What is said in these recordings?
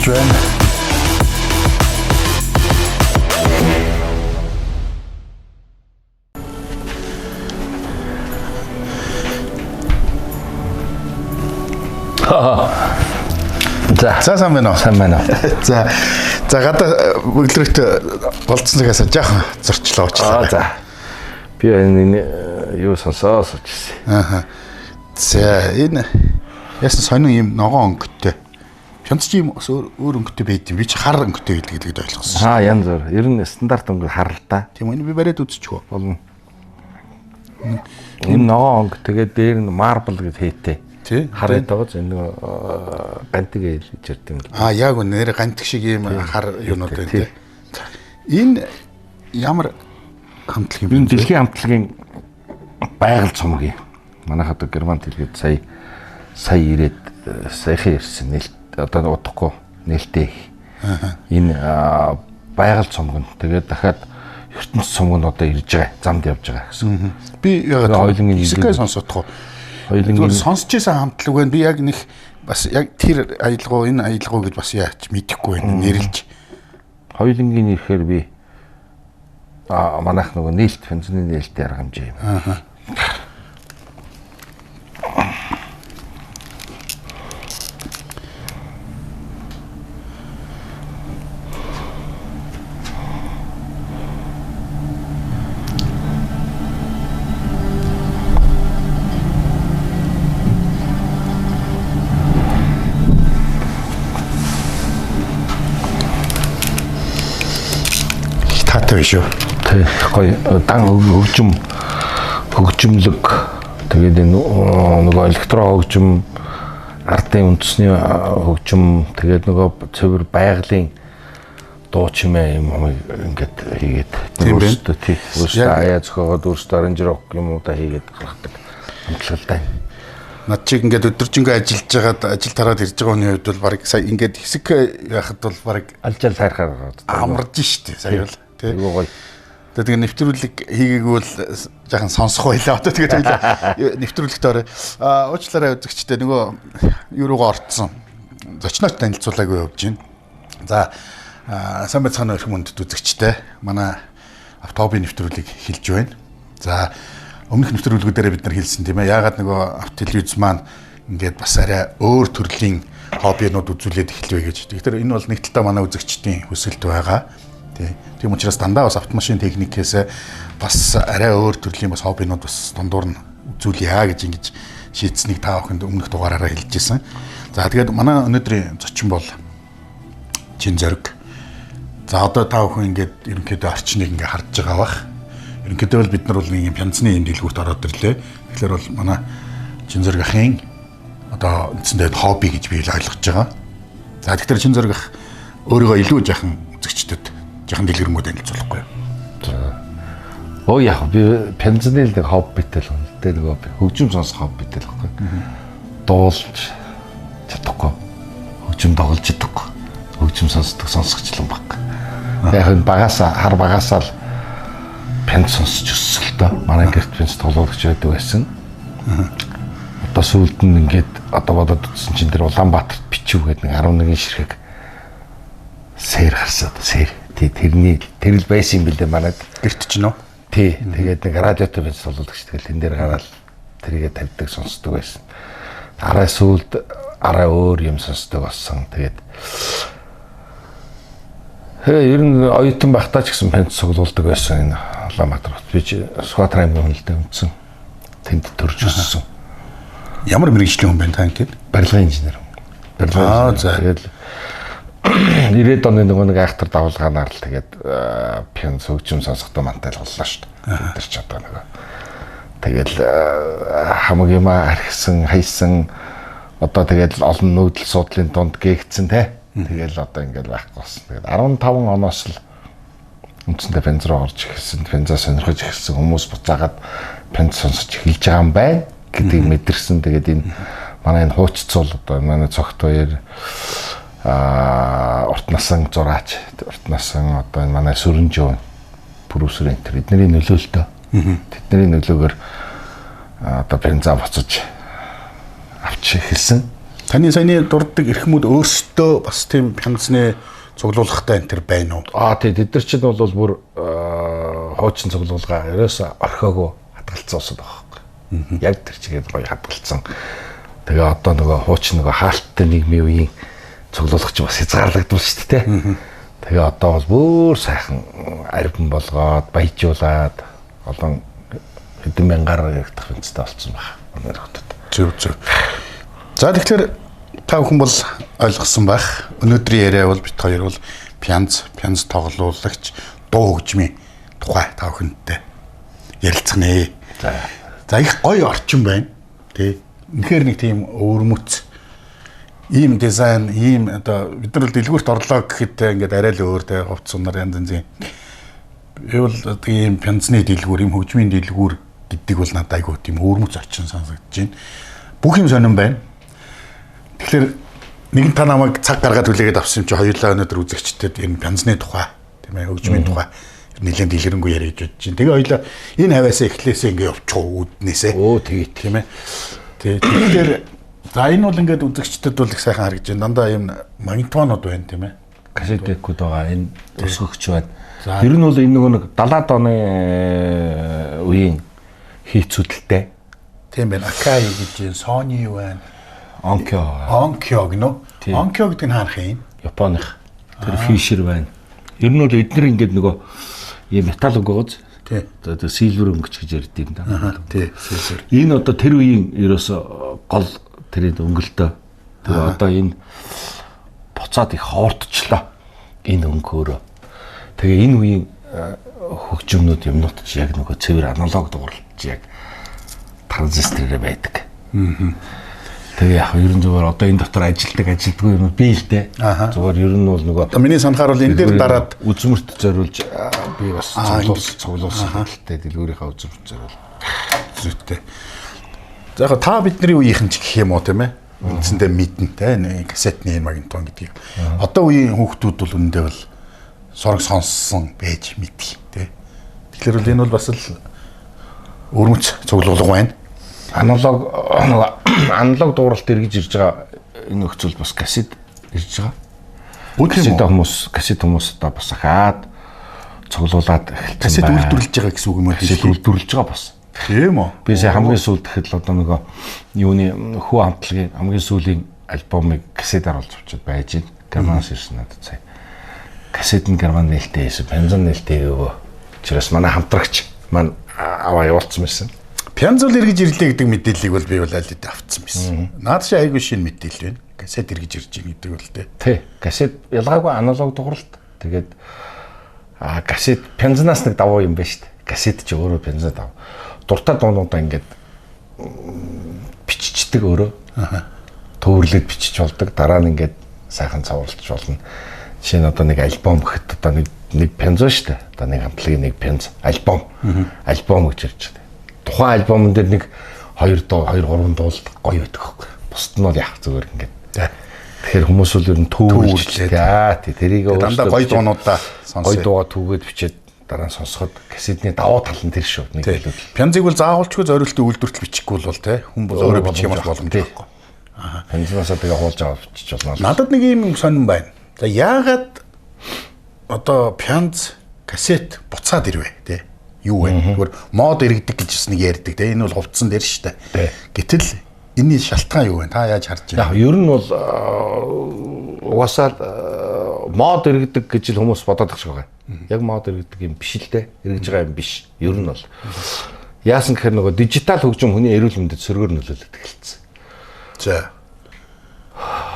эхэлж байна. За. За сайн байна уу? Сайн байна уу? За. За гадаа бөглөрөт болцсон цагаас жаахан зорчлоо Аа уучлаарай. за. Би энэ юу сонсоо суучихсан. Аа. За энэ яасан сонин юм ногоон өнгөтэй. Пянц чи юм бас өөр өнгөтэй байд юм. Би чи хар өнгөтэй байдаг гэдгийг ойлгосон. Аа янз бүр. Ер нь стандарт өнгө хар л та. Тийм үү? Энэ би бариад үзчихв. Болно. Энэ ногоон өнгө тэгээд дээр нь marble гэж хийтэй. Тий. Хар байдаг энэ нөгөө гантиг ээл гэж ярьдаг юм л. Аа яг үнэ нэр гантик шиг ийм хар юунууд байна Тий. тий. Энэ ямар хамтлаг юм бэ? Энэ дэлхийн хамтлагийн байгаль цомог юм. Манайх одоо герман хэлгээд сая сая ирээд саяхан ирсэн нээлт одоо удахгүй нээлттэй. Энэ байгаль цомог нь тэгээд дахиад ертөнц цомог нь одоо ирж байгаа. Замд явж байгаа гэсэн. Би ягаад Хоёулангийн хэсэггээ сонсоодох. Хоёулангийн Зүгээр сонсч байсан хамтлаг байна. Би яг нэг бас яг тэр аялгау энэ аялгау гэж бас яач мэдэхгүй байна. Нэрлж. хоёулангийн ирэхээр би манайх нөгөө нээлт бензиний нээлттэй арга хэмжээ юм. Аа. Таатай биш үү? Тий, гоё дан хөгжим хөгжимлөг тэгээд энэ нөгөө электро хөгжим ардын үндэсний хөгжим тэгээд нөгөө цэвэр байгалийн дуу чимээ юм юм ингээд хийгээд Тийм байна. өөрсдөө тий өөрсдөө Яг- аяа зохиогоод өөрсдөө аранжировк юмудаа хийгээд гаргадаг хамтлаг л да. Над чиг ингээд өдөржингөө ажиллаж байгаад ажил тараад ирж байгаа хүний хувьд бол баг сая ингээд хэсэг яхад бол баг Алжаал таархаар гаргаад. амарж штэ сая бол тий. Айгуу гоё. Тэгээ нэвтрүүлэг хийгээгүй бол жаахан сонсох байлаа. Одоо тэгээд хоёлаа нэвтрүүлэгт орё. Аа уучлаарай үзэгчдээ нөгөө юу руугаа орцсон. Зочнооч танилцуулаагүй явж байна. За сайн байцгаана уу эрхэм хүндэт үзэгчдээ. Манай автоби нэвтрүүлгийг эхэлж байна. За өмнөх нэвтрүүлгүүдээрээ бид нар хэлсэн тийм ээ. Яагаад нөгөө автотелевиз маань ингээд бас арай өөр төрлийн хоббинууд үзүүлээд эхэлвэ гэж. Тэгэхээр энэ бол нэг талдаа манай үзэгчдийн хүсэлт байгаа. Тий. Тийм учраас дандаа бас автомашин техникээс бас арай өөр төрлийн бас хоббинууд бас дундуур нь үзүүлье гэж ингэж шийдсэнийг та бүхэнд өмнөх дугаараараа хэлж ирсэн. За тэгээд манай өнөөдрийн зочин бол Чин Зориг. За одоо та бүхэн ингээд ерөнхийдөө орчныг ингээд харж байгаа бах. Ерөнхийдөө бол бид нар бол нэг юм пянцны юм дэлгүүрт ороод ирлээ. Тэгэхээр бол манай Чин Зориг ахын одоо үндсэндээ хобби гэж би л ойлгож байгаа. За тэгэхээр Чин Зориг ах өөрийгөө илүү жахан үзэгчдэд жахан дэлгэрэнгүй танилцуулахгүй юу? Оо яг би пензний л нэг хоббитэй л юм л дээ нөгөө би хөгжим сонсох хоббитэй л байхгүй. Дуулж чадахгүй. Хөгжим тоглож чадахгүй. Хөгжим сонсдог сонсогч л юм баг. Яг энэ багасаа хар багасаа л пенз сонсч өссөн л доо. Манай гэрт пенз тоглуулагч байдаг байсан. Одоо сүүлд нь ингээд одоо бодоод үзсэн чинь тэр Улаанбаатарт бичив гэдэг нэг 11 ширхэг сэр гарсан одоо сэр. Тий тэрний тэр л байсан юм билээ манайд. Гэрт чинь үү? Тий, тэгээд нэг радиотой байж солиулагч тэгэл тэн дээр гараал тэрийгэ тавьдаг сонсдог байсан. Арай сүүлд арай өөр юм сонсдог болсон. Тэгээд ер нь оюутан байхдаа ч гэсэн панц цуглуулдаг байсан энэ Улаанбаатар хот. Би чи Сүхбаатар аймгийн хүнэлтэд үндсэн. Тэнд төрж өссөн. Ямар мэрэгжлийн хүн бэ та ингээд? Барилгын инженер. Барилгын Аа, инженер. за. Тэгэл 90-ад оны нөгөө нэг айхтар давлгаанаар л тэгээд пиан хөгжим сонсохдоо мантайлгаллаа шүү дээ. Бид нар ч одоо нөгөө тэгэл хамаг юмаа архисан, хайсан одоо тэгэл олон нүүдэл суудлын дунд гээгдсэн те. Тэгэл одоо ингээл байхгүй болсон. Тэгээд 15 оноос л үндсэндээ пенз руу орж эхэлсэн, пензаа сонирхож эхэлсэн хүмүүс буцаагаад пенз сонсож эхэлж байгаа юм байна гэдгийг мэдэрсэн. Тэгээд энэ манай энэ хуучцуул одоо манай цогт хоёр урт насан зураач, урт насан одоо энэ манай сүрэнжөө продюсер энэ төр эдний нөлөөлтөө. Тэдний нөлөөгөөр одоо пензаа буцаж авч эхэлсэн. Таны саяны дурддаг эрхмүүд өөрсдөө бас тийм пянзны цуглуулгатай энэ төр байна уу? Аа тий, тэд нар чинь бол бүр хуучин цуглуулга ерөөсө орхиогүй хадгалцсан усуд байгаа байхгүй. Яг тэр чигээр гоё хадгалцсан. Тэгээ одоо нөгөө хуучин нөгөө хаалттай нийгмийн үеийн цуглуулга чи бас хязгаарлагдвал шүү дээ. Тэгээ одоо бол бүр сайхан арвин болгоод баяжуулаад олон хэдэн мянгаар яригдах фэнцтэй болсон байна. Өнөр хотод. Зөв зөв. За тэгэхээр та бүхэн бол ойлгосон байх. Өнөөдрийн яриа бол бит хоёр бол пянз тоглуулагч дуу хөгжмийн тухай та бүхэнтэй ярилцах нэ. За их гоё орчин байна. Тэ. Үнэхээр нэг тийм өвөрмөц ийм дизайн, ийм одоо бид нар бол дэлгүүрт орлоо гэхэд ингээд арай л өөр тэ хувцс сунаар янз янзын. Би бол ийм пянзны дэлгүүр, ийм хөгжмийн дэлгүүр гэдэг бол надад айгүй тийм өвөрмөц орчин сонсогдож байна. Бүх юм сонирн байна. Тэгэхээр нэгэн та намайг цаг гаргаад хүлээгээд авсан юм чи хоёулаа өнөөдөр үзэгчдэд энэ пянзны тухай, тийм ээ, хөгжмийн тухай нэлээд дэлгэрэнгүй яриа гэж бодож байна. Тэгээ хоёулаа энэ хаваасаа эхлээсээ ингээ явчих уу үүднээсээ. Өө тэгээ тийм ээ. Тэгэхээр за энэ бол ингээд үзэгчдэд бол их сайхан харагдаж байна. Дандаа ийм магнитофонууд байна тийм ээ. Кассет декүүд байгаа. Энэ өсгөгч байна. Ер нь бол энэ нөгөө нэг 70-аад оны үеийн хийцүүдэлтэй. Тийм байна. Akai гэж байна, Sony байна. Onkyo. Onkyo гэнэ үү? Onkyo гэдэг нь хаах юм? Японых. Тэр Fisher байна. Ер нь бол эднэр ингээд нөгөө ийм металл өнгө гоц. Тий. Одоо silver өнгөч гэж ярьд юм да. Тий, silver. Энэ одоо тэр үеийн ерөөсө гол тэрийн өнгөлтөө. Тэгээ одоо энэ буцаад их ховордчлоо. Энэ өнгө өөрөө. Тэгээ энэ үеийн хөгжмнүүд юмнууд чи яг нөгөө цэвэр аналог дууралт чи яг транзисторээр байдаг. Тэгээ яг ер нь зүгээр одоо энэ дотор ажилтдаг ажилтгүй юм би л дээ. Зүгээр ер нь бол нөгөө миний санахаар бол энэ дээр дараад үзмэрт зориулж би бас цуглуулсан хэлтэй дэлгүүрийнхаа үзмэрт зориул. Зүйтэй. За яг та бидний үеийнхэн ч гэх юм уу тийм ээ. Үндсэндээ мэднэ те нэг кассетны магнитофон гэдгийг. Одоо үеийн хүүхдүүд бол үүндээ бол сорог сонссон байж мэдх те. Тэгэхээр бол энэ бол бас л өрмөц цуглуулга байна. Аналог аналог дууралт эргэж ирж байгаа энэ нөхцөл бас кассет ирж байгаа. Кассет хүмүүс одоо бас ахаад цуглуулад эхэлсэн. Кассет үйлдвэрлэж байгаа гэсэн үг юм уу? Кассет үйлдвэрлэж байгаа бас. Тийм үү? Би сая хамгийн сүүлд гэхэд л одоо нөгөө юуны хүү хамтлагийн хамгийн сүүлийн альбомыг кассетаар олж авчиад байж байна. Германаас ирсэн надад сая. Кассет нь герман нээлттэй байсан, пензон нээлттэй өгөө. Учраас манай хамтрагч маань аваа явуулсан байсан. Пянз бол эргэж ирлээ гэдэг мэдээллийг бол би бол аль хэдийн авцсан байсан. Наад шиг айгүй шинэ мэдээлэл байна. Кассет эргэж ирж байна гэдэг бол тий. Тий. Кассет ялгаагүй аналог дууралт. Тэгээд кассет пянзнаас нэг давуу юм байна шүү дээ. Кассет ч өөрөө пянзаа дав. Дуртай дуунуудаа ингээд биччихдэг өөрөө. Төвөрлөд бичиж болдог. Дараа нь ингээд сайхан цовруулж болно. Жишээ нь одоо нэг альбом гэхэд одоо нэг пянзоо шүү дээ. Одоо нэг хамтлагийн нэг пянз альбом. Альбом гэж ярьж байгаа. Тухайн альбомн дээр нэг 2 дуу, 2 3 дуу л гоё байдаг хөөх. Бусд нь бол яг зүгээр ингээд. Тэгэхээр хүмүүс бол ер нь төвөрлээд тий тэрийг дандаа гоё дуунуудаа сонсоо. Гоё дуугаа түүгээд бичээд дараа нь сонсоход кассетны давуу тал нь тэр шүү. Нэг хэлбэл. Пянзыг бол заавалчгүй зориултын үйлдвэртэл бичихгүй бол тий хүн бол өөрөө бичих юм бол боломжтой байхгүй. Пянзнаасаа тэгээ хуулж аваад бичих болно. Надад нэг юм сонирн байна. За яагаад одоо пянз кассет буцаад ирвэ тий? Юу вэ? Тэгвэр мод иргэдэг гэж бас нэг ярьдаг те. Энэ бол хувцсан дээр шүү дээ. Гэтэл энэний шалтгаан юу вэ? Та яаж харж байна? Яг ер нь бол угаасаа мод иргэдэг гэж л хүмүүс бодоод байгаа шиг байгаа. Яг мод иргэдэг юм биш л дээ. Эргэж байгаа юм биш. Ер нь бол яасан гэхээр нөгөө дижитал хөгжим хүний эрүүл мэндэд сөргөөр нөлөөлөд эхэлсэн. За.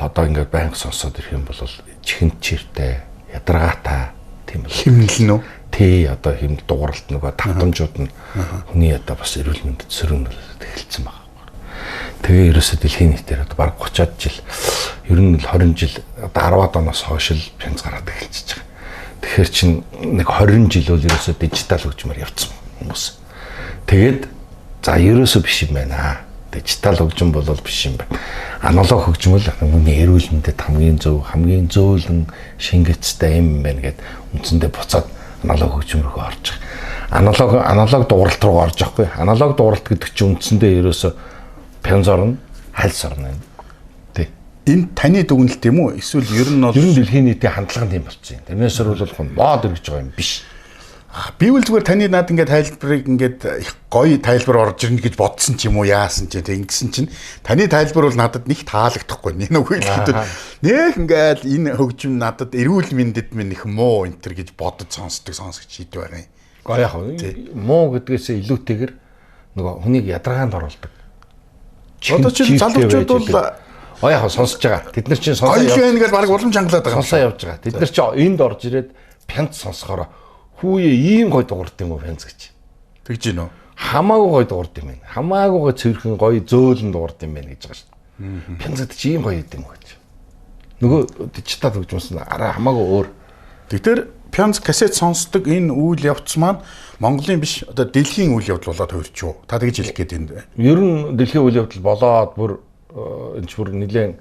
Одоо ингээд байнга сонсоод ирэх юм бол чихэнд чиртэй, ядаргаатай тийм бол химнэл нь үү? Тий одоо хэм дууралт нөгөө тавтамжууд нь хүний одоо бас эрүүл мэндэд сөрөг нөлөөлөд эхэлсэн байгаа. Тэгээ ерөөсөө дэлхийн нийтээр одоо бараг 30-аад жил ер нь л 20 жил одоо 10-аад оноос хойш л пянз гараад эхэлчихэж байгаа. Тэгэхээр чин нэг 20 жил бол ерөөсөө дижитал хөгжмөр явцсан хүмүүс. Тэгээд за ерөөсөө биш юм байна. Дижитал хөгжим бол биш юм байна. Аналог хөгжим л хүний эрүүл мэндэд хамгийн зөв, хамгийн зөөлөн шингэцтэй юм байна гэд үндсэндээ буцаад аналог хөгжим рүү орж байгаа. Аналог дууралт руу орж байгаа хгүй. Аналог дууралт гэдэг чинь үндсэндээ ерөөсөө пянз орно, хальс орно. Тий. Энэ таны дүгнэлт юм уу? Эсвэл ер нь бол ер нь дэлхийн нийтийн хандлага нь тийм болчихсон юм. Тэрнээс бол мод эргэж байгаа юм биш. Би үл зүгээр таны над ингээд тайлбарыг ингээд их гоё тайлбар орж ирнэ гэж бодсон ч юм уу яасан ч тийм ингэсэн чинь таны тайлбар бол надад нэг таалагдахгүй. Нэг үг хэлэхэд нэх ингээд энэ хөгжим надад эрүүл мэндэд минь их муу энэ төр гэж бодож сонсдог сонсогч хэд байгаа юм. Гоё яг муу гэдгээсээ илүүтэйгэр нөгөө хүнийг ядаргаанд оруулдаг. Одоо чинь залуучууд бол оо яг сонсож байгаа. Тэд нар чинь сонсоо явж байгаа гэж баг улам чангалаад байгаа. Сонсоо явж байгаа. Тэд нар чинь энд орж ирээд пянц сонсохоор хүүе ийм гой дуурд юм уу пянц гэж. Тэгж гин үү? Хамаагүй гой дуурд юм байна. Хамаагүй гой цэвэрхэн гой зөөлөн дуурд юм байна гэж байгаа шүү дээ. Пянц гэдэг чи ийм гоё юм уу гэж. Нөгөө дижитал хөгжмөс нь арай хамаагүй өөр. Тэгэхээр пянц кассет сонсдог энэ үйл явц маань Монголын биш одоо дэлхийн үйл явдал болоод хувирч юу? Та тэгж хэлэх гээд энд. Ер нь дэлхийн үйл явдал болоод бүр энэ ч бүр нэлээд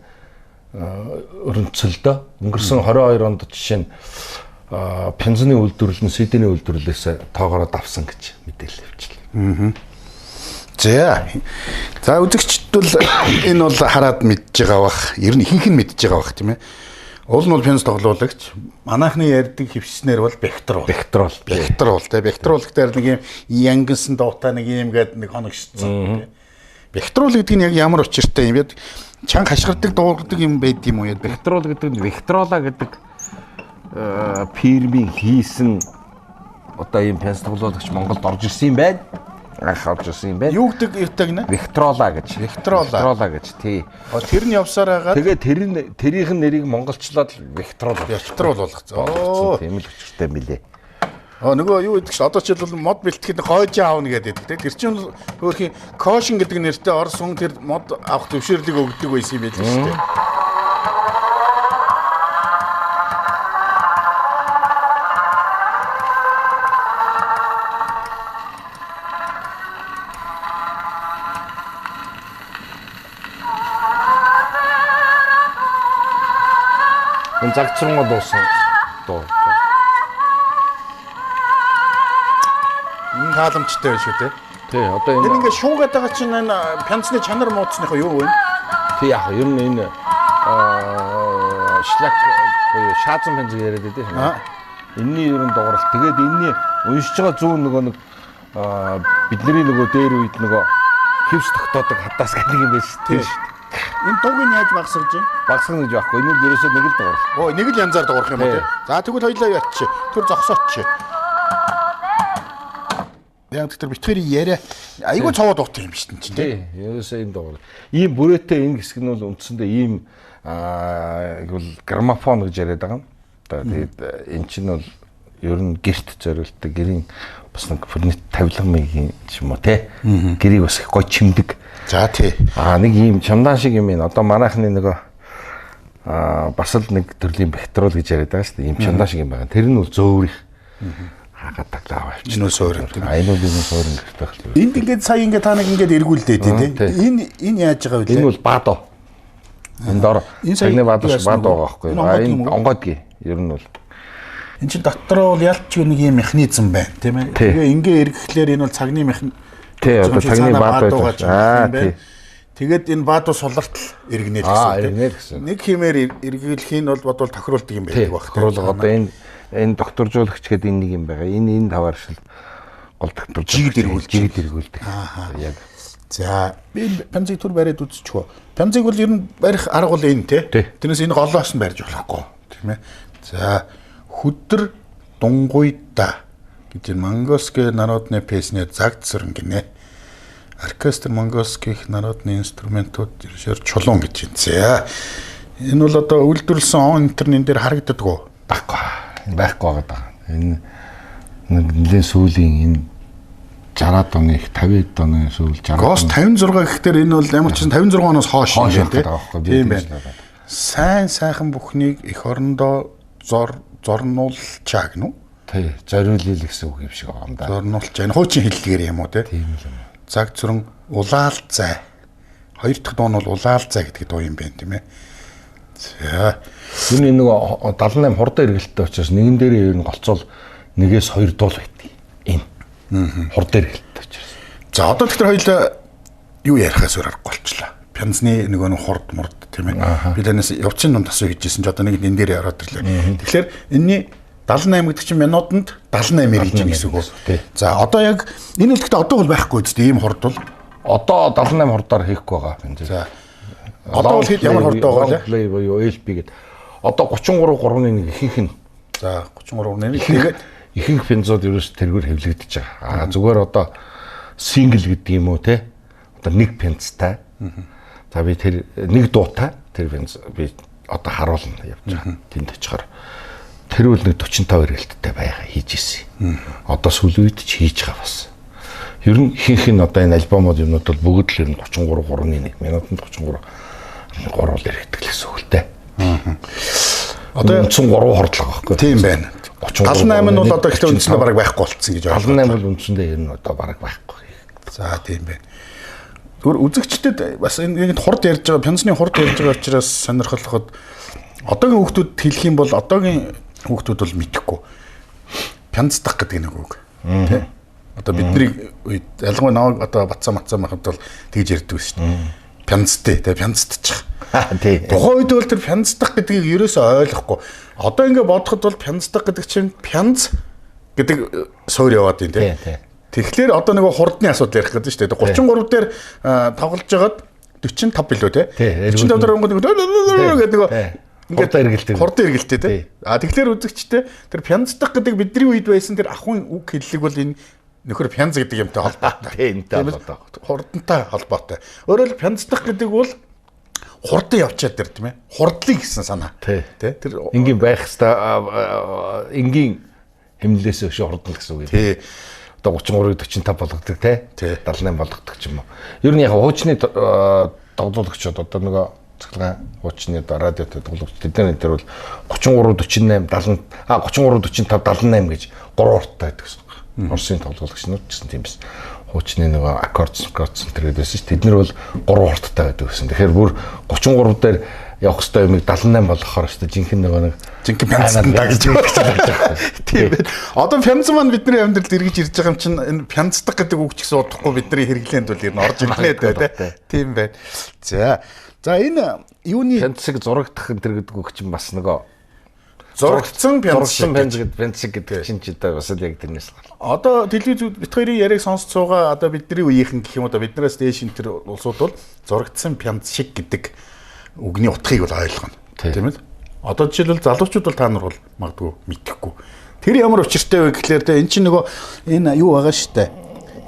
өрөнцөлдөө. Өнгөрсөн 22 онд жишээ нь пензны үйлдвэрлэл нь CD-ний үйлдвэрлэлээс тоогоороо давсан гэж мэдээлэл явуулчихлаа. За. За үзэгчд бол энэ бол хараад мэдж байгаа бах. Ер нь ихэнх нь мэдж байгаа бах тийм ээ. Уул нь бол пенз тоглуулагч. Манайхны ярьдаг хөвчснэр бол бектрол. Бектрол. Бектрол тийм. Бектрол гэхээр нэг юм янгинсан дуутай нэг юм гээд нэг хоногшсон тийм. Бектрол гэдэг нь яг ямар учиртай юм бэ? Чанга хашгирдаг дуугардаг юм байд юм уу? Бектрол гэдэг нь Виктрола гэдэг фирмийн хийсэн одоо ийм пенс тоглуулагч Монголд орж ирсэн юм байна. Анх орж ирсэн юм байна. Юу гэдэг юутай гинэ? Виктрола гэж. Виктрола. Виктрола гэж тий. Тэр нь явсаар хагаад тэгээ тэр нь тэрийнх нь нэрийг монголчлоод Виктрол. Виктрол болгоцсон. Оо, тийм л учиртай юм билээ. Нөгөө юу гэдэг чинь одоо жишээлбэл мод бэлтгэхэд гойжин аавна гэдэг те. Тэр чинь хөөрхийн кошин гэдэг нэртэй орос хүн тэр мод авах зөвшөөрлийг өгдөг байсан юм байл шүү дээ. Энэ загцрангоо дуусан дуу. Энэ тааламжтай байна шүү дээ. Тий, одоо энэ ингээд шуугаад байгаа чинь энэ пянцны чанар муудсныхоо юу вэ? Тий, яг ер нь энэ шлак буюу шаазан пянз яриад байдаг шээ. Энийний ер нь дуурал. Тэгээд энэний уншиж байгаа зүүн нөгөө нэг бидний нөгөө дээр үед нөгөө хевс тогтоодог хадаас гэдэг юм байна шүү дээ. Энэ дууг нь яаж багасгаж байна? Багасгах гэж байхгүй. Энэ нь ерөөсөө нэг л дуурал. Оо, нэг л янзаар дуурах юм уу те? За тэгвэл хоёлаа ячи. Тэр зогсооч. Яг тэр битгэрийн яриа айгүй цовоо дуутай юм биш чинь те. Ерөөсөө ийм дуурал. Ийм бүрээтэй энэ хэсэг нь бол үндсэндээ ийм бол граммофон гэж яриад байгаа юм. Одоо тэгээд эн чинь бол ер нь гэрт зориултдаг гэрийн бас нэг фурнит тавилга маягийн ч юм уу те. Гэрийг бас их гой чимдэг. За тий. Нэг ийм чамдаан шиг юм байна. Одоо манайхны нөгөө бас л нэг төрлийн бактериол гэж яриад байгаа шүү дээ. Ийм чамдаан шиг юм байна. Тэр нь бол зөөр их. Хагаад таглаа авчих. Энэ нь суурин. Энэ бол энэ суурин гэрт байх л. Энд ингээд сая ингээд та нэг ингээд эргүүлдээ тий. Энэ яаж байгаа вэ? Энэ бол баадо. Энэ дор цагны баадо шиг баадо байгаа байхгүй юу? Энэ онгойдгийг. Ер нь бол энэ чинь дотроо бол ялч нэг ийм механизм байна тийм ээ. Тэгээ ингээ эргэхлээр энэ бол цагны механизм. Тий, одоо цагны баадуу байж байгаа юм байна. Тэгээд энэ баадуу сулартал эргэнэ л гэсэн үг тийм. Нэг хэмээр эргэлхийн бол бодвол тохируулдаг юм байдаг баг. Тохируулга одоо энэ докторжуулагч гэдэг энэ нэг юм байгаа. Энэ тавааршил гол докторжуулагч жигд эргүүлдэг. Яг. За, би пянзыг түр бариад үзчихв. Пянзыг бол ер нь барих арга бол энэ тий. Тэрнээс энэ голоос нь барьж болохгүй тийм ээ. За, хүдэр дунгуйда гэж энэ монгольский народны песня загцэрэн гинэ. Оркестр монгольских народны инструментууд ерөөсөө чулуун гэж юм. За. Энэ бол одоо үйлдвэрлэсэн он интернет дээр харагддаг уу? Байхгүй. Энэ байхгүй байгаа. Энэ нэг нэлийн сүүлийн энэ 60-аад оны их 50-аад оны сүүл 60. Гост 56 гэхээр энэ бол ямар ч сан 56 оноос хойш юм байна тийм байна. Сайн сайхан бүхнийг эх орондоо зорнуулчаа гэнэ үү? Тий, зориулъя гэсэн үг юм шиг байгаа юм да. Зорнуулчаа. Энэ хуучин хэллэгээр юм уу те? Тийм л юм. Цаг зүрэн улаал зай. Хоёр дахь дуу нь бол улаал зай гэдэг дуу юм байна тийм ээ. За. Энэ нөгөө 78 хурдан эргэлттэй учраас нэгэн дээрээ ер нь голцоол нэгээс хоёр дуул байдаг. Энэ. Хурдан эргэлттэй учраас. За одоо тэгэхээр хоёлаа юу ярихаас өөр аргагүй болчлаа. Пянзны нөгөө нэг хурд мурд тийм ээ. Би танаас явцын дунд асуу хийжсэн ч одоо нэг энэ дээр ороод ирлээ. Тэгэхээр энэний 78 гэдэг чинь минутанд 78 эргэж ийн гэсэн үг үү? За одоо яг энэ үлдэхдээ одоо бол байхгүй үст ийм хурд бол одоо 78 хурдаар хийхгүй байгаа. За одоо бол хэд ямар хурд байгаа вэ? Play буюу LP гэдэг. Одоо 33.3-ны ихэнх нь. За 33.1 тэгээд ихэнх бензод ерөөс тэргээр хэвлэгдэж байгаа. А зүгээр одоо сингл гэдэг юм уу те? Одоо нэг бензтай. За би тэр нэг дуутай тэр бенз би одоо харуулна явж байгаа. Тэнд очихоор тэр үл нэг 45 эргэлттэй байга хийж исэн. Одоо сүүлийн үед ч хийж байгаа бас. Ер нь ихэнх нь одоо энэ альбомод юмнууд бол бүгд л ер нь 33.1 минутанд 33 3 л эргэдэг л гэсэн үг л дээ. Одоо үндсэн 3 хордлого байхгүй. Тийм байна. 78 нь бол одоо ихтэй үндсэндээ бараг байхгүй болцсон гэж ойлгоо. 78 бол үндсэндээ ер нь одоо бараг байхгүй. За тийм байна. Зүгээр үзэгчдэд бас энэ нэг хурд ярьж байгаа, пянзны хурд ярьж байгаа учраас сонирхолход одоогийн хүүхдүүд хэлэх юм бол одоогийн хүүхдүүд бол мэдэхгүй. Пянздах гэдэг нэг үг. Тэ? Одоо бидний үед ялангуяа намайг одоо батсаа матсаа махад бол тэгж ярьдаг шүү дээ. Пянзтэй, тэ пянздчих. Тий. Тухайн үед бол тэр пянздах гэдгийг ерөөсөө ойлгохгүй. Одоо ингээ бодоход бол пянздах гэдэг чинь пянз гэдэг суур яваад юм тий. Тэгэхээр одоо нөгөө хурдны асуудал ярих гэдэг шүү дээ. 33 дээр тоглож байгаад 45 билүү те. 45 дээр өнгө гэдэг нөгөө ингээд эргэлтэй. Хурдан эргэлтэй те. А тэгэхээр үзэгчтэй тэр пянздах гэдэг бидний үед байсан тэр ахуйн үг хэллэг бол энэ нөхөр пянз гэдэг юмтай холбоотой. Тий, энэтэй холбоотой. Хурдантай холбоотой. Өөрөөр хэлбэл пянздах гэдэг бол хурдан явчаад тэр тийм ээ. Хурдлыг гэсэн санаа. Тий. Тэр энгийн байх хэвээр энгийн хэмнэлээс өшөө хурдан гэсэн үг юм. Тий. Одоо 33-ыг 45 болгодог те. 78 болгодог ч юм уу. Ер нь яг хуучны тоглуулагчид одоо нөгөө цахилгаан хуучны одоо радиотой тоглогч тэдний тэр бол 33 48 70 а 33 45 78 гэж 3 хурдтай байдаг гэсэн. Оросын тоглуулагч нар ч гэсэн тийм байсан. Хуучны нөгөө аккорд центр гэдэг байсан шүү. Тэд нар бол 3 хурдтай байдаг гэсэн. Тэгэхээр бүр 33 дээр явах хэвээр юмыг 78 болгохоор шүү дээ. Жинхэнэ нөгөө нэг жинхэнэ пянзтан дагж байгаа. Тийм байна. Одоо пянз маань бидний амьдралд эргэж ирж байгаа юм чинь энэ пянздах гэдэг үг ч гэсэн удахгүй бидний хэрэглээнд бол ер нь орж ирнэ дээ, тэ. Тийм байна. За. За энэ юуны пянзыг зурагдах энэ төр гэдэг үг чинь бас нөгөө зурагдсан пянз гэдэг пянз гэдэг чинь ч одоо бас л яг тэрнээс гал. Одоо телевиз бит хоёрын яриаг сонсч суугаа одоо бидний үеийнхэн гэх юм уу биднээс дээш энэ төр улсууд бол зурагдсан пянз шиг гэдэг үгний утгыг бол ойлгоно. Тийм ээ. Одоо жишээлбэл залуучууд бол та нар бол магадгүй мэдэхгүй. Тэр ямар учиртай вэ гэхлээр те эн чинь нөгөө энэ юу байгаа штэ.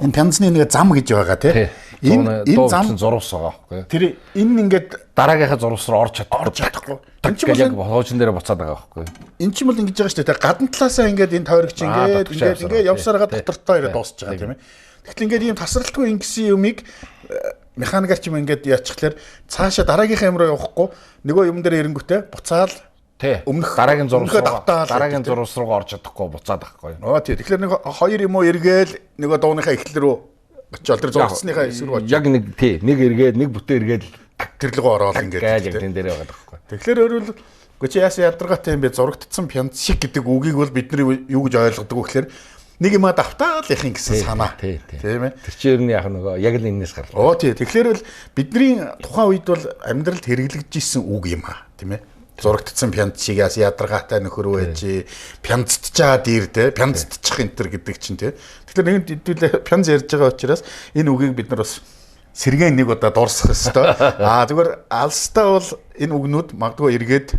Энэ пянзны нэг зам гэж байгаа те. Энэ зам зурвас байгаа байхгүй. Тэр энэ ингээд дараагийнхаа зурвас руу орж чадахгүй. Энэ чинь яг хуучин дээрээ буцаад байгаа байхгүй. Энэ чинь бол ингэж байгаа штэ. Гадна талаасаа ингээд энэ тойрогч ингээд ингээд ингээд явсараа дотортой ирээд дуусч байгаа тийм ээ. Тэгтэл ингээд ийм тасралтгүй ингэсэн юмыг механикаар ч юм ингээд яачихлаар цаашаа дараагийнхаа юм руу явахгүй нөгөө юм дээр ирэнгүүтээ буцаал өмнөх дараагийн зурвас руу дараагийн зурвас руу орж чадахгүй буцаад ахгүй. Оо тий. Тэгэхээр нэг хоёр юм уу эргээл нөгөө дууныхаа эхлэл рүү очиод тэр зурвасныхаа хэсэг рүү очиод яг нэг тий нэг эргээд нэг бүтэн эргээд тэр лугөө ороод ингээд яг тэн дээр байгаа байхгүй. Тэгэхээр өөрөөр үгүй чи яасан ядаргаатай юм бэ зурагдсан пянз шиг гэдэг үгийг бол бидний юу гэж ойлгодог вэ гэхээр нэг юмаа давтаал яхин гэсэн санаа. Тийм ээ. Тэр чинь ер нь яг нөгөө яг л энэс гарлаа. Оо тий. Тэгэхээр бол бидний тухайн үед бол амьдралд хэрэглэгдэж исэн үг юм аа, тийм ээ. Зурагдсан пянз шиг яас ядаргаатай нөхөр байж пянздчаад ир те пянздчих энэ төр гэдэг чинь те. Тэгэхээр нэгэнт хэдүүлээ пянз ярьж байгаа учраас энэ үгийг бид нар бас сэргээн нэг удаа дурсах ёстой. Аа зүгээр алстаа бол энэ үгнүүд магадгүй эргээд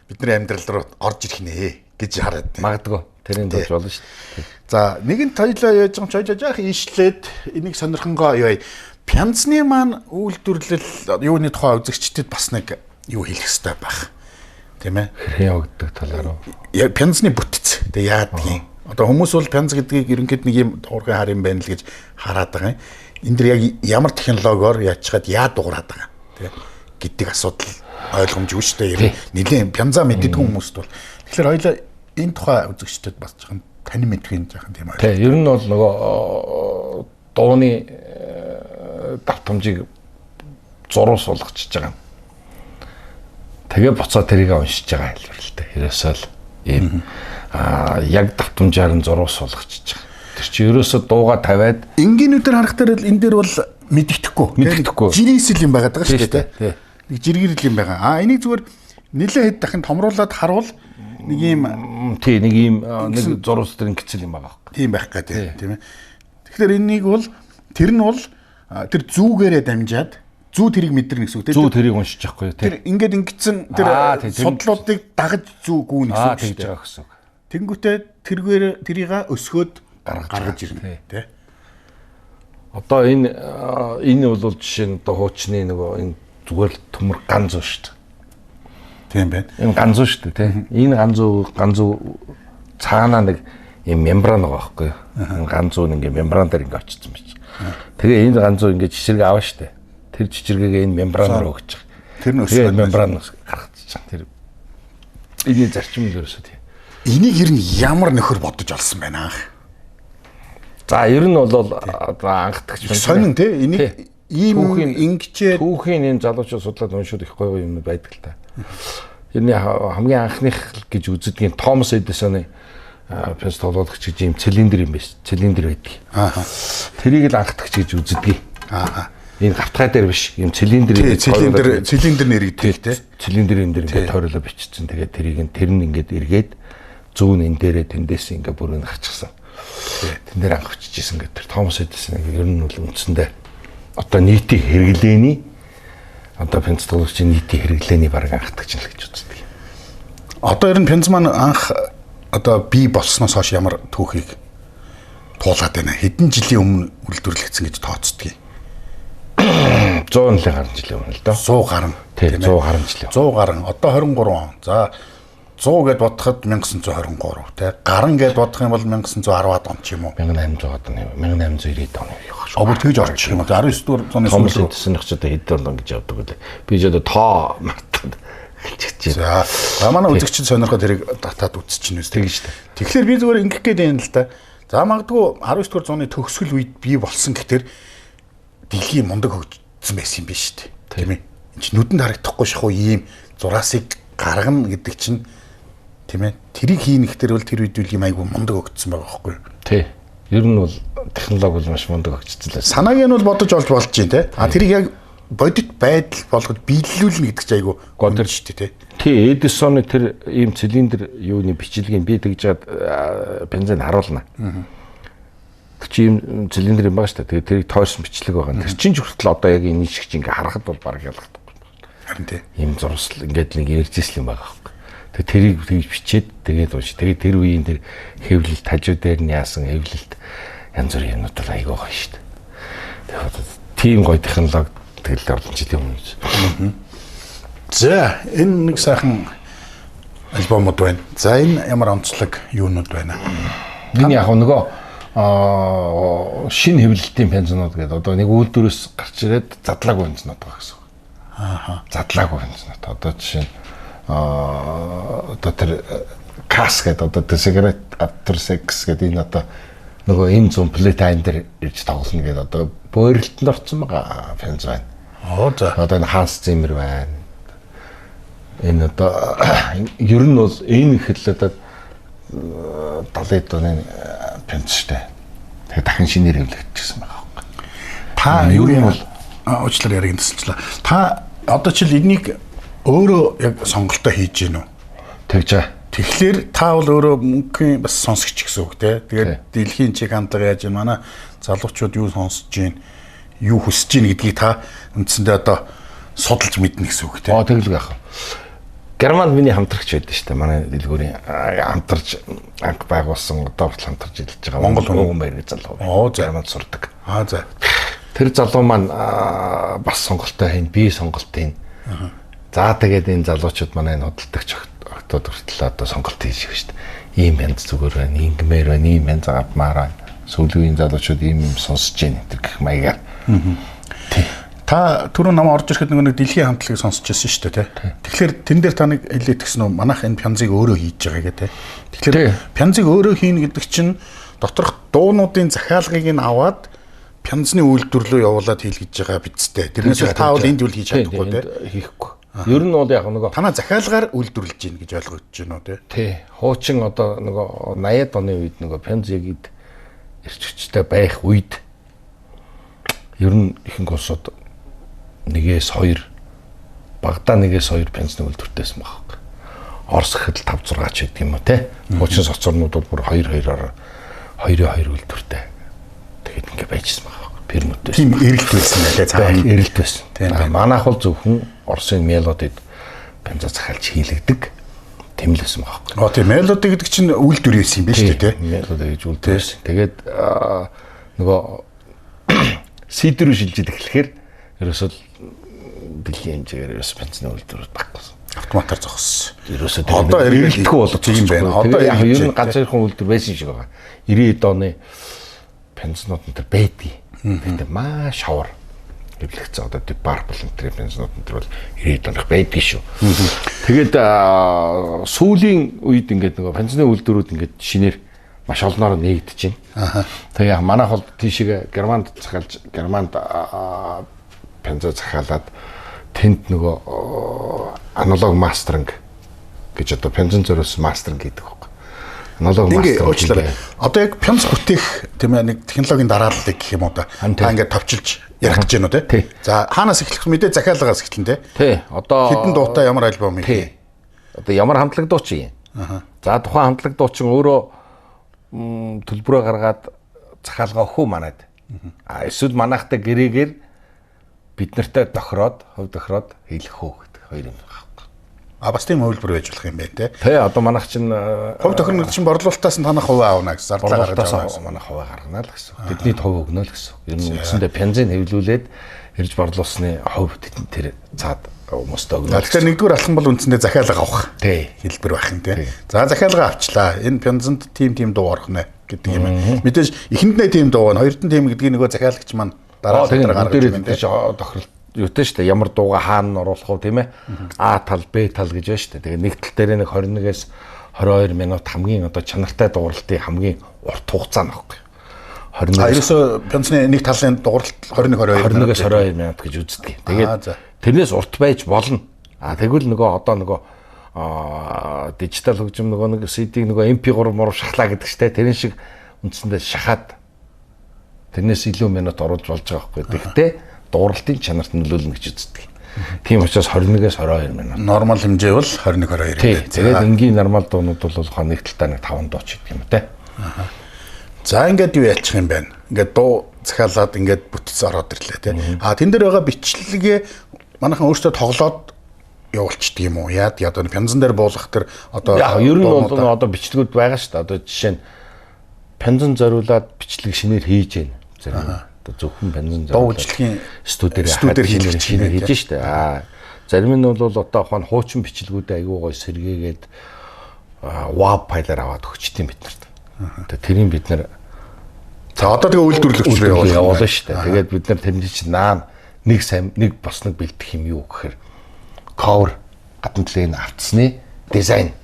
бидний амьдрал руу орж ирэх нэ гэж хараад байна. Магадгүй. Тэрийн дурж болно шүү дээ. За нэгэнт хоёлаа яаж юм ч хоёлаа жаах ийшлээд энийг сонирхонгоо юу пянзны маань үйлдвэрлэл юуны тухай үзэгчдэд бас нэг юу хэлэх ёстой байх. Тийм ээ. Хэрхэн явагддаг талаар уу? Пянзны бүтэц. Тэгээ яадгийн. Одоо хүмүүс бол пянз гэдгийг ерөнхийд нэг юм туургын хар юм байна л гэж хараад байгаа юм. Энэ дэр яг ямар технологиор яачгаад яа дуурайд байгаа тийм гэдэг асуудал ойлгомжгүй шүү дээ. Нилээн пянзаа мэддэггүй хүмүүст бол. Тэгэхээр хоёлаа энэ тухай үзэгчдэд бас жоохон танин мэдхийн жоохон тийм аа. Тийм, ер нь бол нөгөө дууны давтамжийг зурвас болгочихж байгаа юм. Тэгээ буцаа тэрийг уншиж байгаа хэлбэр л дээ. Ерөөсөө л ийм яг давтамжаар нь зурвас болгочихж байгаа. Тэр чинь ерөөсөө дууга тавиад энгийнүүдээр харах дээр л энэ дээр бол Мэддэхгүй. Жирийсэл юм байгаад байгаа шүү дээ, тий. Нэг жиргэрэл юм байгаа. А энийг зүгээр нэлээд хэд дахин томруулаад харуул нэг ийм тий нэг ийм нэг зурвас төр ингэцэл юм байгаа байхгүй. Тийм байх гэдэг, тийм ээ. Тэгэхээр энийг бол тэр нь бол тэр зүгээрээ дамжаад зүү тэрийг мэдэрнэ гэсэн үг тийм. Зүү тэрийг уншиж байхгүй юу тийм. Тэр ингээд ингэсэн тэр судлуудыг дагаж зүү гүн гэсэн үг шүү дээ. Гэсэн үг. Тэнгүүтээ тэргээр тэрийг өсгөөд гаргаж ирнэ тий. Одоо энэ бол жишээ нь одоо хуучны нөгөө энэ зүгээр л төмөр ганзуу шүү дээ. Тийм байна. Энэ ганзуу шүү дээ тий. Энэ ганзуу цаанаа нэг юм мембран байгаа байхгүй юу? Энэ ганзуу нэг ингээ мембран дээр ингээ очсон байж. Тэгээ энэ ганзуу ингээ чичирэг авна шүү дээ. Тэр чичиргэгээ энэ мембран руу өгч байгаа. Тэр нь өсгөө мембран гаргаж байгаа. Тэр эний зарчим л ерөөсөө тий. Энийг ер нь ямар нөхөр бодож олсон байна. За ер нь бол одоо анхдагч сонин тий энийг ийм ингэчээ түүхийн энэ залуучууд судлаад уншууд их гоё юм байдаг л та. Тэрний хамгийн анхных гэж үздэг юм Томас Эдисоны пенс тоглуулагч гэж ийм цилиндр юм биш. Цилиндр байдаг. Аа. Тэрийг л анхдагч гэж үздэг. Аа. Энэ гавтгай дээр биш. Ийм цилиндр цилиндр нэрэгдэл тий. Цилиндрын дээр ингээд тойруулаа бичсэн. Тэгээд тэрийг нь тэр нь ингээд эргээд зүүн энэ дээрээ тэндээс ингээд бүрэн гарчихсан. Тэн дээр анх бичижсэн гэдэг тэр Томас Эдисон ер нь бол үндсэндээ одоо нийтийн хэрэглээний одоо пенс тоглогчийн нийтийн хэрэглээний баг анхдагч л гэж үздэг. Одоо ер нь пенс маань анх одоо бий болсноос хойш ямар түүхийг туулаад байна. Хэдэн жилийн өмнө үйлдвэрлэгдсэн гэж тооцдог юм. 100 гаруй жилийн өмнө л доо. 100 гаруй. Тийм 100 гаруй жилийн. 100 гаруй. Одоо 23 он. За 100 гэд бодоход 1923 тий. Гаран гэд бодох юм бол 1910-ад он ч юм уу. 1800-ад оны, 1890-ад оны явах шүү. А бүр тэгж орчих юм уу? 19 дугаар зууны сүүлд Эдисон ч одоо хэдэн он гэж явдаг үлээ. Би ч одоо тоо мартаад хэлчихэж байна. За манай үзэгчид сонирхоод тэрийг татаад үзчихнэ үст. Тэгж шүү дээ. Тэгэхээр би зүгээр ингэх гээд байна л та. За магадгүй 19 дугаар зууны төгсгөл үед бий болсон гэхтэр дэлхийн мундаг хөгжсөн байсан юм биш үү? Тийм ээ. Энд чинь нүдэнд харагдахгүй шахуу ийм зураасыг гаргана гэдэг чинь тийм ээ. Тэрийг хийнэ гэхтэр бол тэр үед үл юм айгүй мундаг хөгжсөн байгаа байхгүй юу? Тий. Ер нь бол технологи бол маш мундаг хөгжсөн л. Санааг нь бол бодож олж болж байна те. А тэрийг яг бодит байдал болгож биелүүлнэ гэдэг чинь айгүй гол шүү дээ те. Тий, Эдисоны тэр ийм цилиндр юуны бичлэгийг би тэгж жаад бензин харуулна. Тэр чи ийм цилиндр юм байгаа шүү дээ. Тэгээд тэрийг тойрсон бичлэг байгаа. Тэр чинь ч хүртэл одоо яг энэ шиг чи ингээ харахад бол баг ялгахдаггүй. Харин тий. Ийм зурсал ингээд нэг эрзэсэл юм байгаа байхгүй. Тэгээд тэрийг тэгж бичээд тэгээд унш. Тэгээд тэр үеийн тэр хэвлэлт хажуу дээр нь яасан хэвлэлт янз бүрийн юмнууд бол айгүй гоё шүү дээ. Тэгээд тийм гоё технологи тэгэл олон жилийн өмнө. За энэ нэг сайхан альбомуд байна. За энэ ямар онцлог юунууд байна? Энэ яг нөгөө шинэ хэвлэлтийн пенсионууд гэдэг одоо нэг үйлдвэрээс гарч ирээд задлаагүй пенсионууд байгаа гэсэн үг. Аа. Задлаагүй пенсионууд. Одоо жишээ нь одоо тэр кас гэдэг одоо тэр сигарет after sex гэдэг энэ одоо нөгөө энэ зүүн плейтайн дээр ирж тоглоно гэдэг одоо бойролтонд орсон байгаа пенс байна. Оо за. Одоо энэ Ханс Зиммер байна. Энэ одоо ер нь бол энэ их л одоо 70-ад оны пенс штэ. Тэгээ дахин шинээр хэвлэгдчихсэн байгаа байхгүй. Та юу юм бол уучлаарай яриг тасалчлаа. Та одоо чил энийг өөрөө яг сонголтоо хийж гин үү? Тэгж байгаа. Тэгэхээр та бол өөрөө мөнхийн бас сонсогч гэсэн үг те. Тэгээд дэлхийн чиг хандлага яаж юм манай залуучууд юу сонсож гин, юу хүсэж гин гэдгийг та үндсэндээ одоо судалж мэднэ гэсэн үг те. Аа тэгэл яах. Германд миний хамтрагч байдаг шүү дээ. Манай дэлгүүрийн хамтарч анх байгуулсан одоо хүртэл хамтарч ажиллаж байгаа Монгол хүн баяр гэж залуу. Оо за. Германд сурдаг. Аа за. Тэр залуу маань бас сонголтоо хийн, би сонголт хийн. За тэгээд энэ залуучууд манай энэ худалдагч октод хүртэл одоо сонголт хийж байгаа шүү дээ. Ийм янз зүгээр байна, ингэмээр байна, ийм янз авмаар байна. Сүүлийн үеийн залуучууд ийм юм сонсож байна энэ гэх маягаар. Тий. Та түрүү нам орж ирэхэд нөгөө нэг дэлхийн хамтлагийг сонсч байсан шүү дээ, тий. Тэгэхээр тэн дээр та нэг хэлээд гисэн үү? Манайх энэ пянзыг өөрөө хийж байгаа гэх тий. Тэгэхээр пянзыг өөрөө хийнэ гэдэг чинь доторх дуунуудын захиалгыг нь аваад пянзны үйлдвэр рүү явуулаад хийлгэж байгаа бидтэй. Тэрнээс та бол энд үл хийж чадахгүй тий. Хийхгүй. Ер нь бол яг нөгөө танаа захиалгаар үйлдвэрлэж гин гэж ойлгогдож байна уу тий? Тий. Хуучин одоо нөгөө 80-ад оны үед нөгөө пянз яг эрч хүчтэй байх үед Ер нь ихэнх улсууд 1-ээс 2 багадаа 1-ээс 2 пянзны үйлдвэртэйсэн баг. Орос гэхэд 5 6 ч гэдэг юм уу те. Хуучин соцорнууд бол бүр 2 2-оор 2-2 үйлдвэртэй. Тэгээд ингэ байжсэн баг. Фирмүүд тийм эрэлт байсан байлаа цаана. Эрэлт байсан. Манайх бол зөвхөн Оросын мелодид пянза захиалж хийлэгдэг. Тийм л байсан байхгүй. Аа тийм мелоди гэдэг чинь үйлдвэр байсан юм биш үү те? Мелоди гэж үйлдвэр байсан. Тэгээд нөгөө CD рүү шилжиж эхлэхээр ерөөсөө дэлхийн хэмжээгээр ерөөсөө пянзны үйлдвэрүүд баггүй. Автоматар зогссон. Ерөөсөө одоо эргэлдэхгүй болоод тийм байна. Одоо яг ер нь ганц хоёрхан үйлдвэр байсан шиг байгаа. 90-ад оны пянзнууд энэ төр байдгийг. Гэхдээ маш ховор хэвлэгдсэн. Одоо Deep Purple энэ төр пянзнууд энэ төр бол 90-ад оных байдгийг шүү. Тэгээд сүүлийн үед ингээд нөгөө пянзны үйлдвэрүүд ингээд шинээр маш олноор нээгдэж байна. Тэгээ яг манайх бол тийшээ Германд захиалж Германд пянзаа захиалаад тэнд нөгөө аналог mastering гэж одоо пянзан зориулсан mastering гэдэг байхгүй. Аналог mastering. Уучлаарай. Одоо яг пянз бүтээх тийм ээ нэг технологийн дарааллыг гэх юм уу да. Та ингээд товчилж ярих гэж байна уу те? За хаанаас эхлэх мэдээ захиалгаас эхэлнэ те. Тий. Одоо хэдэн дуутай ямар альбом юм? Тий. Одоо ямар хамтлаг дуучин юм? За тухайн хамтлаг дуучин өөрөө төлбөрөө гаргаад захиалга өгөх үү манайд. А эсвэл манайхтай гэрээгээр бид нартай тохироод, хувь тохироод хийлгэх үү гэдэг хоёр юм байна. А бас тийм хувилбар байж болох юм байна те. Тий, одоо манайх чинь хувь тохирно гэдэг чинь борлуулалтаас нь танах хувь аавна гэсэн зарлаа гаргаж авна. Манайх хувь гаргана л гэсэн. Бидний хувь өгнө л гэсэн. Ер нь үндсэндээ пянзын хэвлүүлээд ирж борлуулсны хувь тэр цаад хүмүүстээ өгнө. Тэгэхээр нэгдүгээр алхам бол үндсэндээ захиалга авах. Тий. Хэлбэр байх юм те. За захиалга авчлаа. Энэ пянзанд тийм тийм дуу орох нэ гэдэг юм. Мэдээж эхэнд нэ тийм дуу байна, хоёрт нь тийм гэдгийг нөгөө захиалагч маань дараа дараа гаргаж байна те. Тохирол юутай шүү дээ. Ямар дууга хаана оруулах вэ тийм ээ? А тал, Б тал гэж байна шүү дээ. Тэгээ нэг тал дээр нэг 21-ээс 22 минут хамгийн одоо чанартай дууралтын хамгийн урт хугацаа нөхгүй. 21 ерөөсөө пянзны нэг талын дууралт 21 22 21-ээс 22 минут гэж үздэг. Тэгээд тэрнээс урт байж болно. А тэгвэл нөгөө одоо нөгөө дижитал хөгжим нөгөө нэг CD-г нөгөө MP3 муруу шахлаа гэдэг чтэй. Тэрэн шиг үндсэндээ шахаад тэрнээс илүү минут оруулж болж байгаа байхгүй. Тэгэхдээ дууралтын чанарт нөлөөлнө гэж үздэг. Тийм учраас 21-ээс 22 минут. Нормал хэмжээ бол 21 22 юм. Тэгээд энгийн нормал дуунууд бол нэг талдаа нэг 5 дуу ч гэдэг юм те. За ингээд юу ялчих юм бэ? Ингээд дуу захиалаад ингээд бүтц ороод ирлээ те. А тэн дээр байгаа бичлэгээ манайхан өөрсдөө тоглоод явуулчдаг юм уу? Яад яад пянзан дээр буулгах тэр одоо яг ер нь бол одоо бичлэгүүд байгаа шүү дээ. Одоо жишээ нь пянзан зориулаад бичлэг шинээр хийж байна. Зарим одоо зөвхөн пянзан зориулаад дуу бичлэгийн студиэр шинээр хийж штэ. Аа зарим нь бол одоо ухаан хуучин бичлэгүүдээ айгүй гой сэргээгээд WAV файлаар аваад өгчт юм бид нарт. Тэгээ тэрийг бид нар за одоо тэгээ үйлдвэрлэгч рүү явуулна штэ. Тэгээд бид нар тэрний чинь наа нэг сайн нэг босног бэлдэх юм юу гэхээр cover гадна талын авцсны дизайн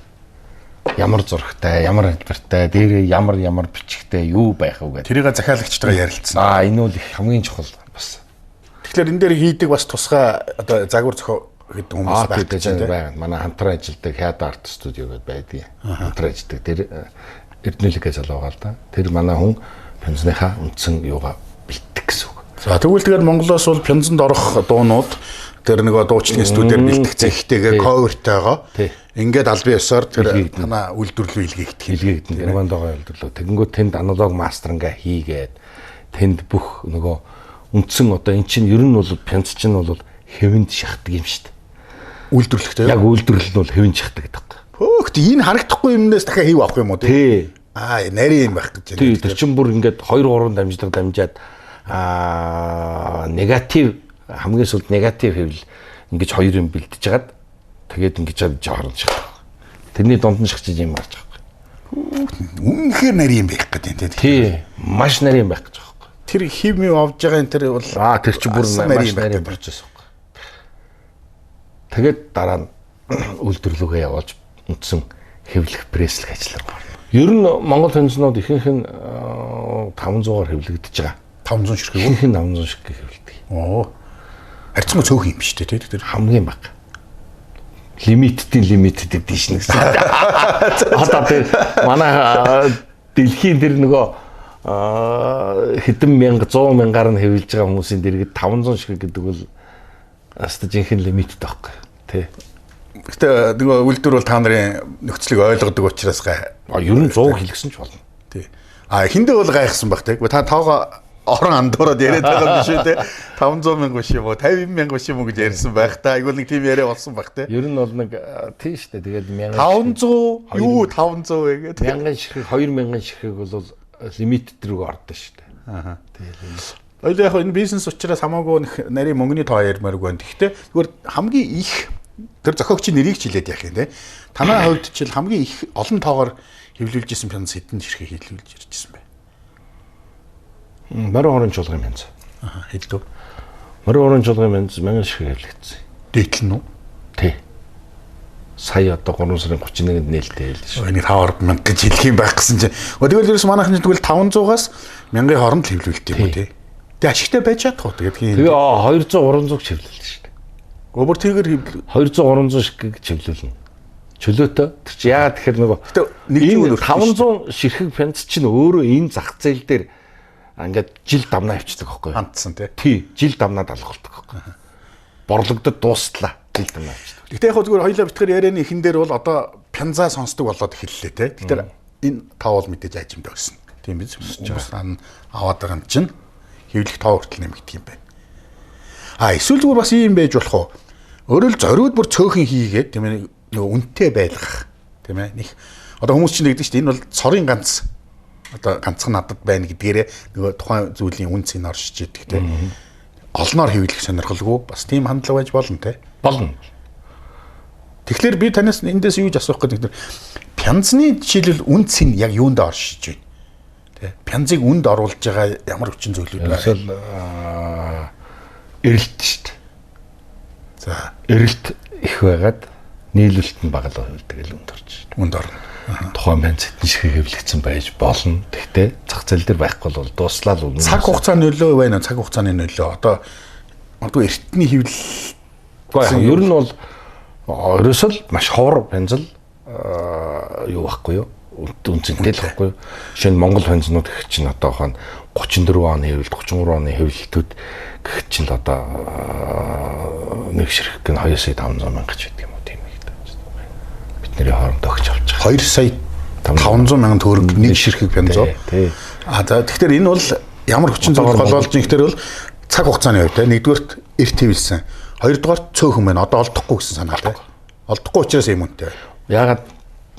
ямар зурагтай, ямар хэлбэртэй, дээрээ ямар ямар бичгтэй юу байх вэ гэдэг. Тэрийг захиалагчтайгаа ярилцсан. Аа энэ бол их хамгийн чухал бас. Тэгэхээр энэ дээр хийдэг бас тусгай одоо загвар зохио гэдэг хүмүүс байх гэж байна. Манай хамтран ажилладаг Хяда арт студио гэдээ байдаг. Хамтран ажилладаг. Тэр Эрдэнэлгээ залуу байгаа л да. Тэр манай хүн пянзныхаа үндсэн юугаа бэлтгэх гэсэн үг. За тэгвэл тэгэхээр Монголоос бол пянзанд орох дуунууд тэр нөгөө дуучлалын студиэр бэлтгэх зэгтэйгээ ковертойгоо ингээд албан ёсоор тэр танаа үйлдвэрлэлөө илгээгдэх. Илгээгдэн. Германд байгаа үйлдвэрлэлөө. Тэгэнгүүт тэнд аналог мастеринга хийгээд тэнд бүх нөгөө үндсэн одоо эн чинь ер нь бол пянз чинь бол хэвэнд шахдаг юм шүү дээ. Үйлдвэрлэхтэй. Яг үйлдвэрлэл нь бол хэвэнд шахдаг гэдэг. Хөөхт энэ харагдахгүй юмнаас дахиад хэв авах юм уу тий? Аа нарийн юм байх гэж байна. Тий тэр чинь бүр ингээд 2 3 дамжлага дамжаад негатив хамгийн сүүлд негатив хэвлэл ингэж хоёр юм бэлдэж хагаад тэгээд ингэж жоорн шахах. Тэрний дунд нь шахчих юм гарч байгаа байхгүй. Үнэхээр нарийн юм байх гэдэг юм тий. Маш нарийн байх гэж байгаа байхгүй. Тэр хэв мэв авж байгаа энэ тэр бол тэр чинь бүр маш нарийн процесс байхгүй. Тэгээд дараа нь үйлдвэрлэлгээ явуулж үндсэн хэвлэх пресслэх ажил руу орно. Ер нь Монгол пянзнууд ихэнх нь 500-аар хэвлэгдэж байгаа. 500 ширхэг үү? Ихэнх нь 500 ширхэг хэвлэдэг. Оо. Харьцангуй цөөхөн юм биш үү те тэр хамгийн бага. Лимитедийн лимитед эдишн гэсэн. Одоо тэр манай дэлхийн тэр нөгөө хэдэн мянга 100 мянгаар нь хэвлэж байгаа хүмүүсийн дэргэд 500 ширхэг гэдэг бол аста жинхэнэ лимиттэй байхгүй тий. Гэтэ нөгөө үйлдвэр бол та нарын нөхцөлийг ойлгодог учраас гай. А ер нь 100 хэлсэн ч болно. Тий. А эхэндээ бол гайхсан баг тий. Та тоогоо орон андуураад яриад байгаа юм биш үү те 500 мянга биш юм уу 50 мянга биш юм уу гэж ярьсан байх та. Айгуул нэг тийм яриа болсон байх те. Ер нь бол нэг тийм шүү дээ. Тэгэл 1500 юу 500 вэ гэдэг. 1000 ширхэг 2000 ширхэг бол лимит рүү ордог шүү дээ. Аа. Тэгэл. Ойлоо яг энэ бизнес учраас хамаагүй нэг нарийн мөнгөний тоо ярмааргүй байна. Гэхдээ зүгээр хамгийн их тэр зохиогчийн нэрийг ч хэлээд яах юм те. Танай хувьд чил хамгийн их олон тоогоор хэвлүүлж исэн пянз хэдэн ширхэг хэвлүүлж ирж исэн бэ? Морин хорон чуулгын пянз. Аа, хэлдүү. Морин хорон чуулгын пянз 1000 ширхэг хэвлэгдсэн. Дээтэл нь үү? Тий. Сая одоо 3 сарын 31-нд нээлттэй хэлсэн шүү. Энийг 5 мянга гэж хэлэх юм байх гэсэн чинь. Тэгвэл ерөөс манайхан чинь тэгвэл 500-аас 1000-ын хооронд хэвлүүлдэг юм уу тий? Тэг ашигтай байж чадах уу тэгээд тийм. Тэгээ 200 300 ч хэвлүүлсэн шүү дээ. Гобор тэгэр хэвлэл 200 300 ширхэг хэвлүүлнэ. Чөлөөтэй. Тэр чи яагаад тэгэхээр нөгөө нэг зүйл 500 ширхэг пянз чинь өөрөө энэ зах зээл дээр ингээд жил дамнаа авчдаг байхгүй юу? Хандсан тий. Тий, жил дамнаа далгуулдаг байхгүй юу? Борлогдод дуустлаа. Жил дамнаа авчдаг. Гэтэ яг зүгээр хоёлаа битгаар ярианы ихэн дээр бол одоо пянзаа сонсдог болоод эхэллээ тий. Тэгэхээр энэ тоо бол мэдээж ажимд өснө. Тийм биз? Хүмүүс аваад байгаа юм чинь хэвлэх тоо хүртэл нэмэгдэх юм байна. А эсвэл зүгээр бас ийм байж болох уу? Өөрөөр л зориуд бүр цөөхөн хийгээд тийм ээ нөгөө үнэтэй байлгах тийм ээ. Них одоо хүмүүс чинь нэгдэг шүү дээ. Энэ бол цорын ганц одоо ганцхан надад байна гэдгээрээ нөгөө тухайн зүйлийн үн цэн оршиж идэг те. Олноор хэвлэх сонирхолгүй бас тийм хандлага байж болно те. Болно. Тэгэхээр би танаас эндээс юу гэж асуух гэдэг нь пянзны жишээлбэл үн цэн яг юунд оршиж байна? Тэ. Пянзыг үнд оруулж байгаа ямар хүчин зүйлүүд байна? Эсвэл эрэлт шүү дээ. За, эрэлт их байгаад нийлүүлэлт нь бага л байвал тэгэл үнд орж шүү. Үнд орно. Тухайн пянз хэдэн ширхэг хэвлэгдсэн байж болно. Гэхдээ зах зээл дээр байхгүй бол дууслаа л үнэ. Цаг хугацааны нөлөө байна уу? Цаг хугацааны нөлөө. Одоо магадгүй эртний хэвлэл үгүй ер нь бол ерөөсөө л маш ховор пянз л юу байхгүй юу? Үнцэнтэй л байхгүй юу? Жишээ нь Монгол пянзнууд гэх чинь одоо хаан 34 оны хэвлэлт, 33 оны хэвлэлтүүд гэх чинь л одоо нэг ширхэг нь 2 сая 500 мянга ч гэдэг юм уу тийм их. Бидний хооронд өгч авч байгаа. 2 сая 500 мянган төгрөг нэг ширхэг пянз уу? Тий. А за тэгэхээр энэ бол ямар хүчин зүйл голоолж юм гэхээр бол цаг хугацааны хувьд те нэгдүгээрт эрт хэвлсэн. Хоёрдугаарт цөөхөн байна. Одоо олдохгүй гэсэн санаа те. Олдохгүй учраас юм үнэтэй. Яагаад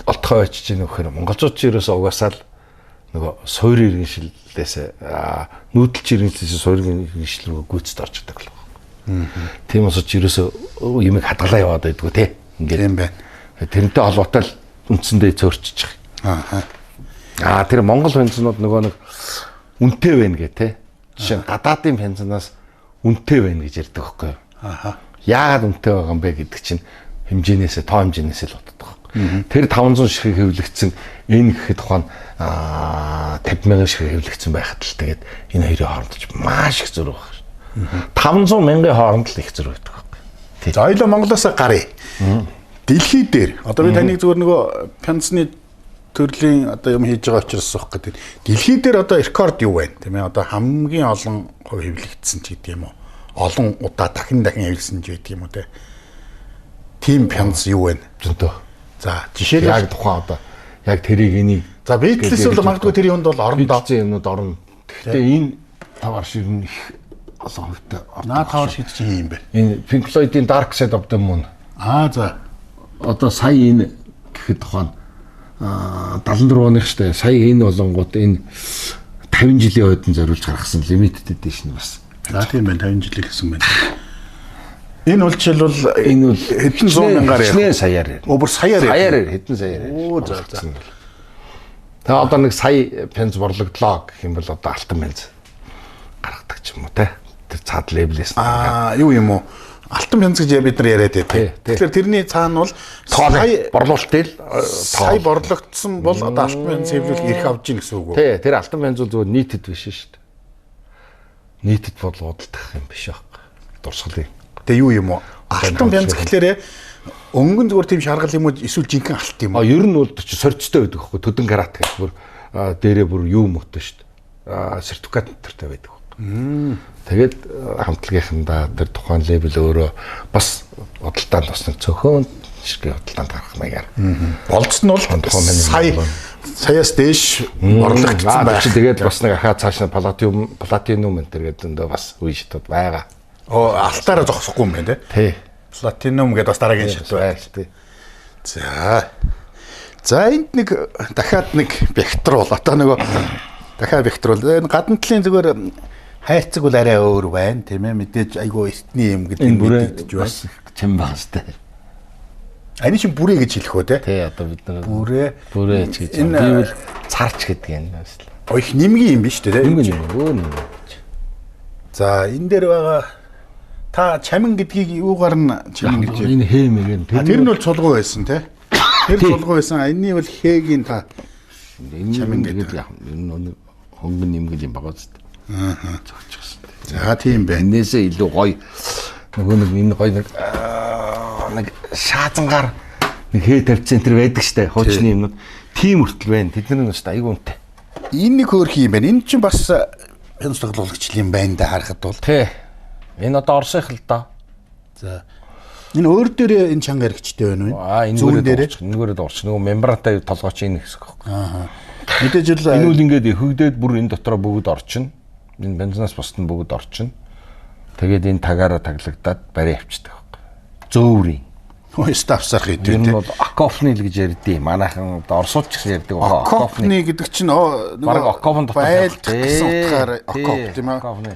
олдохоо очиж ийн вэхээр монголчууд ч ерөөсөө угаасаа л нөгөө суур иргэншилээс нүүдэлч иргэншилээс суур иргэншил рүү гүйцэд орж идэг л байна. Тийм учраас ерөөсөө юмыг хадгалаа яваад байдгүй те. Ингээд юм байна. Тэрнтэй холбоотой л үндсэндээ зөөрчиж байгаа. Аа тэр Монгол пянзнууд нөгөө нэг үнэтэй байна гэ те. Жишээ нь гадаадын пянзнаас үнэтэй байна гэж ярьдаг байхгүй юу? Аа. Яагаад үнэтэй байгаа юм бэ гэдэг чинь хэмжээнээсээ тоо хэмжээнээсээ л боддог байхгүй. Тэр 500 ширхэг хэвлэгдсэн энэ гэхэд тухайн 50 мянган ширхэг хэвлэгдсэн байхад л тэгээд энэ хоёрын хооронд ч маш их зөрүү байна. 500 мянган хооронд л их зөрүү байдаг байхгүй. За ойлоо Монголоос гаръя. Дэлхий дээр одоо би таныг зүгээр нөгөө пянзны төрлийн одоо юм хийж байгаа учраас асуух гэдэг. Дэлхий дээр одоо рекорд юу байна тийм ээ? Одоо хамгийн олон хувь хэвлэгдсэн ч гэдэг юм уу? Олон удаа дахин дахин хэвлсэн ч гэдэг юм уу те? Тийм пянз юу байна? Зөндөө. За жишээлбэл яг тухайн одоо яг тэрийг энийг за Beatles бол магадгүй тэр юунд бол орно доо. Beatles-ийн юмнууд орно. Гэхдээ энэ тавар шиг их олон хувьтай. Наа тавар шиг чинь юм бэ? Энэ Pink Floyd-ийн Dark Side of the Moon. Аа за. Одоо сая энэ гэхэд тухайн 74 оных штэ. Сая энэ болонгууд энэ 50 жилийн хойд нь зориулж гаргасан limited edition бас. За тийм байна 50 жилийн гэсэн байна. Энэ бол жишээлбэл энэ бол хэдэн зуун мянгаар ярих. Саяар. Өө бүр саяар. Саяар хэдэн саяар. Оо за за. Тэгээ одоо нэг сая пянз борлогдлоо гэх юм бол одоо алтан пянз гаргадаг ч юм уу те. Тэр цаад лейблээс. Аа юу юм уу? Алтан пянз гэж бид нар яриад байдаг. Тэгэхээр тэрний цаана бол сая борлуулалтыг сая борлогдсон бол одоо алтан пянз хэвлүүл эрх авч ийн гэсэн үг үү? Тий, тэр алтан пянз бол зүгээр нийтэд биш шүү дээ. Нийтэд бодлуудах юм биш байхгүй. Дурсгалын. Тэгээ юу юм уу? Алтан пянз гэхлээрээ өнгөн зүгээр тийм шаргал юм уу эсвэл жинхэнэ алт юм уу? А ер нь бол сорьцтой байдаг байхгүй. Төдөн карат гэх бүр дээрээ бүр юу мөтөө шүү дээ. сертификат төртэй байдаг. Тэгээд хамтлагийнхандаа тэр тухайн лейбл өөрөө бас худалдаанд бас нэг цөөхөн ширхэг худалдаанд гарах маягаар. Болцсон нь бол саяас дээш орлогдсон байх. Тэгээд бас нэг ахаа цааш нь платинум энэ төр гэдэг өндөө бас үе шатууд байгаа. Алтаараа зогсохгүй юм байна тий. Платинум гэдээ бас дараагийн шат байна тий. За. За энд нэг дахиад нэг бактер бол одоо нөгөө дахиад бактер бол энэ гадна талын зүгээр хайрцаг бол арай өөр байна тийм ээ, мэдээж айгүй эртний юм гэдэг нь мэдэгдэж байна. Чим баг штэ. Ани чинь бүрээ гэж хэлэх үү те? Тий, одоо бид нар бүрээ ч гэж. Би бол царч гэдэг юм байна. Их нэмгийн юм биш үү те? Нэмгийн юм өө нэмэг. За энэ дээр байгаа та чамин гэдгийг юугаар нь чамин гэж энэ хээ мэгэн. Тэр нь бол цулгуу байсан те? Тэр цулгуу байсан. Энэний бол хээгийн та чамин гэдэг яг энэ хөнгөн нэмгэл юм байгаа зү. Аа. Зогсчихсон. За тийм байна. Энээсээ илүү гоё нөгөө нэг энэ гоё нэг шаазангаар нэг хээ тавьсан тэр байдаг штэ хуучны юмнууд тийм хүртэл байна. Тэд нар нь штэ айгүй үнэтэй. Энэ нэг хөөрхий юм байна. Энэ чинь бас хянас тоглуулагч юм байна да харахад бол. Тий. Энэ одоо Оросынх л доо. За. Энэ өөр дээр энэ чанга хэрэгчтэй байна уу? Аа энэ дээр энэгээрээ дуурч. Нөгөө мембрантай толгойч энэ хэсэг байхгүй. Аа. Мэдээж л энэ үл ингээд хөгдөөд бүр энэ дотроо бүгд орчин. Энэ бензинаас бусд нь бүгд орчин. Тэгээд энэ тагаараа таглагдаад барай явчихдаг байхгүй. Зөөврийн. Хөөс авсарх идэв тийм. Энэ бол окофны л гэж ярьдیں۔ Манайхан одоо орсууд ч гэсэн ярьдаг. Окофны гэдэг чинь нөгөө баг окофн дотор байлдах гэсэн утгаар окоф тийм ээ. Окофны.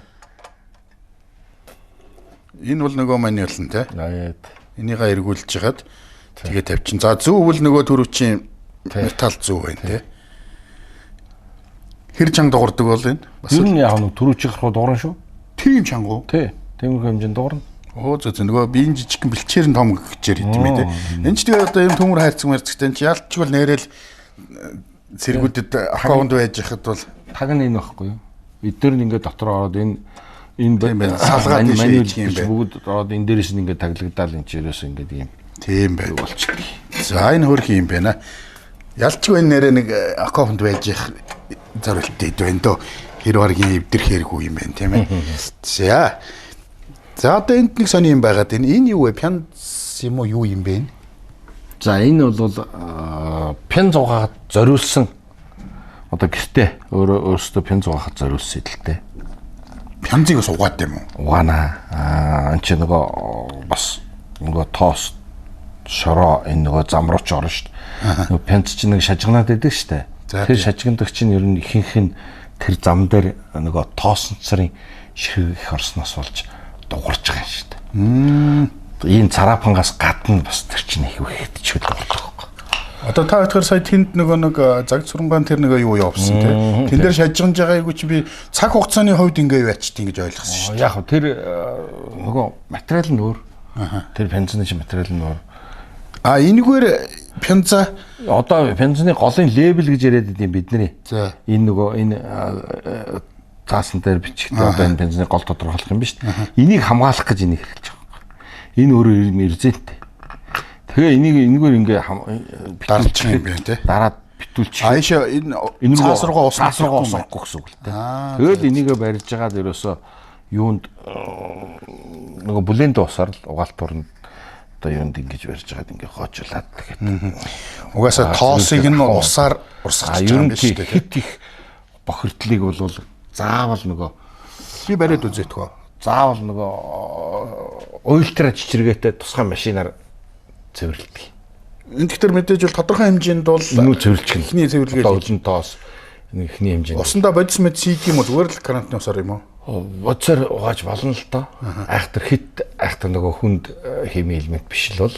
Энэ бол нөгөө маний болно те. Аа. Энийгээ эргүүлж хагаад тэгээ тавьчин. За зүү бол нөгөө түрүүчийн металл зүү байна те. Хэр чанга дуурдаг бол энэ? Бас ер нь яг нэг түрүүчийнх рүү дуурна шүү. Тийм чанга уу? Тий. Тиймэрхүү хэмжээнд дуурна. Оо зөө зөө нөгөө биеийн жижигхэн бэлчээр нь том гэжээр идэм ээ те. Энэ ч тэгээ одоо юм төмөр хайрцаг марцагтай энэ ч ялчгүй нэрэл цэргүүдэд аккаунт байж хахад бол таг нь энэ байхгүй юу? Эдгээр нь ингээд дотор ороод энэ салгаад ийш юм байна. Бүгд ороод энэ дээрээс нь ингээд таглагдаал энэ ч ерөөсөө ингээд юм. Тийм байна. Болчихдог. За энэ хөрх юм байна. Ялчгүй энэ нэрээ нэг аккаунт байж их зориулттай ид байна дөө. Хэр баргийн эвдэрх хэрэггүй юм байна тийм ээ. За. За одоо энд нэг сони юм байгаад энэ энэ юу вэ? Пянз юм уу юу юм бэ? За энэ бол пянз угаагаад зориулсан одоо гэртээ өөрөөсөө пянз угаахад зориулсан идэлтэй. Пянзыг бас угаад юм уу? Угаана. Аа энэ чи нөгөө бас нөгөө тоос шороо энэ нөгөө зам руу ч орно шүү дээ. Нөгөө пянз чинь нэг шажигнаад байдаг шүү дээ. Тэр шажигнадаг чинь ер нь ихэнх нь тэр зам дээр нөгөө тоосон царийн ширхэг их орсноос болж дуурж байгаа юм шүү дээ. Энэ цараапангаас гадна бас тэр чинь их ихэдчил болох байхгүй. Одоо та хоёроор сая тэнд нөгөө нэг цаг сурангаан тэр нөгөө юу явсан тий. Тэн дээр шажигнаж байгаагүй чи би цаг хугацааны хувьд ингээ ячтیں гэж ойлгосон шүү дээ. Яг хөө тэр нөгөө материал нь өөр. Тэр пянзны чинь материал нь өөр. А энэгээр пянза одоо пянзны голын лейбл гэж яриад идэв бидний. За энэ нөгөө энэ цаасан дээр бичигтэй одоо энэ бензиний гол тодорхойлох юм биш. Энийг хамгаалах гэж энийг хэрэглэж байгаа юм. Энэ өөрөө эрзэнтэй. Тэгээ энийг энэгээр ингээ дарчих юм байна те. Дараад битүүлчих. Аашаа энэ цаас руугаа усахгүй гэсэн үг л те. Тэгэл энийгээ барьж байгаад ерөөсөө юунд нөгөө бүлээн дуусаар л угаалтуурнд одоо юунд ингэж барьж байгаад ингээ хоожуулаад тэгээд угаасаа тоосыг нь усаар урсгах юм биш үү? Хит их бохирдлыг бол заавал нөгөө би бариад үзээдгөө. Заавал нөгөө ультра чичиргээтэй тусгай машинаар цэвэрлэдэг. Энэ тэгэхээр мэдээж бол тодорхой хэмжээнд бол нөгөө цэвэрлэх нь эхний цэвэрлэгээ өлөн тоос энэ эхний хэмжээнд. Усандаа бодис мэд сийд юм уу зүгээр л карантин усаар юм уу? Бодсоор угааж болно л доо. Айхтар хит айхтар нөгөө хүнд хими элемент биш л бол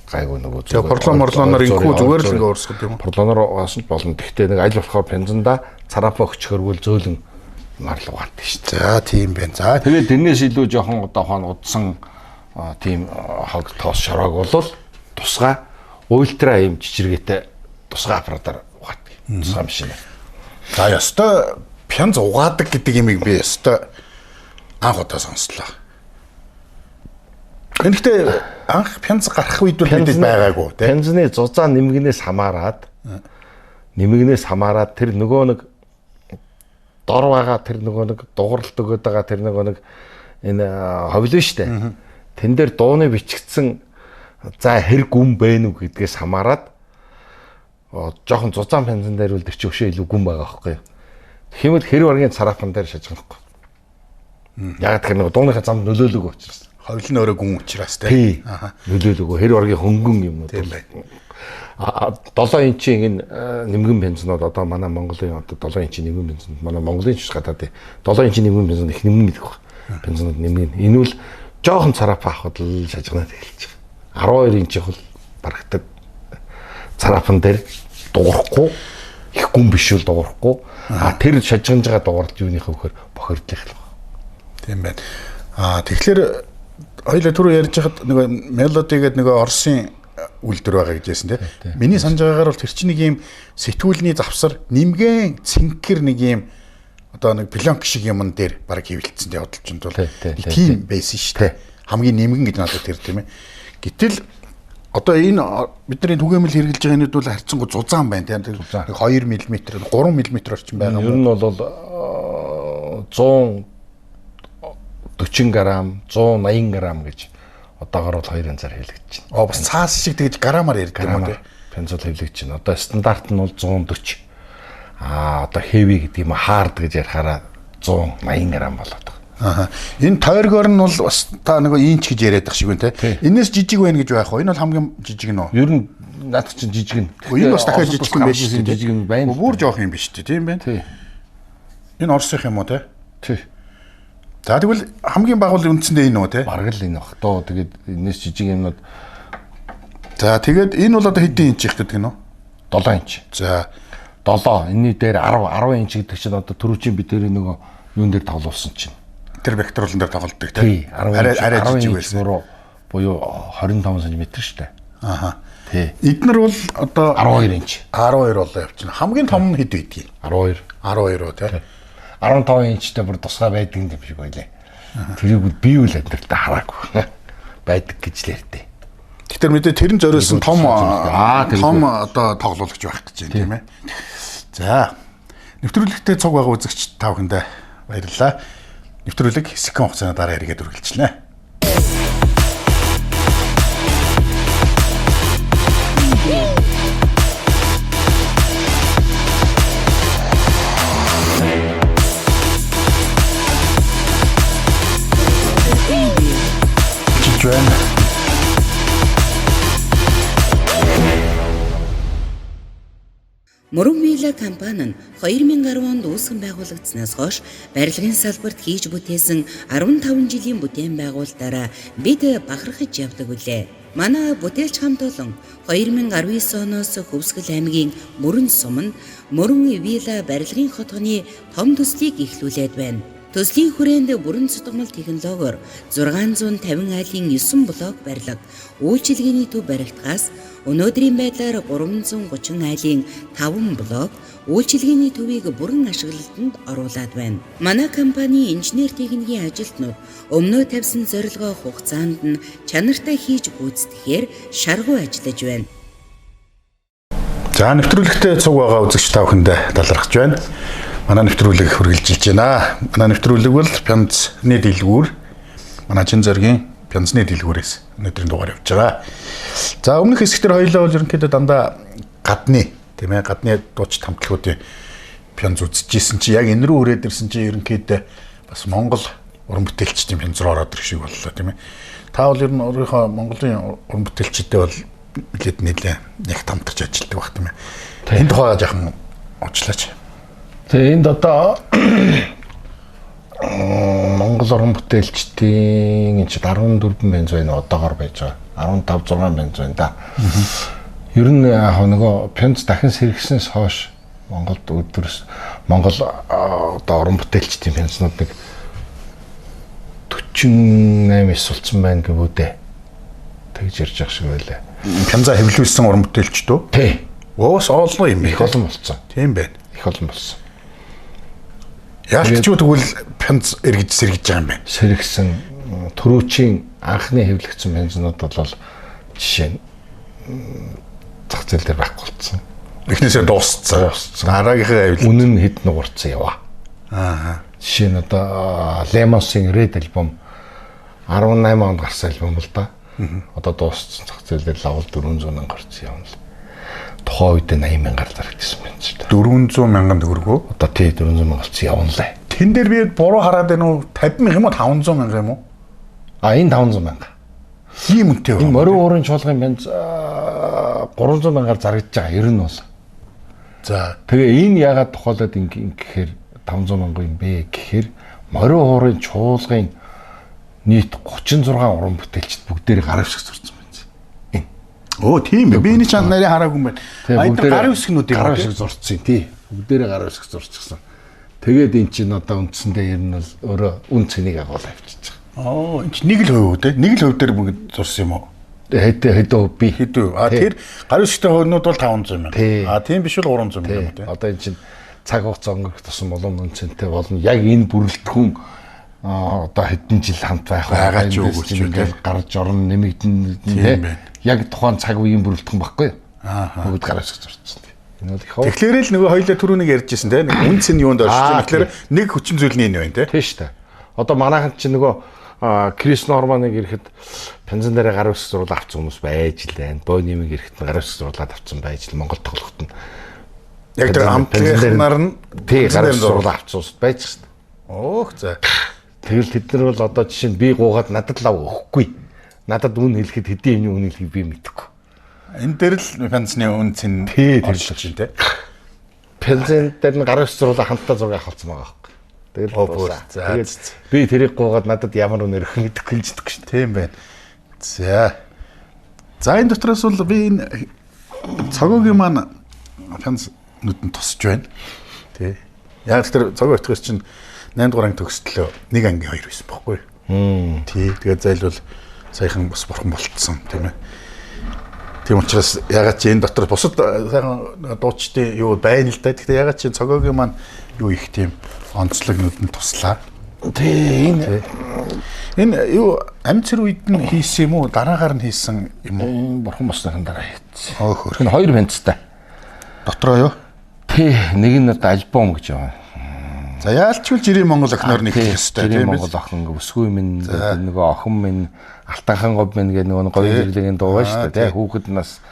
гайгүй нөгөө зүгээр порлон морлоноор инхүү зүгээр л ингээ урсгах юм уу? Порлоноор угаасан ч болно. Гэхдээ нэг аль болохоор пензанда цараапа өчгөргүүл зөөлөн марл угаадаг шүү дээ. За тийм байна. За тэгээд тэрнээс илүү жоохон одоо хаан удсан тийм хог тоос шороог бол тусгай ультра юм чичиргээтэй тусгай аппаратаар угаадаг. Тусгай машинаар. За ёстой пянз угаадаг гэдэг юмыг би ёстой анх удаа сонслоо. Гэхдээ анх пянз гарах үед бол мэдээж байгаагүй тийм. Пянзны зузаан нэмгнээс хамаарат тэр нөгөө нэг дор байгаа тэр нөгөө нэг дугарлалт өгöd байгаа тэр нөгөө нэг энэ ховлон штэ. Тэн дээр дууны бичигдсэн за хэрэг гүн бэ нү гэдгээс хамаарат жоохон зузаан пянзан дээр бол тэр чи өшөө илүү гүн байгаа байхгүй юу. Тэгмэл хэрэг варгийн цараапан дээр шажигнахгүй. Яг тэр нөгөө дууныхаа замд нөлөөлөөгүй учраас. Ховл нь өөрөө гүн учраас тий. Аа. Нөлөөлөөгүй хэрэг варгийн хөнгөн юмнууд. Тийм байна. 7 инчийн энэ нэмгэн бензинууд одоо манай Монголын одоо 7 инчийн нэмгэн бензинууд манай Монголын ч гадаад 7 инчийн нэмгэн бензин их нэмгэн гэдэг баг. Бензинууд нэмгэн. Энэ бол жоохон цараапа авахд л шажигнаад эхэлж байгаа. 12 инчийн бол барагтад цараапан дээр дуурахгүй их гүн биш бол дуурахгүй. А тэр шажигнаж байгаа дууралт юуныхаа вөхөр бохирдлих л байна. Тийм байна. А тэгэхээр хоёлаа түрүү ярьж хахад нөгөө мелоди гэдэг нөгөө Оросын үйлдвэр байгаа гэж хэлсэн тийм. Миний санаж байгаагаар бол тэр чинь нэг юм сэтгүүлний завсар нэмгэн цэнхэр нэг юм одоо нэг пленк шиг юмн дээр баг хэвлэлцэн тийм бодлолчонд бол тийм байсан шүү дээ. Хамгийн нэмгэн гэж надад тэр тийм ээ. Гэтэл одоо энэ бидний түгээмэл хэрэглэж байгаа энэд бол харьцангуй зузаан байна тийм. Нэг 2 мм 3 мм орчим байгаа. Ер нь бол 140 грамм 180 грамм гэж одоогор бол хоёр янзаар хэвлэгдэж байна. Оо бас цаас шиг тэгж граммаар ярьдаг юм уу те? Пензол хэвлэгдэж байна. Одоо стандарт нь бол 140. Аа одоо heavy гэдэг юм hard гэж ярихаараа 180 грамм болоод байгаа. Аа. Энэ тойргоор нь бол бас та нөгөө инч гэж яриад байх шиг байна те. Энээс жижиг байна гэж байх уу? Энэ бол хамгийн жижиг нь үү? Ер нь наад чинь жижиг нь. Энэ бас дахиад жижиг юм биш үү? Жижиг нь байна. Бүр жоох юм биш үү? Тийм байна. Тий. Энэ Оросынх юм уу те? Тий. За тэгвэл хамгийн баг бол үндсэндээ энэ үү те? Бараг л энэ бах доо. Тэгээд энэс жижиг юмнууд. За тэгээд энэ бол одоо хэдэн инч их гэдэг нь үү? 7 инч. За 7. Энийний дээр 10 инч гэдэг чинь одоо түрүүчийн бид тэр нөгөө юун дээр тоглуулсан чинь. Тэр векторлон дээр тоглолдог те. Тий. 10 арай жижиг байсан. Буюу 25 см шүү дээ. Аха. Тий. Эднэр бол одоо 12 инч. 12 болоо явчихна. Хамгийн том нь хэд байдгийг? 12. 12 үү те. 15 инчтэй бүр тусгай байдаг юм шиг байлаа. Тэрийг би үл амьдралтаа хараагүй. Байдаг гэж л ярьдээ. Тэгэхээр мэдээ тэр нь зориулсан том том одоо тоглуулагч байх гэж байна тийм ээ. За. Нэвтрүүлэгтээ цуг байгаа үзэгч та бүхэндээ баярлалаа. Нэвтрүүлэг хэсэгхэн хугацааны дараа эргээд үргэлжлэнэ. Байна. Мөрөн Вилла компани нь 2010 онд үүсгэн байгуулагдсанаас хойш барилгын салбарт хийж бүтээсэн 15 жилийн бүтээн байгуулалтаараа бид бахархаж явдаг үлээ. Манай бүтээлч хамт олон 2019 оноос Хөвсгөл аймгийн Мөрөн суманд Мөрөн Вилла барилгын хотгоны том төслийг эхлүүлээд байна. Төслийн хүрээнд бүрэн цутгамал технологиор 650 айлын 9 блок барилга, үйлчилгээний төв баригдахаас өнөөдрийн байдлаар 330 айлын 5 блок үйлчилгээний төвийг бүрэн ашиглалтанд оруулаад байна. Манай компани инженер техникийн ажилтнууд өмнөө тавьсан зорилгоо хугацаанд нь чанартай хийж гүйцэтгэхээр шаргуу ажиллаж байна. За нэвтрүүлэгтээ цуг байгаа үзэгч та бүхэндээ талархаж байна. Манай нэвтрүүлэг үргэлжилж байна. Манай нэвтрүүлэг бол Пянзны дэлгүүр. Манай чин зоргийн Пянзны дэлгүүрээс өнөөдрийн дугаар явж байгаа. За өмнөх хэсэгтэр хоёлаа бол ерөнхийдөө дандаа гадны тийм ээ гадны дуучид хамтлагуудын пянз үзчихсэн чи яг энэ рүү хүрээд ирсэн чи ерөнхийдөө бас Монгол уран бүтээлчдийн пянз руу ороод ирэх шиг боллоо тийм ээ. Та бол ер нь өөрийнхөө Монголын уран бүтээлчдээ бол нэлээд нэлээ яг хамтарч ажилладаг байх тийм ээ. Энэ тухай жаахан уучлаач. Тэгээ энд одоо Монгол уран бүтээлчдийн энэ 14 бенз байна одоогор байж байгаа. 15 6 бенз байна да. Ер нь яг нөгөө пянз дахин сэргэснээс хойш Монголд өдөрс Монгол одоо уран бүтээлчдийн пянзнууд нэг 48 9 болсон байна гэвүү дээ. Тэгж ярьж байгаа шиг байлаа. Пянзаа хэвлүүлсэн уран бүтээлчд үү? Тий. Уус олон юм их олон болсон. Тийм байна. Их олон болсон. Яалтчгүй тэгвэл пянз эргэж сэргэж байгаа юм байна. Сэргсэн түрүүчийн анхны хэвлэгдсэн пянзнууд бол жишээ нь зах зээл дээр байхгүй болсон. Эхнээсээ дууссан. Дараагийнхаа хэвлэл үнэн хэд нугарцсан яваа. Аа. Жишээ нь одоо Lemons-ийн Red album 18 онд гарсан альбом л да. Одоо дууссан зах зээл дээр лавл 400 мянга гарсан юм л. Тухайн үед 80 мянгаар зарагдсан байна ч да. 400 мянган төгрөгөө? Одоо тий 400 мянга болсон явна лээ. Тэн дээр би буруу хараад байна уу? 50 мянга юм уу 500 мянга юм уу? А энэ 500 мянга. Ийм үнэтэй байна. Энэ морин уурын чуулгын бенз 300 мянгаар зарагдж байгаа ер нь бол. За тэгээ энэ яагаад тухайлаад ингэхээр 500 мянга юм бэ гэхээр морин уурын чуулгын нийт 36 уран бүтээлчд бүгдээрээ гар үсэг зурсан байна. Энэ. Өө тийм ээ. Би энэ ч нарийн хараагүй юм байна. А энэ гар үсгнүүд юм. Гар үсэг зурцсан тий. Бүгдээрээ гар үсэг зурчихсан. Тэгээд эн чинь одоо үндсэндээ ер нь бол өөрөө үн цэнийг агуулаа авчиж байгаа. Оо энэ чинь нэг л хувь үү те? Нэг л хувь дээр бүгд зурсан юм уу? Хэд хэдэн хувь би. Хэдэн. А тэр гар үсгтэй хувьнууд бол 500 мянга. А тийм биш бол 300 мянга юм те. Одоо эн чинь цаг хугацаа өнгөрөх тусам улам үн цэнтэй болно. Яг энэ бүрэлдэхүүн одоо хэдэн жил хамт байх байгаа ч үгүй ч ингээл гарч орно нэмэгдэн те. Яг тухайн цаг үеийн бүрэлдэхүүн баггүй юу? Аа. Бүгд гар үсэг зурцсан. Энэ бол их. Тэгэхээр л нөгөө хоёлаа түрүүнийг ярьж ирсэн те. Нэг үн цэн юунд оршиж. Тэгэхээр нэг хүчин зүйл нь энэ байна те. Тийм шүү дээ. Одоо манайханд чинь нөгөө Крис Норманыг ирэхэд пензен дээр гар үсэг зурлаа авсан хүмүүс байж л байна. Бонимыг ирэхэд гар үсэг зурлаад авсан байж л Монгол тоглоход нь. Яг тэр амтлагнаар нь тий гар үсэг зурлаа авсан хүмүүс байж шүү дээ. Өөх за. Тэгэл тэд нар бол одоо жишээ нь би гуугаад надад лав өгөхгүй. Надад үн хэлэхэд хэдийн юмны үн хэлхийг би мэдэхгүй. Энэ дээр л пензны үн цэн оршиж чинь те. Пензен дээр нь гар үсэг зурлаа хамтдаа зураг авах болсон байгаа байхгүй. Тэгэл тэгээд би тэрийг гуугаад надад ямар үнээр өгөх мэдэхгүй л жидэггүй шүү. Тийм байна. За. За энэ дотроос бол би энэ цогоогийн маань пенз нүдэнд тусч байна. Тэ. Яг тэр цогоо өтгөөс чинь 8 дугаар анги төгслөө нэг ангийн 2 байсан бохгүй. Тий. Тэгээд зайлвал саяхан бас бурхан болцсон тийм ээ. Тийм учраас ягаад чи энэ дотор бусад сайхан дуучдын юу байна л да. Гэхдээ ягаад чи цогоогийн маань юу их тийм онцлог нүдэнд туслаа. Тий энэ энэ юу амьцэр үед нь хийсэн юм уу? Дараагаар нь хийсэн юм уу? Бурхан босныхан дараа хийсэн. Өөх. Энэ хоёр бенцтэй. Дотроо юу? Тий, нэг нь одоо альбом гэж байна. За яалчгүй жирийн Монгол охиноор нэгтгэх ёстой тийм ээ. Монгол охин өсгүй минь нөгөө охин минь Алтанхан говь минь гэдэг нөгөө гоё жирлэгийн дуу байна шүү дээ тий. Хүүхэд нас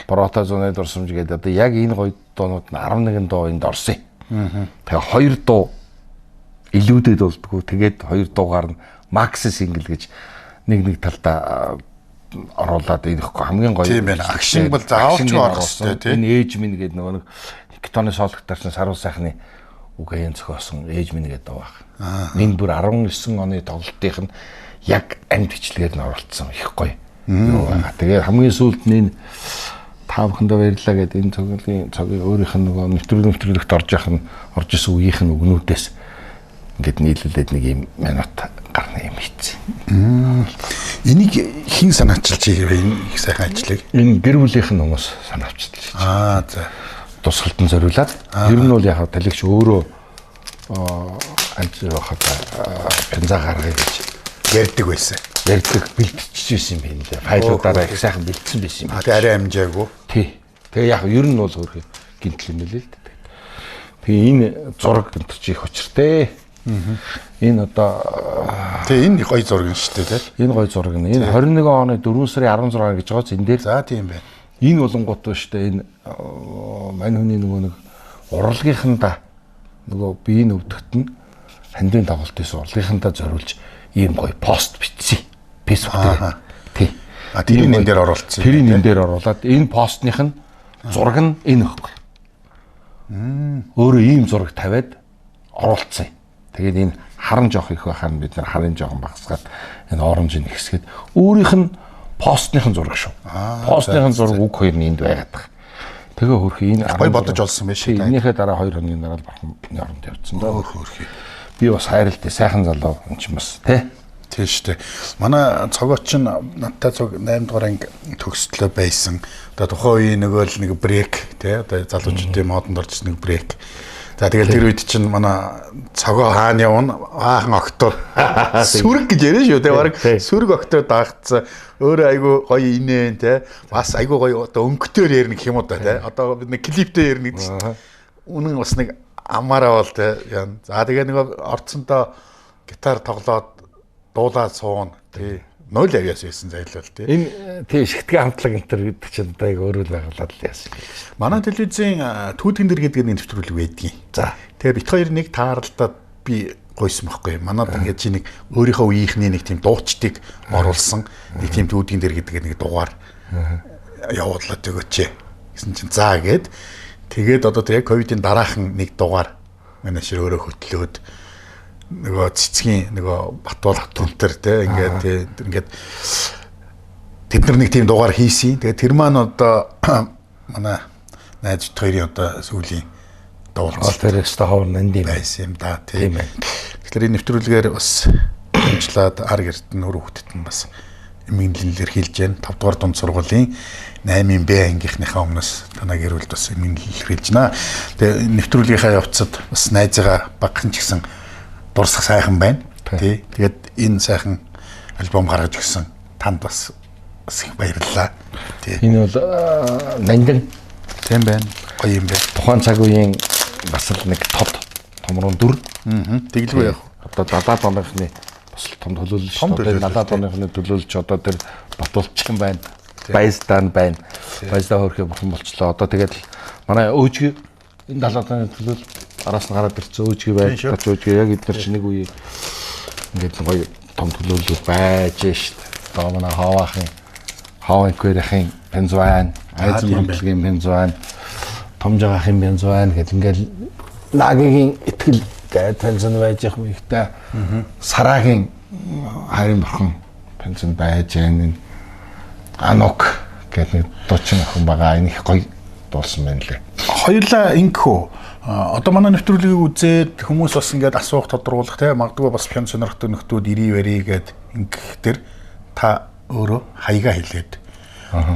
Бороотой зуны дурсамж гэдэг одоо яг энэ гоё дуунууд нь 11 дуу энд орсон юм. Тэгээ хоёр дуу илүүдэд болдгоо. Тэгээд хоёр дуугаар нь Макс сингл гэж нэг нэг талдаа оруулаад энэ хамгийн гоё. Тийм байна. Агшин бол заавалч орох ёстой тий. Энэ ээж минь гэдэг нөгөө нэг Никитоны соологтарсан саруу сайхны үгэн зохиосон ээж минь гэдэг дуу баг. Энэ бүр 19 оны тоглолтынх нь яг амьд бичлэгээр нь оролцсон их гоё. Юу байгаа. Тэгээ хамгийн сүүлд нь энэ та бүхэндээ баярлалаа гэдэг энэ цоглын цогийг өөрийнх нь нөгөө нэвтрүүлэгт орж явах нь орж исэн үеийнх нь үгнүүдээс ингээд нийлүүлээд нэг юм минут гарна юм хийцэн. Энийг хэн санаачилж хийгээв энэ их сайхан ажлыг? Энэ гэр бүлийнх нь хүмүүс санаачилж. Аа за. Тусгалтан зориулаад ер нь бол яг талагч өөрөө анз хата пенза гаргая гэж ярьдаг байсан. Ярьдаг бэлтчихсэн юм байна лээ. Файлуудаараа их сайхан бэлдсэн байсан юм. А тэг арай амжаагүй. Тий. Тэгээ яг ер нь бол хөөрхөн гинтл юм лээ л дээ. Тэгээ энэ зураг энэ чи их учиртай. Энэ одоо тий энэ гоё зураг нь шүү дээ тий. Энэ гоё зураг нь. Энэ 21 оны 4 сарын 16 гэж байгаа энэ дээр. За тийм байна. Энэ болонгууд шүү дээ энэ мань хүний нөгөө нэг урлагийнхандаа нөгөө биеийн өвдөгт нь хандын тоглолтын урлагийнхандаа зориулж ийм гоё пост бичсэн. Facebook дээр. Тий. А тэрийг энэ дээр оруулсан. Тэрийг энэ дээр оруулаад энэ постных нь зураг нь энэ өгөхгүй. Өөрөө ийм зураг тавиад оруулсан. Тэгээд энэ харан жоох их байхаар нь бид нар харын жоохон багасгаад энэ оранжийг хэсгээд өөрийнх нь постных нь зураг шүү. Постных нь зураг үг хоёр нь энд байгаад байгаа. Тэгээ хөрхи энэ гоё бодож олсон байх шүү. Энийхээ дараа 2 хоногийн дараа л бурхан оронд явцсан даа. Хөрхи. Би бас хайралтай сайхан залуу энэ ч бас тий. Тийм шүү дээ. Манай цогооч нь надтай цог 8 дугаар анги төгслөө байсан. Одоо тухайн үеийн нөгөө л нэг брейк тий одоо залуучуудын модонд орж ирсэн нэг брейк. За тэгэл тэр үед чинь манай цогоо хаана явна? Аахан октоор. Сүрэг гэж яриа шүү тий. Бараг сүрэг октоор даагдсан. Өөрөө айгүй гоё инээн тий. Бас айгүй гоё одоо өнгөтөр ярина гэх юм уу да тий. Одоо бид нэг клиптэй ярина гэдэг чинь. Үнэн бас нэг Амаараа бол те. За тэгээ нөгөө орцсондоо гитар тоглоод дуулаад суuna тий. Нойл авьяас байсан зайлвал тий. Энэ тий шигтгэн хамтлаг энэ төр гэдэг чинь одоо яг өөрөө л байгуулад л яасан. Манай телевизийн түүтгэн дэр гэдэг нэг нэвтрүүлэг байдгийн. За. Тэгээ бит хоёр нэг тааралдаад би гойсон байхгүй. Манад ингээд чи нэг өөрийнхөө үеийнхний нэг тийм дуучдыг оруулсан нэг тийм түүтгэн дэр гэдэг нэг дугаар явуулаад өгөөч гэсэн чинь за гээд тэгээд одоо тэр яг ковидын дараахан нэг дугаар манай шир өөрөө хөтлөөд нөгөө цэцгийн нөгөө Батуул түнтер те ингээд ингээд тэд нар нэг тийм дугаар хийсэн. Тэгээд тэр маань одоо манай найз хоёрын одоо сүүлийн дуулал тэр өстө ховор нандин байсан юм да тийм. Тэгэхээр энэ нэвтрүүлгээр бас дамжлаад ар гэрт нь өр хүүхдэд нь бас эмгэнлэн илэрхийлж байна. 5 дугаар дунд сургуулийн 8-ын Б ангийнхныхаа өмнөөс танаа гэрүүлд бас эмгэнлэн илэрхийлж байна. Тэгээ нэвтрүүлгийнхаа явцад бас найзыгаа багхан ч гэсэн дурсах сайхан байна. Тий. Тэгээд энэ сайхан альбом гаргаж өгсөн танд бас их баярлалаа. Тий. Энэ бол нандин тийм байна. Гоё юм байна. Тухайн цаг үеийн бас л нэг тод томрон дүр. Тэгэлгүй яах. Одоо 70-аад оныхны бас л том төлөөлөл шүү дээ. 70-аад оныхны төлөөлж одоо тэр Батулчин байна. Баястан байна. Баястан хөөрхөө бурхан болчлоо. Одоо тэгээд манай өөжгүй энэ 70-аад оны төлөөл араас нь гараад ирсэн өөжгүй байж өөжгүй яг эдгээр чинь нэг үе ингээд гоё том төлөөлөл байж шít. Одоо манай хаваахын хаван инквэрийн Пензван, Айзен хамтлагийн Пензван, Томжагаахын Пензван гэл ингээд Лагигийн итгэл гээд Пензэн байж явах мэгтэй Сарагийн хайрын бурхан Пензэн байж энэ Анок гэдэг нэг дуучин охин байгаа. Энэ их гоё дуулсан байна лээ. Хоёулаа ингэхүү. Одоо манай нэвтрүүлгийг үзээд хүмүүс бас ингээд асуух тодруулах те магадгүй бас пиано сонирхдаг нөхдүүд ирий барий гээд ингэх төр та өөрөө хаягаа хэлээд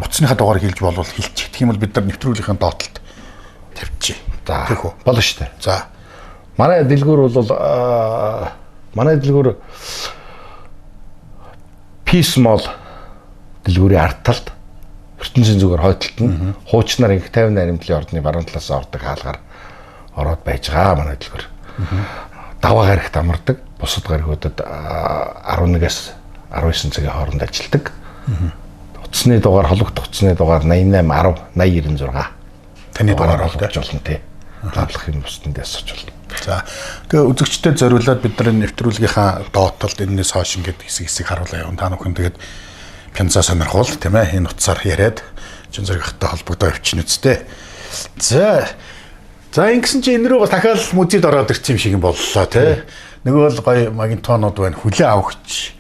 утасныхаа дугаарыг хэлж болвол хэлчих. Тэгэх юм бол бид нар нэвтрүүлгийнхээ доотлолт тавьчих. За Тэгэх үү? Болно шүү дээ. За. Манай дэлгүүр бол манай дэлгүүр Peace Mall дэлгүүрийн ард талд ертөнцийн зүгээр хойдолт нь хуучнаар инх 50 наримтлын ордны баруун талаас ордог хаалгаар ороод байж байгаа манай дэлгүүр. Даваа гарагт амардаг, бусад гаригуудад 11-ээс 19 цагийн хооронд ажилладаг. Утасны дугаар холбогдох утасны дугаар 88 10 80 96. Таны дугаар холбож болно тий. Лавлах юм бусдад асууж болно. За тэгээ үзэгчдэд зориулаад бид нар нэвтрүүлгийнхаа доотлолт энэнээс хойш ингээд хэсэг хэсэг харуулаа явна. Та бүхэн тэгээд пянзаа сонирхвол тийм ээ энэ утсаар яриад чин зэрэгтэй холбогдоо явчихна үсттэй. За за ингэсэн чинь энэ рүү бас дахиад музейд ороод ирсэн юм шиг юм боллоо тий. Нөгөө л гоё магнитонууд байна, хүлээ авахч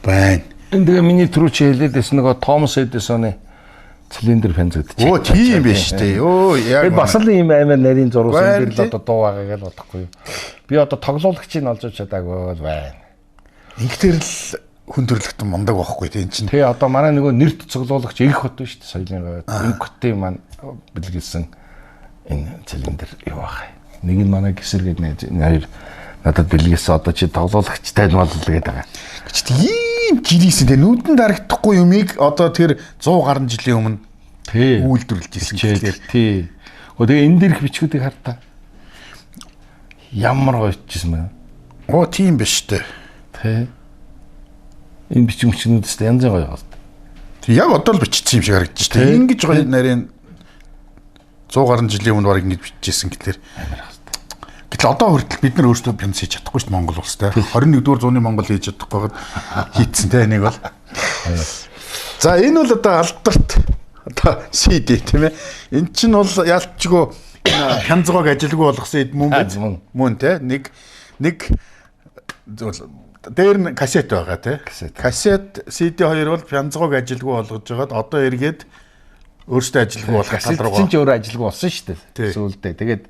байна. Энэ тэгээ миний түрүү чи хэлээд байсан нөгөө Томас Эдисоны цилиндр пянзагдчих. Өө тийм биш тий. Өө яг бас л ийм амар нарийн зуруусан дээр л одоо дуу байгаа гэж бодохгүй юу. Би одоо тоглуулагчийг олж авч чадаагүй л байна. Ингэтэр л хүн төрөлхтөн мундаг байхгүй тий эн чинь. Тий одоо манай нөгөө нэрт цоглуулагч Инх хот шүү дээ соёлын говьд. Инх хотын маань бэлгэлсэн энэ цилиндр юу байх. Нэг нь манай гисэр гэдэг энэ хоёр надад бэлгэлсэн одоо чи тоглуулагчтай нь бол л гэдэг байгаа. Гэвч ийм жирийсэн тий нүдэн дарагдахгүй юмыг одоо тэр 100 гаруй жилийн өмнө тий үйлдвэрлэж ирсэн гэхлээр тий. Гэхдээ тэгээ энэ дээрх бичгүүдийг хар та. Ямар гоё бичсэн бэ? Оо тийм биш үү? Тий. Энэ бичиг мөчнүүдээс янз бүрийн гоё байна. Тэг яг одоо л бичсэн юм шиг харагдаж байна. Ингэж гоё нарийн 100 гаруй жилийн өмнө баг ингэж бичижсэн гэхлээр амар хастай. Гэтэл одоо хүртэл бид нар өөрсдөө пянз хийж чадахгүй шүү дээ Монгол улс те. 21-р зууны Монгол хийж чадахгүй байгаад хийцэн те энийг бол. За энэ бол одоо алдарт одоо CD тийм ээ. Эн чинь бол ялчгүй пянзгоог ажилгүй болгосон эд мөн биз? Мөн те. Нэг нэг зүйл дээр нь кассет байгаа те. Кассет CD хоёр бол пянзгоог ажилгүй болгож байгаад одоо эргээд өөрсдөө ажилгүй болох тал руу. Кассет чинь өөрөө ажилгүй болсон шүү дээ. Сүүлдээ. Тэгээд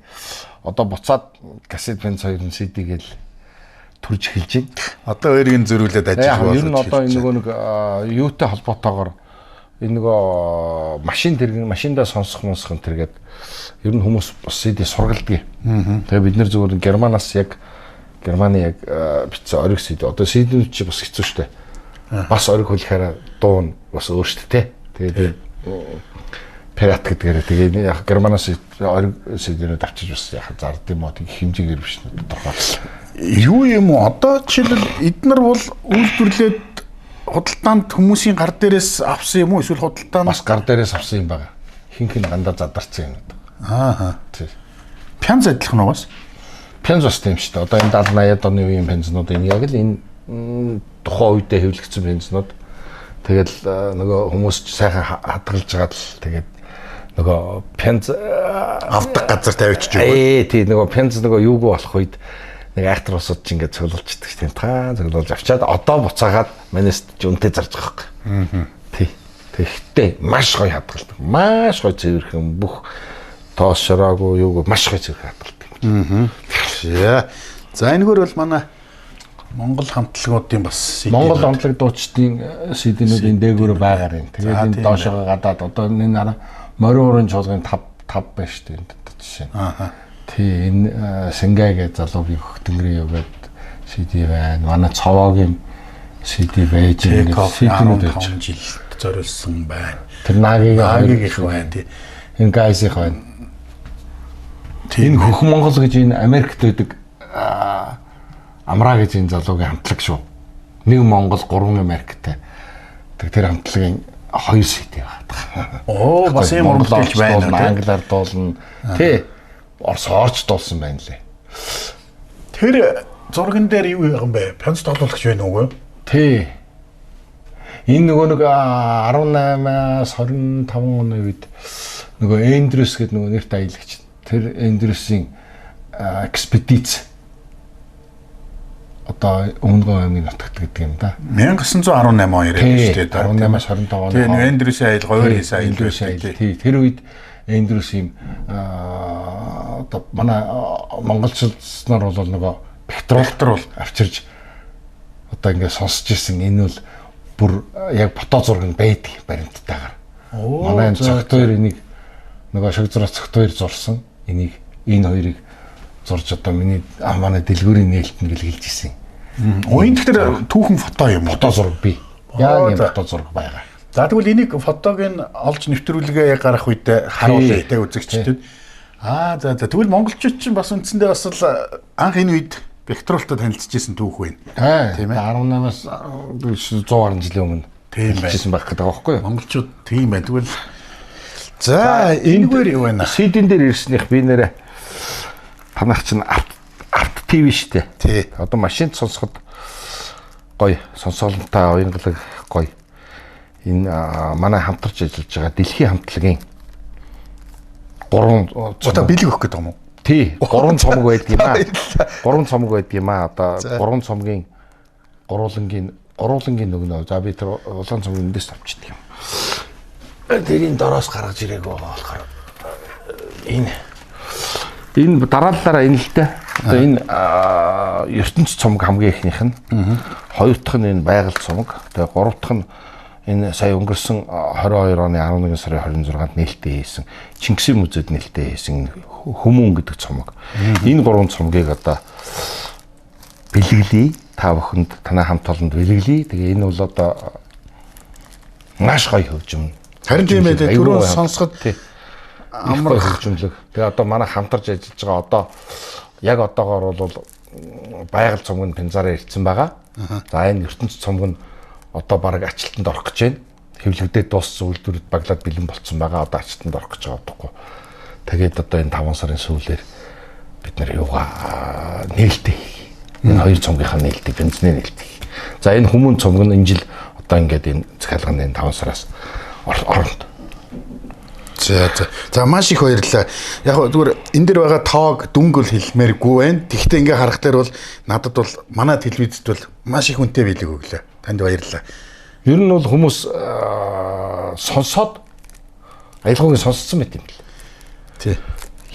одоо буцаад кассет пянз хоёр нь CD гээл төрж эхэлж байна. Одоо өөрийг нь зөрүүлээд ажилгүй болгож. Ер нь одоо энэ нөгөө нэг юутай холбоотойгоор энэ нөгөө машин тэрэг машиндаа сонсох мөнсөх энэ тэргээд ер нь хүмүүс бас CD сургалдаг. Тэгээ бид нэр зөвхөн Германаас яг Германы яг бичсэн ориг CD. Одоо CD-нүүд чи бас хэцүү шүү дээ. Бас ориг хөлөхөөр дуу нь бас өөр шүү дээ. Тэгээд Пират гэдгээр тэгээ яг Германаас CD-нүүд авчиж бас яг зард юм уу, тэг хэмжээгээр биш тодорхой. Юу юм уу? Одоо жишээлбэл эднэр бол үйлдвэрлээд худалдаанд хүмүүсийн гар дээрээс авсан юм уу, эсвэл худалдаанд бас гар дээрээс авсан юм байна. Хинх нь дандаа задарсан юм. Аа. Тий. Пянз адилхан уу бас? Пянз бас тийм шүү дээ. Одоо энэ 70 80-ад оны үеийн пянзнууд энэ яг л энэ тухайн үедээ хэвлэгдсэн пянзнууд. Тэгэл нөгөө хүмүүс ч сайхан хадгалж байгаа л тэгээд нөгөө пянз авдаг газар тавьчих юу. Тий, нөгөө пянз нөгөө юугүй болох үед нэг айхтар усууд ч ингээд цуглуулчихдаг тийм та цуглуулж авчаад одоо буцаагаад манайс ч үнэтэй зарж байгаа байхгүй. Аа. Тий. Тэгэхдээ маш гоё хадгалдаг. Маш гоё цэвэрхэн бүх тоос шороогүй юугүй маш гоё цэвэрхэн хадгалдаг. Аа. За энэгээр бол манай Монгол хамтлагуудын бас CD Монгол хамтлаг дуучдын CD-нүүд энэ дээгүүр байгаар юм. Тэгээд энэ доошоо гадаад одоо энэ араа морин урын чуулгын 5 5 байна шүү дээ. Энэ жишээ нь. Аа. Тий, энэ Сингэ гэж залуугийн хөтөнгөрийн юу гээд CD байна. Манай Цовоогийн CD байж байгаа. CD-нүүд 5 жил зориулсан байна. Тэр Нагийн их байна тий. Энэ Гайсих байна. Энэ Хөх Монгол гэж энэ Америкт байдаг Амраа гэж энэ залуугийн хамтлаг шүү. Нэг Монгол, 3 Америктэй. Тэр хамтлагийн 2 CD байна. Оо, бас юм уран бүтээлч байна. Англиар дуулна. Тий. Орос орч дуулсан байна лээ. Тэр зурган дээр юу юм бэ? Пянз тоглуулагч байна уу? Тий. Энэ нөгөө нэг 18-аас 25 оны үед нөгөө Эндрюс гэдэг нөгөө нэрт аялагч. Тэр Эндрюсийн экспедиц одоо Өмнөгов аймгийн нутагт гэдэг юм да. 1918 он яриад шүү дээ. 18-аас 25 он. Тий, нөгөө Эндрюсийн аял, говьор хийсэн аял. Тий, тэр үед Эндрюс юм одоо манай монголчууд нар бол нөгөө бактериол авчирж одоо ингээд сонсч ирсэн. Энэ бол бүр яг фото зураг нь байдаг баримттайгаар. Манай энэ цогт хоёр энийг нөгөө шог зураа цогт хоёр зурсан. Энийг энэ хоёрыг зурж одоо миний манай дэлгүүрийн нээлт нь гэлгэлж ирсэн. Уян тэр түүхэн фото юм уу? Фото зураг би. Яг юм фото зураг байгаа. За тэгвэл энийг фотог нь олж нэвтрүүлгээ яг гарах үедээ харуулъя те үзэгчдэд. Аа за за тэгвэл монголчууд чинь бас үндсэндээ бас л анх энэ үед бактериолтой танилцж исэн түүх байна. Тийм ээ. 18-аас 100 гаруй жилийн өмнө танилцжсэн байх гэдэг байгаа байхгүй юу? Монголчууд тийм байна. Тэгвэл за энэгээр юу байна? CD-н дээр ирснийх би нэрэ танах чинь авт ТV шүү дээ. Тий. Одоо машинд сонсоход гоё, сонсоолонтой уянгалаг гоё. Энэ манай хамтарч ажиллаж байгаа дэлхийн хамтлагийн 3 одоо бэлэг өгөх гэдэг юм уу? Тий, 3 цомог байдаг юм аа. 3 цомог байдаг юм аа. Одоо 3 цомгийн гурвуулангийн нөгнөө. За би тэр улаан цомгийн эндээс авчихдээ юм. Тэрийн дороос гаргаж ирээгүй байгаа болохоор энэ дараалалаараа энэ л дээ. Одоо энэ ертөнц цомог хамгийн эхнийх нь. Хоёр дахь нь энэ байгаль цомог. Тэгээ гурав дахь нь энэ сая өнгөрсөн 22 оны 11 сарын 26-нд нээлттэй хийсэн Чингисийн музейд нээлттэй хийсэн Хүмүүн гэдэг цомог. Энэ гурван цомгийг одоо бэлгэлье. Та бүхэнд танай хамт олонд бэлгэлье. Тэгээ энэ бол одоо маш гоё хөгжим. Харин тийм ээ. Түрүүн сонсоход амар хөгжимлэг. Тэгээ одоо манай хамтарч ажиллаж байгаа одоо яг одоогоор бол байгаль цомог нь Пензараа ирсэн байгаа. За энэ ертөнц цомог нь одоо бараг ачлалтанд орох гэж байна. Хэвлэгдээд дууссан үйлдвэрүүд баглаад бэлэн болцсон байгаа. Одоо ачлалтанд орох гэж байгаа байхгүй. Тэгээд одоо энэ 5 сарын сүүлээр бид нар юугаа нээлттэй хийх. Энэ хоёр цомгийнхаа нээлтийг бензинээ нээлттэй хийх. За энэ хүмүүн цомог нь энэ жил одоо ингээд энэ захиалганы 5 сараас оронд. За за. За маш их баярлалаа. Яг зүгээр энэ дэр байгаа тоог дүнг бол хэлмээргүй байна. Тэгэхдээ ингээ харах дээр бол надад бол манай телевизэд бол маш их үнэтэй бэлэг өглөө. Танд баярлалаа. Ер нь бол хүмүүс сонсоод аялгаугийн сонсцсон байт юм бэл. Тий.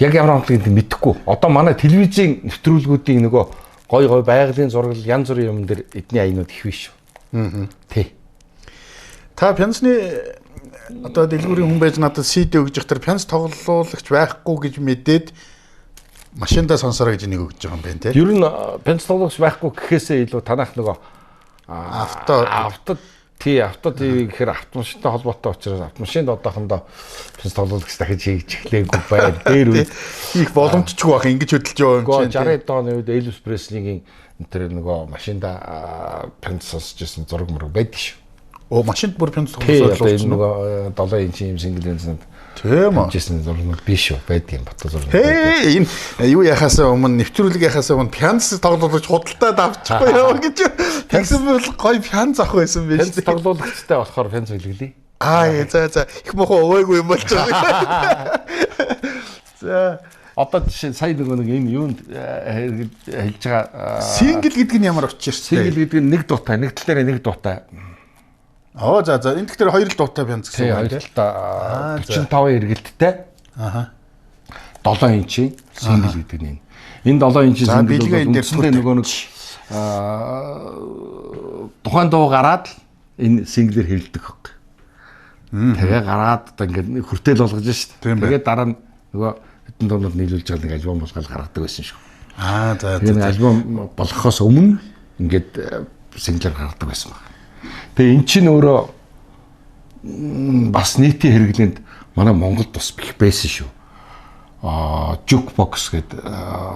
Яг ямар хамтлагийг мэдэхгүй. Одоо манай телевизийн нэвтрүүлгүүдийн нөгөө гой гой байгалийн зураг янз бүрийн юм дээр эдний аянууд их биш шүү. Аа. Тий. Та пянзны одоо дэлгүүрийн хүн байж надад CD өгж явах тэр пянз тоглуулагч байхгүй гэж мэдээд машиндаа сонсороо гэж нэг өгж байгаа юм байна тий. Ер нь пянз тоглуулагч байхгүй гэхээсээ илүү танах нөгөө авто Тий, авто ТV гэхээр автомашинтай холбоотой учраас автомашинд одоохондоо пянз тоглуулагч дахиж хийж эхлээгүй байна. Дээр үед хийх боломжчгүй байх ингэж хөдөлж яваа юм чинь. 60-аад оны үед Elvis Presley-гийн тэр нөгөө машинда пянз сонсож байсан зураг мөрөг байдаг шүү. Оо, машинд бүр пянз тоглосон болсон. Нөгөө 7 инчийн юм single лэнсэнд Тийм үү. Жисэн зурнууд биш шүү. Байдаг юм бата зурнууд. Хээ, энэ юу яхаасаа өмнө нэвтрүүлэг яхаасаа өмнө пянз тоглуулагч худалдаад авчихгүй яа гэж. Тэгсэн бол гоё пянз авах байсан байж. Пянз тоглуулагчтай болохоор пянз бэлгэлээ. Аа за за их мохоо уваагүй юм болж байгаа. За одоо жишээ сая нөгөө нэг энэ юунд хэлж байгаа single гэдэг нь ямар учиртай? Single гэдэг нь нэг дуутай, нэг тал дээр нэг дуутай. Оо за за энэ тэгэхээр хоёр л дуутай пянз гэсэн үг тийм. Хоёр талдаа 45 эргэлттэй. Аха. 7 инчийн single гэдэг нь энэ. Энэ 7 инчийн single бол үндсэндээ нөгөө нэг тухайн дуу гараад энэ single ээр хэвлэдэг хөөх. Тэгээ гараад одоо ингээд хүртэл болгож шít. Тэгээ дараа нь нөгөө хэдэн дуунууд нийлүүлж байгаа нэг альбом болгоод гаргадаг байсан шүү. Аа за за. Тэгээ альбом болгохоос өмнө ингээд single ээр гаргадаг байсан баг. Тэгээ эн чинь өөрөө бас нийтийн хэрэглээнд манай Монголд бас их байсан шүү. Аа jukebox гэдэг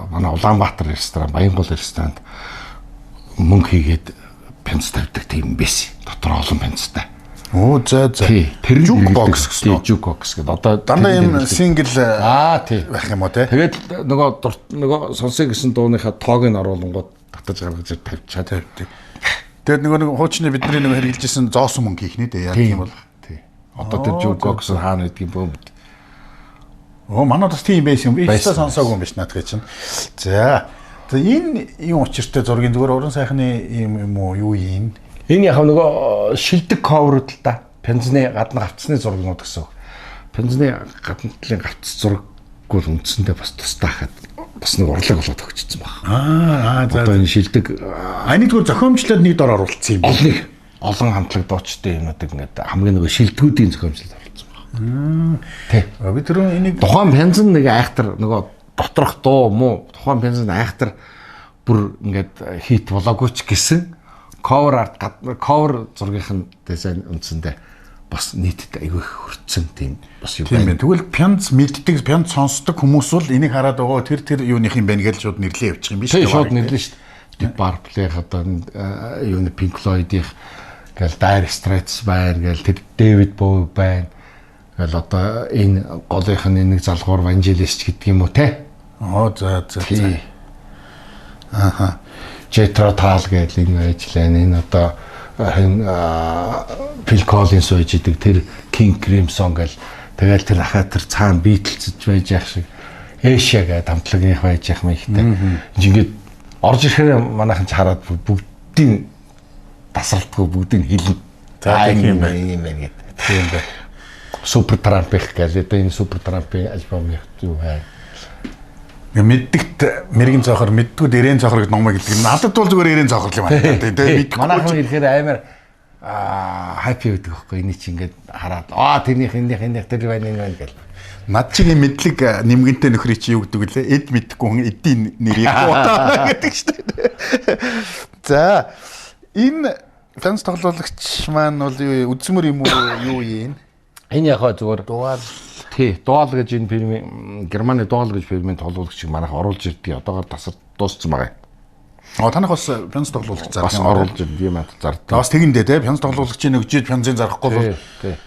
манай Улаанбаатар ресторан, Баянгол ресторанд мөнгө хийгээд пянз тавьдаг тийм байсан. Дотор олон пянзтай. Оо за за. Тэр jukebox гэсэн үү? Jukebox гэдэг. Одоо дандаа юм single аа тий байх юм уу те? Тэгээд нөгөө сонсъё гэсэн дууныхаа тоог нь оруулангууд татаж гаргаж тавьчаад тавьдаг. Тэгээд нөгөө нэг хуучны бидний нөгөө хэрэгжилжсэн зоосон мөнгө хийх нэ дээ яа гэх юм бол. Тий. Одоо тэр jukebox хаана байдгийг бөөмд. Оо манайд бас тийм байсан юм. Би ч сонсоогүй юм биш наадах чинь. За. За энэ юм учиртай зургийн зүгээр уран сайхны юм юм уу юу юм? Энэ яг нөгөө шилдэг cover ууд л да. Пянзны гадна гавцсны зургнууд гэсэн. Пянзны гадна талын гавц зураггүй л үндсэндээ бас тусдаа хаад бас нэг урлаг болоод өгчсөн баг. Аа за. Одоо энэ шилдэг анийг зүгээр зохиомжлоод нэг дор оруулсан юм. Олныг олон хамтлаг дуучтай юмнуудыг ингээд хамгийн нөгөө шилдэгүүдийн зохиомжлол оруулсан баг. Тий. Би түрүүн энийг тухайн пянз нэг айхтар нөгөө доторх дуу муу тухайн пянз нь айхтар бүр ингээд хит болоогүй ч гэсэн cover art cover зургийнх нь дизайн үндсэндээ бас нийтэд айгүй их хүртсэн тийм бас юм байна. Тэгвэл пянз мэддэг, пянз сонсдог хүмүүс бол энийг хараад байгаа тэр юуных юм байна гэж шууд нэрлээ явчих юм биш үү? Шууд нэрлээ шүү дээ. Deep Purple-ийн одоо юуны Pink Floyd-ийн гэл Dire Straits байна, гэл тэр David Bowie байна. Гэл одоо энэ голынх нь нэг залгуур Vangelis гэдэг юм уу те? Оо за за. Аха. Jethro Tull гэл энэ байж лээ. Энэ одоо хэн Phil Collins байж идэг тэр King Crimson гэл тэгэл тэр ахаа тэр цаана Beatles байж яах шиг Asia гэдэг хамтлагийнх байж яах юм ихтэй. Ингээд орж ирэхээр манайхан ч хараад бүгдийн тасралтгүй бүгдийг хэлнэ. За тийм байна юм байна гэдэг. Тийм байна. Supertramp их гэл одоо энэ Supertramp-ийн альбом юу бай. Мэддэгт мэрэгэн цоохор, мэддгүүд эрээн цоохор гэдэг номыг хэлдэг. Надад бол зүгээр эрээн цоохор юм байна. Тэгээ мэдгүй. Манайхан ирэхээр амар хаппи байдаг байхгүй. Эний чи ингээд хараад аа тэрнийх энийх энийх тэр байна энэ байна гэл. Над чигийн мэдлэг нэмгэнтэй нөхрий чи юу гэдэг вүлээ? Эд мэдхгүй хүн эдийн нэрийг утаа гэдэг шүү дээ. За энэ фэнс тоглуулагч маань бол юу үзмэр юм уу юу юм? Энэ яг зүгээр дуал. Тий, дуал гэж энэ фирмийн Германы дуал гэж фирмийн тоглуулагчийг манайх оруулж ирдэг. Одоогоор тасар дууссан байгаа юм. Аа танах бас пянз тоглуулагч зардаг. Бас оруулж ирдэг юм аа зардаг. Бас тэгэндээ те пянз тоглуулагчийн өгчээд пянзын зарахгүй бол тий.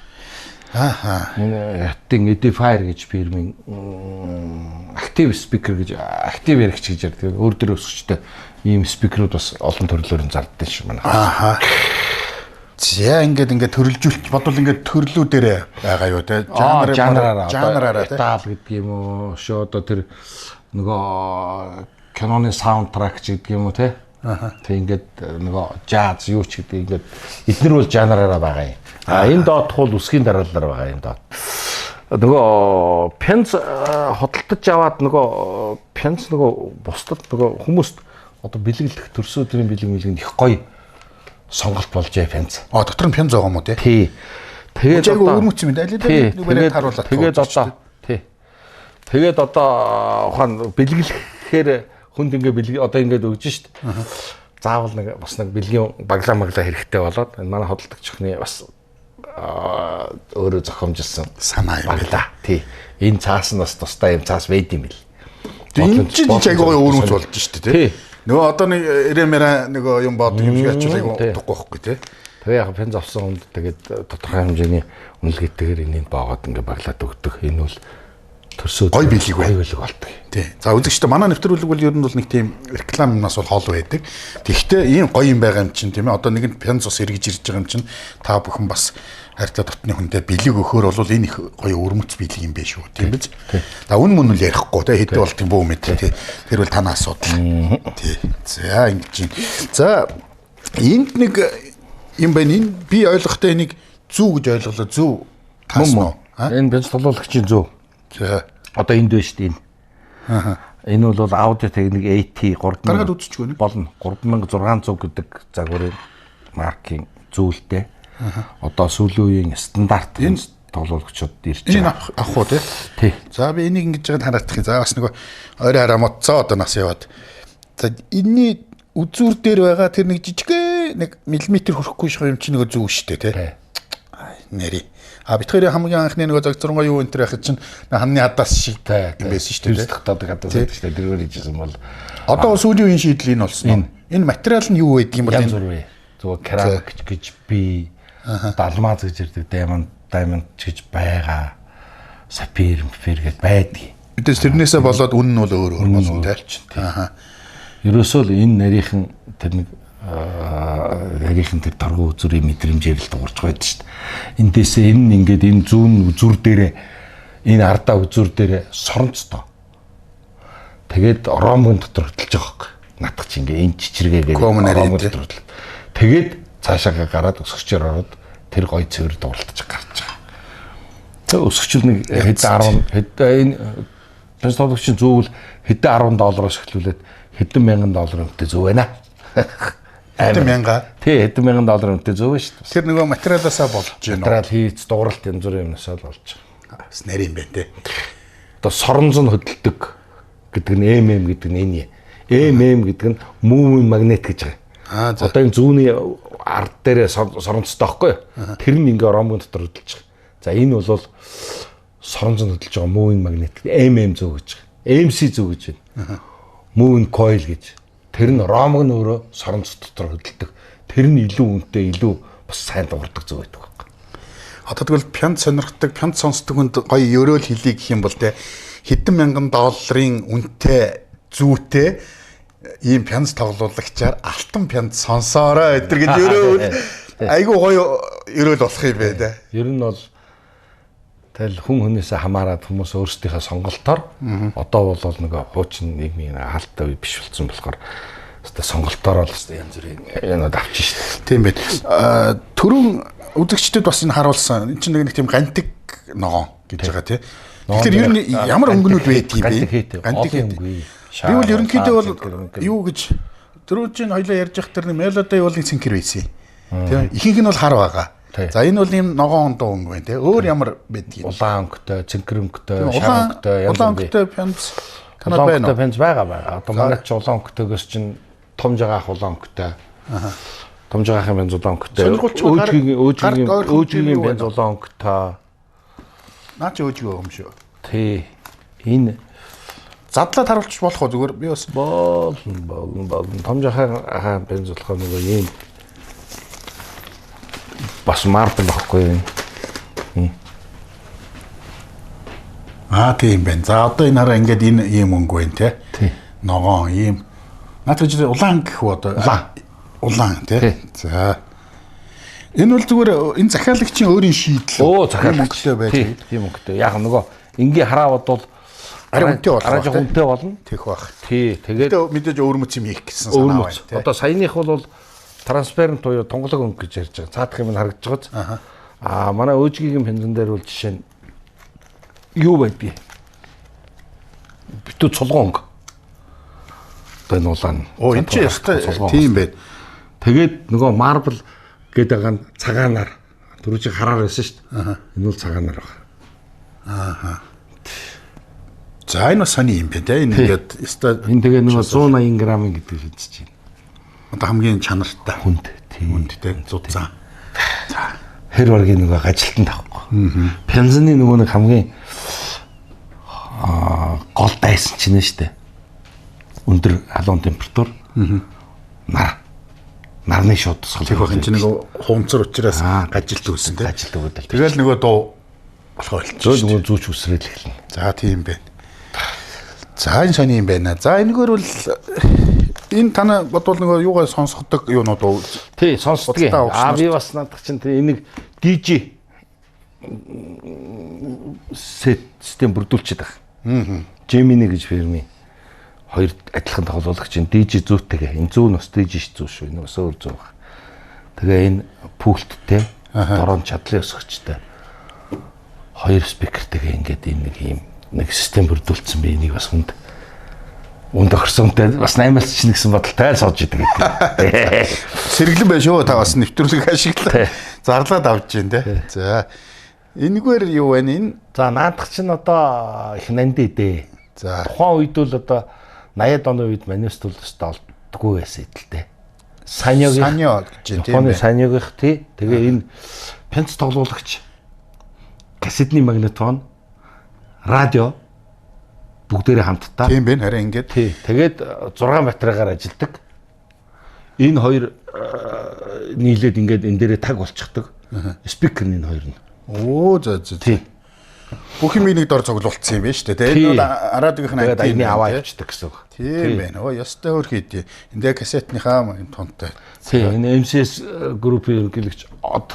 Аа. Энэ хятадын Edifier гэж фирмийн актив спикер гэж актив яригч гэж ярьдаг. Өөр дөр өсгчтэй ийм спикерүүд бас олон төрлөөр нь зарддаг шүү манайх. Аа. За ингээд ингээд төрөлжүүлч бодвол ингээд төрлүүдээрээ байгаа юу те жанраараа те метал гэдэг юм уу шөө одоо тэр нөгөө киноны саундтрак ч гэдэг юм уу те. Тэг ингээд нөгөө жаз юу ч гэдэг ингээд эднэр бол жанраараа байгаа юм. А энэ доотх бол үсгийн дараалалаар байгаа юм доод. Нөгөө пянз хөдөлтөж аваад нөгөө пянз нөгөө бусдад нөгөө хүмүүст одоо бэлэглэх төрсөн өдрийн бэлэг мэлгэнд их гоё сонголт болжээ пянз. А дотор нь пянз байгаа юм уу те? Тий. Тэгээд одоо өрмөц юм дээ. Аль нүгээрээ тааруулаад. Тэгээд одоо тий. Тэгээд одоо ухаан бэлэглэхээр хүнд ингээ бэлэг одоо ингээд өгж шít. Заавал нэг бас нэг бэлгийн баглаа маглаа хэрэгтэй болоод энэ манай хөдөлгөгч өхний бас өөрөө зохиомжилсан санаа юм байна. Тий. Энэ цаас нь бас тусдаа юм цаас байд юм бэл. Энэ чинь айгүй гоё өөрөмц болж шүү дээ, тий. Нөгөө одоо нэг ирэмэрэ нөгөө юм бод юм шиг ачаал айгүй утгагүй байхгүй, тий. Тэгээ яг пенз авсан хүнд тэгээд тодорхой хэмжээний үнэлгээтэйгээр энийг боогод ингээ баглаад өгдөг. Энэ бол төрсөө гоё бэлэг бай. Гоё бэлэг болдог. Тий. За үзэгчдээ манай нэвтрүүлэг бол ер нь бол нэг тийм реклам юмнаас бол хол байдаг. Тэгэхдээ ийм гоё юм байгаа юм чинь тийм ээ. Одоо нэгэнт пенз ус эргэж ирж байгаа юм чинь та бүхэн бас хайртай дотны хүндээ бэлэг өгөхөөр бол энэ их гоё өрмөц бэлэг юм биш үү, тийм биз? За үн мөн л ярихгүй те хэдэн болт юм бүү мэд тий. Тэр бол танаа асуудал. Тий. За ингэж юм. За энд нэг юм байна. Энэ би ойлгохтой энийг зүү гэж ойлголоо. Зүү таас нь. Энэ бенз толгуулагчийн зүү. За одоо энд байна шүү дээ энэ. Аа. Энэ бол аудио техник AT 3000 гаргаад үзчихгүй нэг болно. 3600 гэдэг загварын маркийн зүүлтэй. Одоо сүүлийн үеийн стандарт энэ тоглуулагчид ирж байгаа. Энэ авах уу тий? Тий. За би энийг ингэж байгаад хараадах юм. За бас нөгөө ойр хараа модцоо одоо нас яваад. За энэний үзүүр дээр байгаа тэр нэг жижигхэн нэг миллиметр хүрэхгүй шиг юм чи нөгөө зүү штэ тий. Нэрий. А бит хоёрын хамгийн анхны нөгөө зогцрогоо юу энэ төр байхад чинь ханны хадаас шиг юм байсан шүү дээ. Төвсдөх хадаас байдаг шүү дээ. Тэргээр хийжсэн бол одоо сүүлийн үеийн шийдэл энэ болсон. Энэ материал нь юу байдаг юм бол энэ янз бүр. Зүгээр керамик гэж би алмаз гэж ярьдаг, diamond гэж байгаа. Сапфир, мфир гэж байдаг. Мэдээж тэрнээсээ болоод үн нь бол өөр өөр болно тий. Аа. Ерөөсөө л энэ нарийнхан тэр нэг нарийнхан тэр торгон үзүүрийн мэдрэмжээр л дуурж байдаг шүү дээ. Эндээсээ энэ ингээд энэ зүүн үзүүр дээрээ энэ ардаа үзүүр дээрээ соронцтой. Тэгээд ромгон дотор хөдөлж байгаа хөөх. Натах чи ингээ энэ чичиргээгээр ромгон дотор хөдөл. Тэгээд цаашаагаа гараад өсгчээр ороод тэр гой цэвэр дууралтаж гарч байгаа. Тэгээ өсгчл нэг хэдэн 10 хэд энэ пенсионерчин зүүвэл хэдэн 10 доллароос эхлүүлээд хэдэн мянган доллар үнэтэй зүү байна. Хэдэн мянга? Тий, хэдэн мянган доллар үнэтэй зүү шүү дээ. Тэр нөгөө материалаасаа болж байна. Материал хийц, дууралт янз бүрийн юмнасаа л болж байгаа. Бас нэр юм байна те. Одоо соронзон хөдөлдөг гэдэг нь MM гэдэг нь энэ. MM гэдэг нь moving magnet гэж байгаа. Аа одоо энэ зүүнний ард дээрээ соронцтой байхгүй юу? Тэр нь ингээ ромгон дотор хөдөлж байгаа. За энэ бол соронзон хөдөлж байгаа moving magnet MM зүү гэж байгаа. MC зүү гэж байна. Moving coil гэж. Тэр нь ромг нь өөрөө соронц дотор хөдөлдөг. Тэр нь илүү үнэтэй, илүү бас сайн дуурдаг зүү байдаг байхгүй. Одоо тэгвэл пянд сонирхдаг, пянд сонсдог хүнд гоё ерөөл хэлье гэх юм бол те хэдэн мянган долларын үнэтэй зүүтэй ийм пянз тоглуулагчаар алтан пянз сонсоорой өдр гэж ерөөл айгүй гоё ерөөл болох юм байна те. Ер нь бол тэгэл хүн хүнээсээ хамаарат хүмүүс өөрсдийнхээ сонголтоор одоо бол нөгөө хуучин нийгмийн хаалттай үе биш болсон болохоор өстой сонголтоор л өстой янз бүрийн юмуд авчих шээ. Тийм байт. Түрүүн үзэгчдэд бас энэ харуулсан. Энд чинь нэг тийм гантик ногоон гэж байгаа тий. Тэгэхээр ер нь ямар өнгөнүүд байдаг юм бэ? Гантик өнгө. Би бол ерөнхийдөө бол юу гэж түрүүн чинь хоёлаа ярьж явах тэр мелоди бол нэг цэнхэр байсан. Тийм ихэнх нь бол хар байгаа. За энэ бол ийм ногоон ондоо өнгө байна те. Өөр ямар байдгийг? Улаан өнгөтэй, цэнхэр өнгөтэй, шар өнгөтэй, янз бүрийн өнгөтэй пянз танад байна уу? Пянз байгаа байгаа. Одоо манай ч улаан өнгөтэйгөөс чинь том жагаах улаан өнгөтэй. Аа. Том жагаахын пянз улаан өнгөтэй. Өөжгийн өөжгийн пянз улаан өнгөтэй. Наа чи өөжгөө юм шүү. Тий. Энэ задлаад харуулчих болох уу зүгээр би бас болно. Том жагаахын пянз болохоор нөгөө ийм бас марбл баггүй юм. Аа тийм байна. За одоо энэ хараа ингээд энэ ийм өнгө байна те. Тий. Ногоон ийм. Наад чи улаан гэх үү одоо? Улаан те. За. Энэ бол зүгээр энэ захиалагчийн өөрийн шийдэл. Оо захиалагч өнгөтэй байж. Тийм өнгөтэй. Яг нөгөө энгийн хараа бодвол арай үнэтэй болох. Арай жоохон үнэтэй болно. Тех бах. Тий. Тэгээд мэдээж өөрмөц юм хийх гэсэн санаа байна те. Одоо саяных бол транспарент буюу тунгалаг өнгө гэж ярьж байгаа. Цаадах юм нь харагдаж байгаа. Аа манай өөжгийн пензэн дээр бол жишээ нь юу байдгийг? Битүү цулган өнгө. Одоо энэ улаан. Оо энэ чи ястай тийм байд. Тэгээд нөгөө марбл гэдэг байгаа нь цагаанаар түрүү чи хараар байсан шүү дээ. Энэ бол цагаанаар байна. Аа. За энэ бас сони юм байна те. Энэ ингээд ястай энэ тэгээ нөгөө 180 г гэдэг шидэж байна. Одоо хамгийн чанартай. Хүнд тийм. Хүнд те. Зузаан. За. Хэр баргийн нөгөө гажилтанд авахгүй. Пянзны нөгөө нэг хамгийн гол дайсан чинь нь штэ. Өндөр халуун температур. Нар. Нарны шууд тусгал. Тэр байх энэ чинь нөгөө хуумцар учраас гажилт үүсэн те. Гажилт өгöd л. Тэгэл нөгөө дуу болох болчих. Зөө нөгөө зүүч үсрээл эхэлнэ. За тийм байна. За энэ сони юм байна. За энэгээр бол энэ танаа бодвол нөгөө юугаа сонсгодог юунууд уу? Тий, сонсдгийг. Худалдаа авахсан Аа би бас наадах чинь тий энийг DJ сет систем бүрдүүлчихэд байгаа. Gemini гэж фирмийн хоёр адилхан тоглуулагч энэ DJ зүүтэйгээ. Энэ зүү нь бас DJ зүү шүү. Энэ бас өөр зүү баг. Тэгээ энэ пульттэй дорон чадлын өсгөгчтэй хоёр спикертэйгээ ингээд энэ нэг юм нэг систем бүрдүүлсэн би энийг бас хүнд үнд охирсонтой бас 8-аас чинь гэсэн бодолтой сууж идэг гэдэг. Сэргэлэн байна шүү. Та бас нэвтрүүлэг ашиглаа. Зарлаад авч जैन те. За. Энэгээр юу байна энэ? За наадах чинь одоо их нандий дээ. За. Тухайн үед бол одоо 80-ад оны үед манифест бол өстой олддоггүй байсан идэлтэй. Саньёгийн Саньё гэж тийм Японы байна. Саньёгийнх тий. Тэгээ энэ пянц тоглуулагч кассетны магнитофон радио бүгдээрээ хамтдаа. Тийм байна. Харин ингээд Тий. Тэгээд 6 батарейгаар ажилдаг. Энэ хоёр нийлээд ингээд энэ дээрээ таг болчихдог. Спикер нь энэ хоёр нь. Оо за за. Тий. Бүх юм нэг дор цуглуулсан юм байна шүү дээ. Тий. Энэ бол радиогийнх нь Тэгээд антен аяны байна, аваа тий. явчихдаг гэсэн үг. Тийм байна. Оо ёстой хөр хийдий. Энд дээр кассетныхаа тунтай. Тий, энэ MCS группийн ерөнхийлөгч од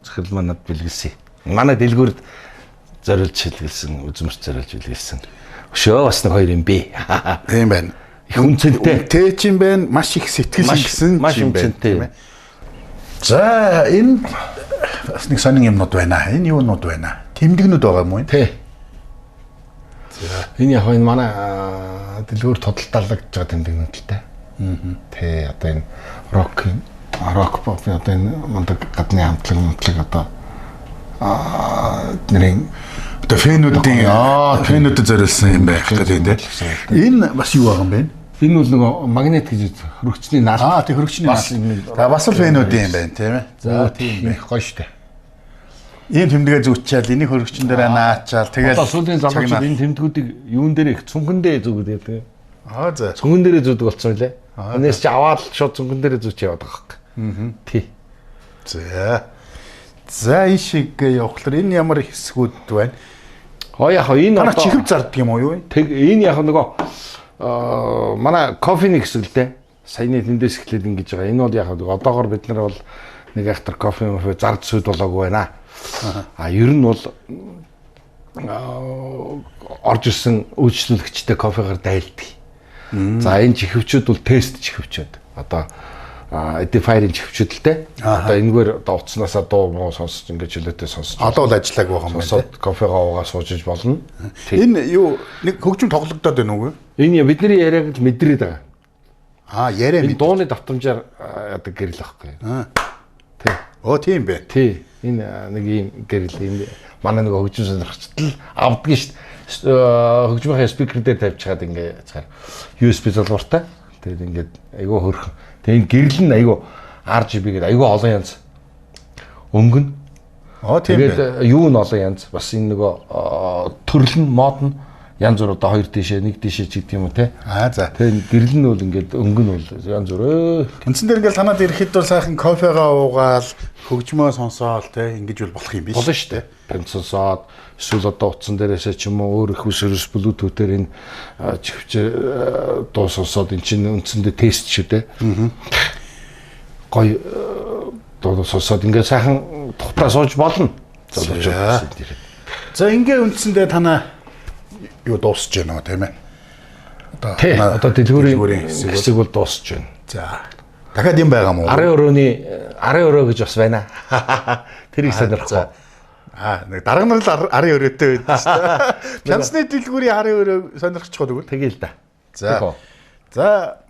захирал манад бэлгэлсэн. Манай дэлгүүрд зориулж шилгэлсэн, үзмэрч зориулж бэлгэлсэн. Өшөө бас нэг хоёр юм бэ. Тийм байна. Их үнцэнтэй. Үнэтэй ч юм байна. Маш их сэтгэл Маш- шингэсэн маш ч юм байна. үнцэнтэй. Тийм ээ. За энэ бас нэг сонин юмнууд байна. Энэ юунууд байна? Тэмдэгнүүд байгаа юм уу? Тий. Энэ яг энэ манай дэлгүүр тодалтаалагдж байгаа тэмдэгнүүд л дээ. Тий, одоо энэ рок рок pop одоо энэ мундаг гадны хамтлаг одоо нэрийн Одоо фэнүүдийн Аа, фэнүүдэд зориулсан юм байх гэдэг тийм дээ. Энэ бас юу байгаа юм бэ? Энэ бол нөгөө магнит гэж хөрөгчний наалт. Аа, тий хөрөгчний Бас наалт. энэ- За бас л фэнүүдийн юм байна тийм ээ. За тийм их гоё штэ. Ийм тэмдэгэ зүүчээл энийг хөрөгчн дээр наачаал тэгэл Одоо сүүлийн залуучууд энэ тэмдгүүдийг юун дээр их цүнхэн дээр зүгд гэдэг. Аа за. Цүнхэн дээрээ зүүдэг болсон лээ. Энээс чи аваад шууд цүнхэн дээрээ зүүч яваад байгаа хэрэг. Тий. За. За энэ шиг явахлаар энэ ямар хэсгүүд байна? Хоо яг хоо энэ Танаа чихв зарддаг юм уу юу? Тэг энэ яг нөгөө манай кофений хэсэг л дээ. Саяны тэндээс эхлээд ингэж байгаа. Энэ бол яг одоогор бид нар бол нэг ахтар кофе мофе зард сүд болоогүй байна. А ер нь бол орж ирсэн үйлчлүүлэгчтэй кофегаар дайлдаг. За энэ чихвчүүд бол тест чихвчүүд. Одоо Edifier-ийн чихвчүүд л дээ. Одоо энэгээр одоо утаснаасаа дуу муу сонсож ингэж чөлөөтэй сонсож Одоо бол ажиллаагүй байгаа юм байна. сонсоод кофегаа уугаа сууж иж болно. тий? Энэ юу нэг хөгжим тоглогдоод байна уу? Энэ бидний яриаг л мэдрээд байгаа. Аа яриа Энэ мэд. дууны давтамжаар яадаг гэрэл байхгүй. Аа. Тий. Оо тийм бэ. Тий. Энэ нэг ийм гэрэл энэ манай нэг хөгжим сонирхчд л авдгийн шүү дээ. Хөгжмийнхээ спикер дээр тавьчихад ингээ яцгаар USB залгууртай. Тэгээд ингээд айгүй хөрхөн. Тэгээд энэ гэрэл нь айгүй RGB гэдэг айгүй олон янз өнгөн. Оо тийм бэ. Тэгээд юу нь олон янз. Бас энэ нөгөө төрөл нь мод нь янз бүр одоо хоёр тийшээ нэг тийшээ ч гэдэг юм уу те. Аа за. Тэгээд гэрэл нь бол ингээд өнгө нь бол янз бүр Үндсэн дээр ингээл танад ирэхэд бол сайхан кофегаа уугаал хөгжмөө сонсоол те ингэж бол болох юм биш. болно шүү дээ. Пенсонсоод эсвэл одоо утсан дээрээсээ ч юм уу өөр их усэрс блютүүтээр энэ чихвчээ дуу сонсоод эн чинь үндсэндээ тест шүү дээ. Гой дуу сонсоод ингээд сайхан тухтаа сууж болно. За. Залуучууд гэсэн. За ингээ үндсэндээ танаа юу дуусч байна уу тийм ээ? Одоо Тий. танаа Одоо дэлгүүрийн хэсэг бол- хэсэг бол дуусч байна. За. Дахиад юм байгаа мó? Арын өрөөний арын өрөө гэж бас байна. Тэрийг сонирхгүй. Аа нэг дарга нар л арын өрөөтэй байдаг шүү дээ. Пянсны дэлгүүрийн арын өрөө сонирхчих уу тэгвэл? Тэгэл да. За. Тэг үү. За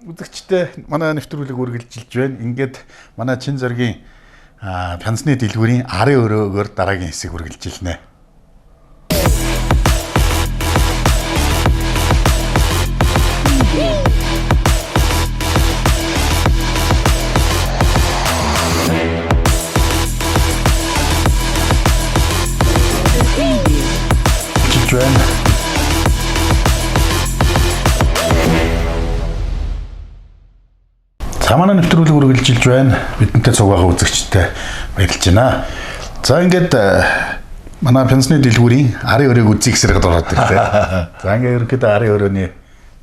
үзэгчдээ манай нэвтрүүлэг үргэлжилж байна. Ингээд манай чин зоргийн пянсны дэлгүүрийн арын өрөөгөөр дараагийн хэсэг үргэлжилнэ. За манай нэвтрүүлэг үргэлжилж байна. Бидэнтэй цуг байгаа үзэгчтэй баярлж байна. За ингээд манай пенсны дэлгүүрийн арын өрөөг үзье гэсээр ороод ирлээ. За ингээд ерөнхийдөө арын өрөөний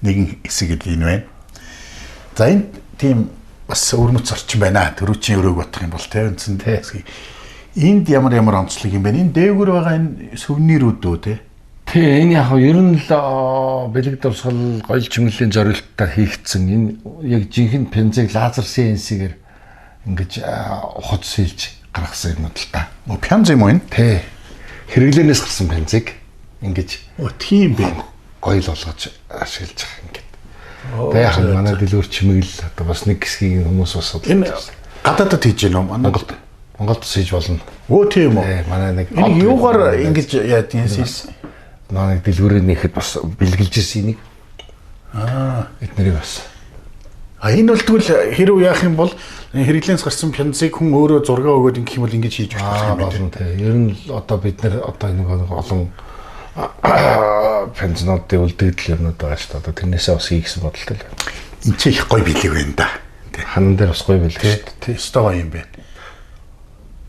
нэгэн хэсэг л энэ байна. За энэ тийм бас өвөрмөц орчин байна. Төрүүчийн өрөөг бодох юм бол тэ үндсэн хэсгийг. Энд ямар ямар онцлог юм бэ? Энэ дээгүүр байгаа энэ сувенирүүд үү тэ? Тий, энэ яг ер нь л бэлэг дурсгал гоёл чимэглэлийн зорилтоор хийгдсэн. Энэ яг жинхэнэ пензыг лазер CNC-гээр ингэж ухаж сэлж гаргасан юмнууд л та. Оо, пянз юм уу энэ? Тий. Хэрэглээнээс гарсан пензыг ингэж тийм бэ. Гоёл болгож ашиглаж байгаа ингээд. Тэгээ яг манай дэлгүүр чимэглэл одоо бас нэг хэсгийг хүмүүс бас судалж байна. Гадаадд хийж гэнэ үү? Монголд Монголд хийж болно. Өө тийм үү? Манай нэг энэ юугаар ингэж яадгийн сэлс? Нэг дэлгүүрээр нэхэд бас бэлгэлж ирсэн энийг. Эд нарыг бас. А энэ бол тэгвэл хэрв яах юм бол хэрэглэнс гарсан пянзыг хүн өөрөө зураг өгөөд ингэх юм бол ингэж хийж болох юм байна тий. Ер нь л одоо бид нэр одоо нэг олон пянзнуудын үлдэгдэл юмнууд байгаа шүү дээ. Одоо тэрнээсээ бас хийх гэсэн бодолтой л байна. Энд чи их гоё бэлэг байна да. Тий. Ханан дээр бас гоё бэлэг шүү дээ. Тий, өстой гоё юм байна.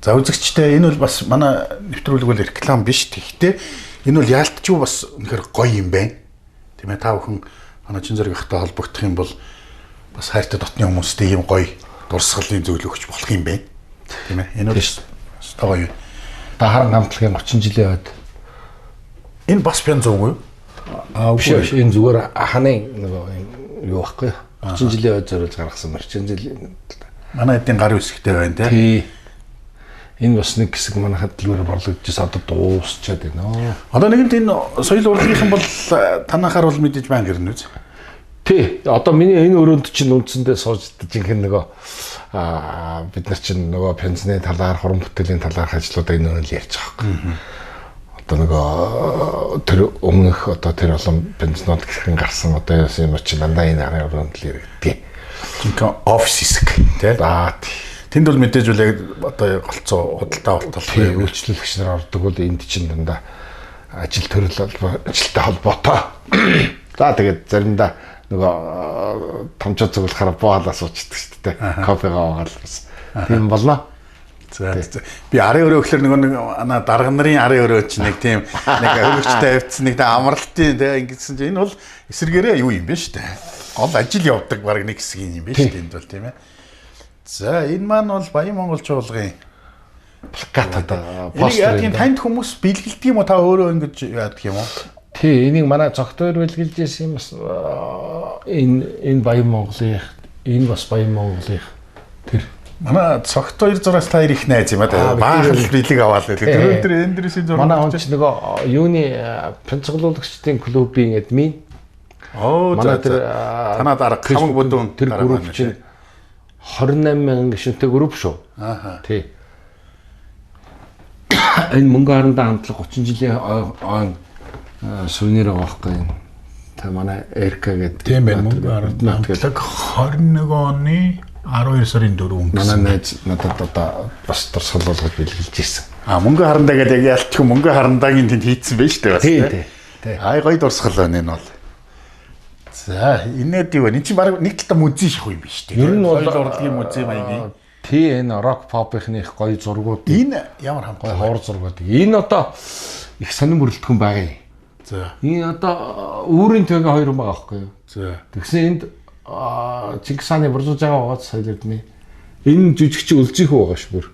За үзэгчтэй энэ бол бас манай нэвтрүүлэг бол реклам биш. Тэгэхдээ энэ бол яалтчгүй бас үнэхээр гоё юм байна. Тийм ээ, та бүхэн манай чин зэрэг ахтай холбогдох юм бол бас хайртай дотны хүмүүстэй ийм гоё дурсгалын зүйл өгч болох юм байна. Тийм ээ. Энэ бол өстой гоё. Та харан хамтлагийн 30 жилийн хойд. Энэ бас пянз үгүй юу? Аа үгүй. Энэ зүгээр ханы нөгөө юу байхгүй юу? 30 жилийн хойд зориулж гаргасан мерчензэл. Манай эдийн гарын үсгтэй байна тий. Тий. Энэ бас нэг хэсэг манайхад дэлгүүрээр борлогдчихсан одоо дуусчаад байна. Одоо нэгэнт энэ соёл урлагийнхан бол танахаар бол мэдээж баян гэрнэ үз. Тий. Одоо миний энэ өрөөнд чинь үндсэндээ сууж жинхэнэ нөгөө бид нар чинь нөгөө пенсны талаар, хуран бүтээлийн талаарх ажлуудаа энэ өрөөнд л ярьж байгаа юм. Одоо нөгөө тэр өмнөх одоо тэр олон пенснууд гэхэн гарсан одоо юм чинь дандаа энэ арын өрөөнд л яригддаг. Жинхэнэ офис хэсэг тий. Аа тий. Тэнд бол мэдээж үл яг одоо голцоо худалдаа болтол үйлчлүүлэгч нар ордог бол энд чинь дандаа ажил төрөл ажилтай холбоотой. За тэгээд заримдаа нөгөө томчоо цуглахаар боолоо суучдаг шүү дээ. Кофегаа уугаад бас тийм болно. За би арын өрөө гэхэлэр нөгөө нэг ана дарга нарын арын өрөө чинь нэг тийм нэг хөргөчтэй авцсан нэг тийм амралтын тий ингэсэн чинь энэ бол эсэргээрээ юу юм бэ шүү дээ. Гол ажил явдаг баг нэг хэсэг юм бэ шүү дээ энд бол тийм ээ. За энэ маань бол Баян Монгол чуулгын плакат одоо постэр. Яг танд хүмүүс бэлгэлдэг юм уу та өөрөө ингэж яадаг юм уу? Тий, энийг манай цогтойр бэлгэлж байсан юм бас энэ Баян Монголын, энэ бас Баян Монголын тэр манай цогтойр зураас та их найз юм аа. Баахан бэлэг аваад л тэр өндөр энэ дэрсийн зураг. Манай хүн чинь нөгөө юуны пенцглуулагчдын клубын админ. Оо манай тэр танаа дарга хамаг бүдүүн тэр групп чинь 28,000 гишүүнтэй групп шүү. Ааха. Тий. Энэ мөнгө харандаа хамтлаг 30 жилийн ой сувенир байгаа байхгүй юм. Та манай Эрка гэдэг. Тийм байна. Мөнгө харандаа хамтлаг 21 оны 12 сарын 4 өнгөрсөн. Манай найз надад одоо бас дурсгал болгож бэлгэлж ирсэн. А мөнгө харандаа гэдэг яг ялчгүй мөнгө харандаагийн тэнд хийцэн байж шүү дээ бас. Тий, тий. Ай гоё дурсгал байна энэ бол. За инээд юу вэ? Энэ чинь баг нэг талдаа музей шиг юм биш үү? Ер нь бол урлагийн музей маягийн. Тий, энэ рок попийнхны их гоё зургууд. Энэ ямар хамт гоё ховор зургууд. Энэ одоо их сонин бүрэлдэхүүн байгаа юм. За. Энэ одоо үүрийн тойгийн хоёр хүн байгаа байхгүй юу? За. Тэгсэн энд Чингис хааны бурзууж байгаа байгаа соёл эрдэнэ. Энэ жүжигч үлзийхүү байгаа ш бүр.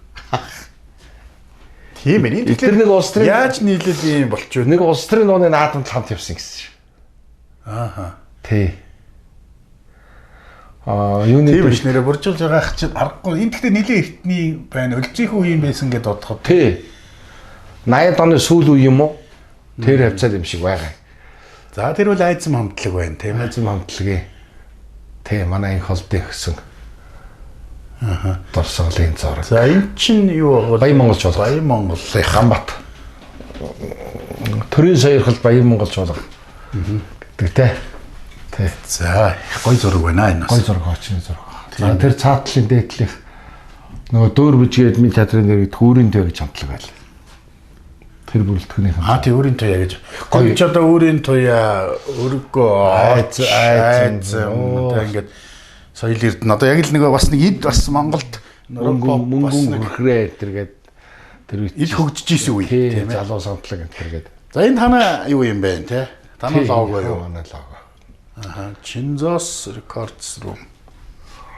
Тийм ээ. Энэ тэр нэг улс төрийн яаж нийлэл юм болчих вэ? Нэг улс төрийн нууны наадамд хамт явсан гэсэн шив. Ааха. Тий. Аа юуны тийм биш нэрэ буржуулж байгаа ах чинь аргагүй. Энэ гэхдээ нэлээд эртний байна. Өлзийхүү юм байсан гэдээ бодоход. Тий. 80-ад оны сүүл үе юм уу? Тэр хавцаад юм шиг байгаа. За тэр бол айдсам хамтлаг байна тийм ээ. Айдсам хамтлагийн. Тий, манай инх холдын өгсөн. Ааха. Дурсгалын зураг. За энэ чинь юу вэ? Баян Монгол чуулга. Баян Монголын Ганбат. Төрийн сойрхол Баян Монгол чуулга. Гэдэг те. Тий. За их гоё зураг байна энэ бас. Гоё зураг, очны зураг. За тэр цаатлын дээдлих нөгөө дөөр бүжгээд миний театрын дээр түүрийн төе гэж хамтлаг байл. Тэр бүрэлдэхүүнийх нь. Аа тий өөрийн туяа гэж. Гоё ч одоо өөрийн туяа өргөө айц айц тэг ингээд Соёл эрдэнэ. Одоо яг л нөгөө бас нэг эд бас Монголд мөнгөн хөрхрээ тэргээд тэр үед ил хөгжиж исэн үе тийм ээ. Залуу самтлаг энэ тэргээд. За энэ танаа юу юм бэ те? Танаа лого юу? Манай лого. Аха, Chinzos Records Room.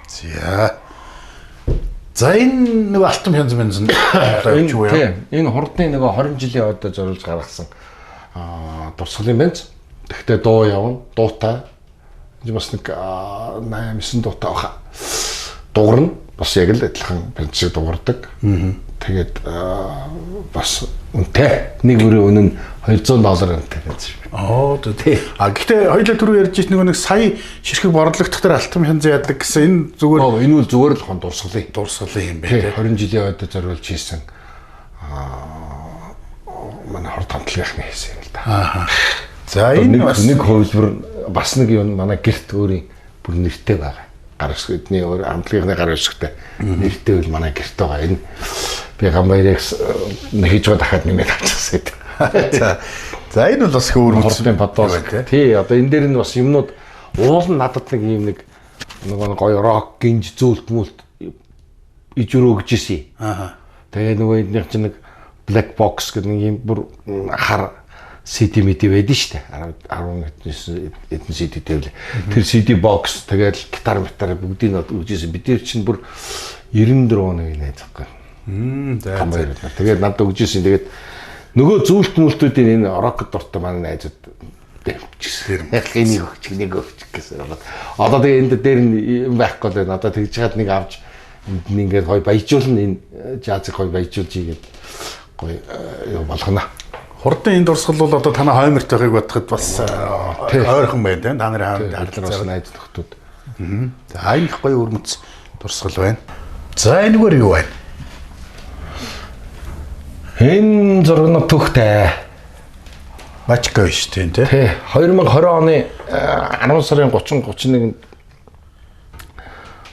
За. За энэ нөгөө алтан пянз бензэн юу вэ? Тийм. Энэ хурдны нөгөө 20 жилийн одоо зориулж гаргасан дурсгалын бенз. Тэгтээ дуу явна, дуутай. Энэ бас нэг 8 9 дуутай баха. Дуурна. Бас яг л адилхан бенз шиг дуурдаг. Тэгээд бас үнэтэй. Нэг бүрийн үнэ нь $200 үнэтэй бенз шиг. Аа тий. А гэхдээ хоёлаа түрүү ярьж ирсэн нөгөө нэг сая ширхэг борлогдох дээр алтан пянз яадаг гэсэн энэ зүгээр энэ үл зүгээр л хон дурсгалын. Дурсгалын юм байна тий. 20 жилийн ойдоо зориулж хийсэн манай хор хамтлагийнхны хийсэн юм л да. Аа. За энэ бас нэг хувилбар бас нэг юм манай гэрт өөрийн бүр нэртэй байгаа. Гар өсгө эдний өөр хамтлагийнхны гар өсгөтэй нэртэй үл манай гэрт байгаа. Энэ би Гамбаярыг хийж байгаа дахиад нэмээд авчихсан гэдэг. За. За энэ бол бас хөөр хурдын подвол тий. Одоо энэ дээр нь бас юмнууд уул нь надад нэг юм нэг нөгөө гоё рок гинж зүйлт мүлт ижрөө өгч ирсэн. Аа. Тэгээ нөгөө эднийх чинь нэг black box гэдэг нэг юм бүр хар CD мэд байдэн штэ. 11 эдэн CD тавил. Тэр CD box тэгэл гитар метар бүгдийг өгч ирсэн. Бид нар чинь бүр 94 оны найз байхгүй. За. Тэгээд надад өгч ирсэн. Тэгээд нөгөө зүйлт мүлтүүдийн энэ рок дуртай манай найзууд дэмжсэн. Яг энийг өгч, энийг өгч гэсэн. Одоо тэгээ энд дээр нь юм байхгүй л байна. Одоо тэгж хаад нэг авч энд нь ингээд гоё баяжуулна, энэ жазыг гоё баяжуулж игээд гоё юу болгоно. Хурдан энэ дурсгал бол одоо танай хойморт байхыг бодоход бас ойрхон байна тийм. Та нарын хойморт бас найз нөхдүүд. За энэ их гоё өрмөц дурсгал байна. За энэгээр юу байна? Энэ зургнууд түүхтэй. Бачка биш тийм тий. Тий. 2020 оны 10 сарын 30 31-нд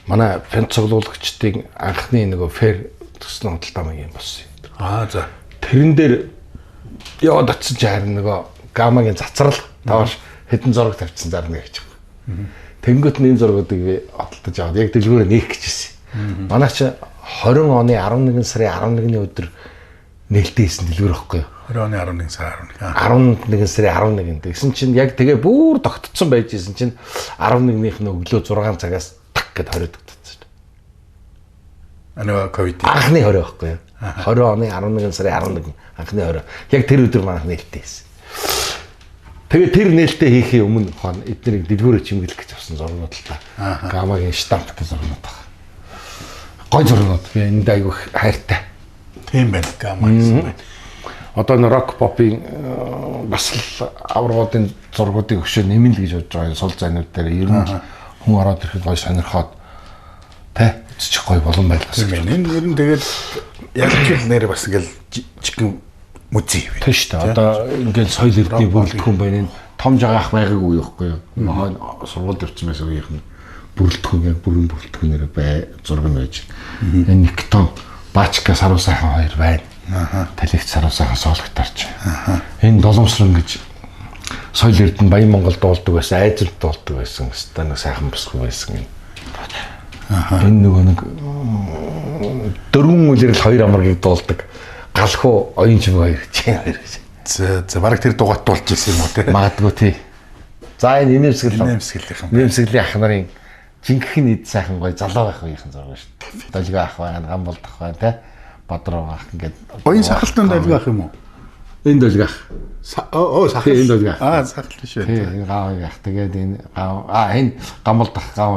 манай фэн цуглуулагчдын анхны нөгөө фэр төссөн худалдаа маяг юм болсон. Аа за. Тэрэн дээр яваад очсон чи харин нөгөө гамагийн цацрал таваш хэдэн зураг тавьчихсан зарна гэж байна. Тэнгөт нь энэ зургуудыг би худалдаж аваад яг дэлгүүрээ нээх гэж ирсэн. Манай чи 20 оны 11 сарын 11-ний өдөр нээлттэй хийсэн дэлгүүр ихгүй юу? 20 оны 11 сар 11. 11 сарын 11-нд. Тэгсэн чинь яг тэгээ бүр тогтцсон байж исэн чинь 11-ийнх нь өглөө 6 цагаас так гэд 20 тогтцсон шүү дээ. Нөгөө ковид. Анхны 20 ихгүй юу? 20 оны 11 сарын 11 анхны 20. Яг тэр өдөр манайх нээлттэй хийсэн. Тэгээ тэр нээлттэй хийхийн өмнө хон эднийг дэлгүүрээ чимгэлэх гэж авсан зургууд л та. Гамагийн штамптай зургууд баг. Гой зургууд. Би энд айгүйх хайртай. Тийм байна. Гама гэсэн байна. Одоо энэ рок попын бас л аваргуудын зургуудыг өшөө нэмэн л гэж бодож байгаа сул зайнууд дээр ер нь хүн ороод ирэхэд гой сонирхоод тэ үзчих гой болон байлаа. Тийм байна. Энэ ер нь тэгэл яг ч л нэр бас ингээл жижигхэн музей юм. Тийм шүү дээ. Одоо ингээл соёл эрдний бүрэлдэхүүн байна. Энэ том жагаах байгаагүй юу байхгүй юу? Хойно сургуульд явсан байсан үеийнх нь бүрэлдэхүүн яг бүрэн бүрэлдэхүүнээр бай зураг нь байж. Энэ Никтон Бачка саруу сайхан хоёр байна. Талигт саруу сайхан соологтарч. Энэ Доломсрон гэж соёл эрдэнэ Баян Монгол дуулдаг байсан, Айзэлд дуулдаг байсан. Өстой нэг сайхан босгоо байсан юм. Энэ нөгөө нэг дөрвөн үлрэл хоёр амаргийг дуулдаг. Галхуу оюун чимэг хоёр гэж хоёр гэж. За бараг тэр дугаат дуулж ирсэн юм уу те? Магадгүй тий. За энэ инээмсэглэл. Инээмсэглэлийнхэн. Инээмсэглэлийн ах нарын жинхэнэ эд сайхан гоё залуу байх үеийнхэн зураг шүү дээ. Долгио ах байна, гам болдох байна те. Бодроо ах ингээд. Оюун сахалтанд долгио ах юм уу? Энэ долгио ах. Оо сахал. Энэ долгио ах. Аа сахал биш үү. Тий, энэ гав ах. Тэгээд энэ гав энэ гам болдох гав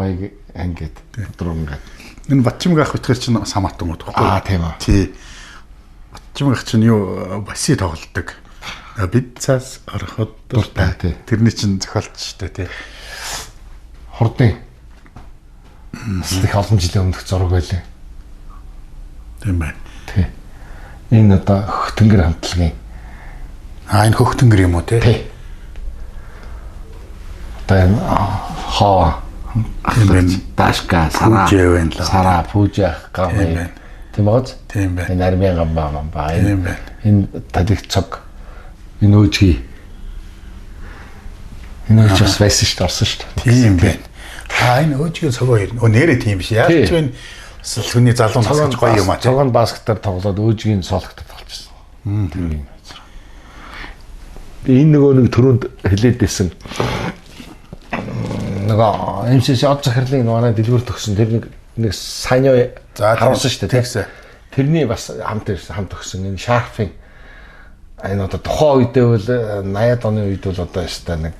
ингээд бодроо ингээд. Энэ Батчимэг ах битгэр чинь самаатан уу тоххой. Аа тийм үү. Тий. Батчимэг ах чинь юу баси тоглолдог. Бид цаас ороход дуртай тий. Тэрний чинь зохиолч шүү дээ тий. Хурдын бас их олон жилийн өмнөх зураг байлаа. Тийм байна. Тий. Энэ одоо Хөхтөнгөр хамтлагийн. Аа энэ Хөхтөнгөр юм уу тий? Тий. Одоо энэ хоо Тийм байна. Дашка сараа. Пүүжээ байна л. Сараа пүүжээ ах гам. Тийм бооз? Тийм байна. Энэ армийн гамбаа гамбаа. Тийм байна. Энэ талиг цог. Энэ өөжгий. Энэ өөж бас байсан шүү дээ, орсон шүү дээ. Тийм байна. Аа энэ өөжгийн цогоо ирнэ. Өө нэрээ тийм биш. Яаж ч вэ бас л хүний залуу нас гэж гоё юм аа. Цогоон баскетаар тоглоод өөжгийн сологтод тоглолцсон. Тийм. Би энэ нөгөө нэг түрүүнд хэлээд байсан. Нөгөө MCC од захирлын манай дэлгүүр төгсөн тэр нэг Санё харуулсан шүү дээ. Тэрний бас хамт ирсэн, хамт өгсөн энэ Sharp-ын энэ одоо тухайн үедээ бол 80-ад оны үед бол одоо өстой нэг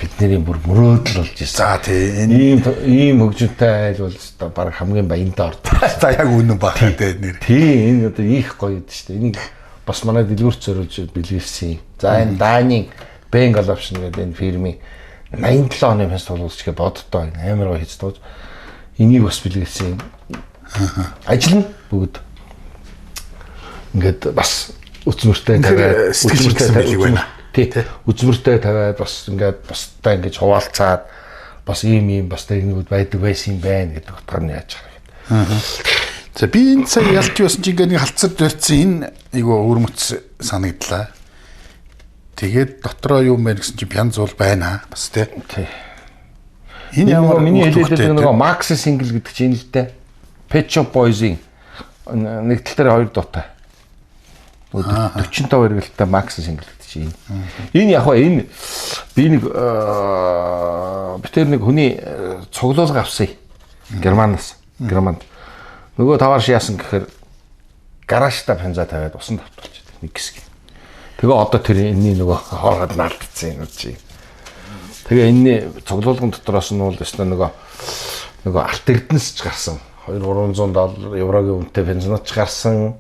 бидний бүр мөрөөдөл болж ирсэн. За тий энэ ийм хөгжимтэй айл бол өстой баг хамгийн баянтай ордог. За яг үнэн баг тий нэр. Тий энэ одоо их гоё юм шүү дээ. Энийг бас манай дэлгүүрт зориулж бэлгэлсэн. За энэ Данийн Bang Olufsen гэдэг энэ фирмийн 87 оны фэст тулуулч гэ боддоо энэ амар гоё хийж дууж энийг бас бэлгэлсэн. Ажил нь бүгд ингээд бас үзмөртэй тавиад сэтгэл байлиг байна. Тий. Үзмөртэй тавиад бас ингээд бусдаа ингэж хуваалцаад бас ийм бас техникүүд байдаг байсан юм байна гэдэг утгаар нь яаж байгаа гэдэг. За би энэ цаг ялч байсан чи ингээд нэг халцар дөрцсөн энэ айгу өвөрмөц санагдлаа. Тэгээд дотроо юу юм бэ гэсэн чи пянз бол байна бас тий. Тий. Энэ ямар миний хэлээд байдаг нөгөө Max single гэдэг чинь энэ л дээ. Pet Shop Boys-ийн нэг тал дээр хоёр дуутай. 45 эргэлттэй Max single гэдэг чинь энэ. Энэ яг энэ би нэг битэр нэг хүний цуглуулга авсан. Германаас. Германд. Нөгөө таваарш яасан гэхээр гаражта пенза тавиад усан тавтуулж байдаг нэг хэсэг. Тэгээ одоо тэр энэний нөгөө хоороод наалтцсан юм чи. Тэгээ энэний цуглуулган дотроос нь бол өснө нөгөө алт эрдэнэс ч гарсан. 2-300 доллар еврогийн үнэтэй бензинууд ч гарсан.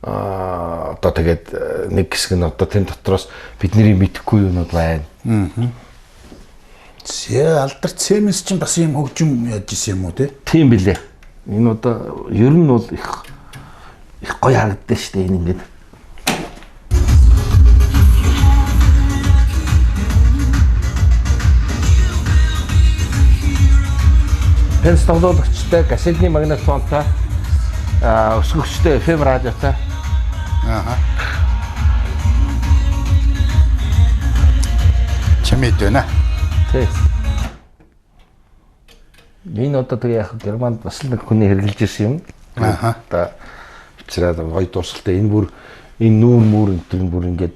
Одоо тэгээд нэг хэсэг нь одоо тэн дотроос бидний мэдэхгүй юмнууд байна. Зэ алдарт Siemens чинь бас ийм хөгжим яаж исэн юм уу те? Тийм билээ. Энэ одоо ер нь бол их гоё харагддаг шүү дээ энэ ингээд. Пенс тоглуулагчтай, гасельны магнитофонтой, өсгөгчтэй FM радиотой. Ааха. Чимээд байна. Тий. Энэ одоо тэгээ яг Германд бас л нэг хүний хэрэглэж ирсэн юм. Ааха. Одоо бичрээд гоё дурсалтай энэ бүр энэ нүүр мүр энэ төр бүр ингээд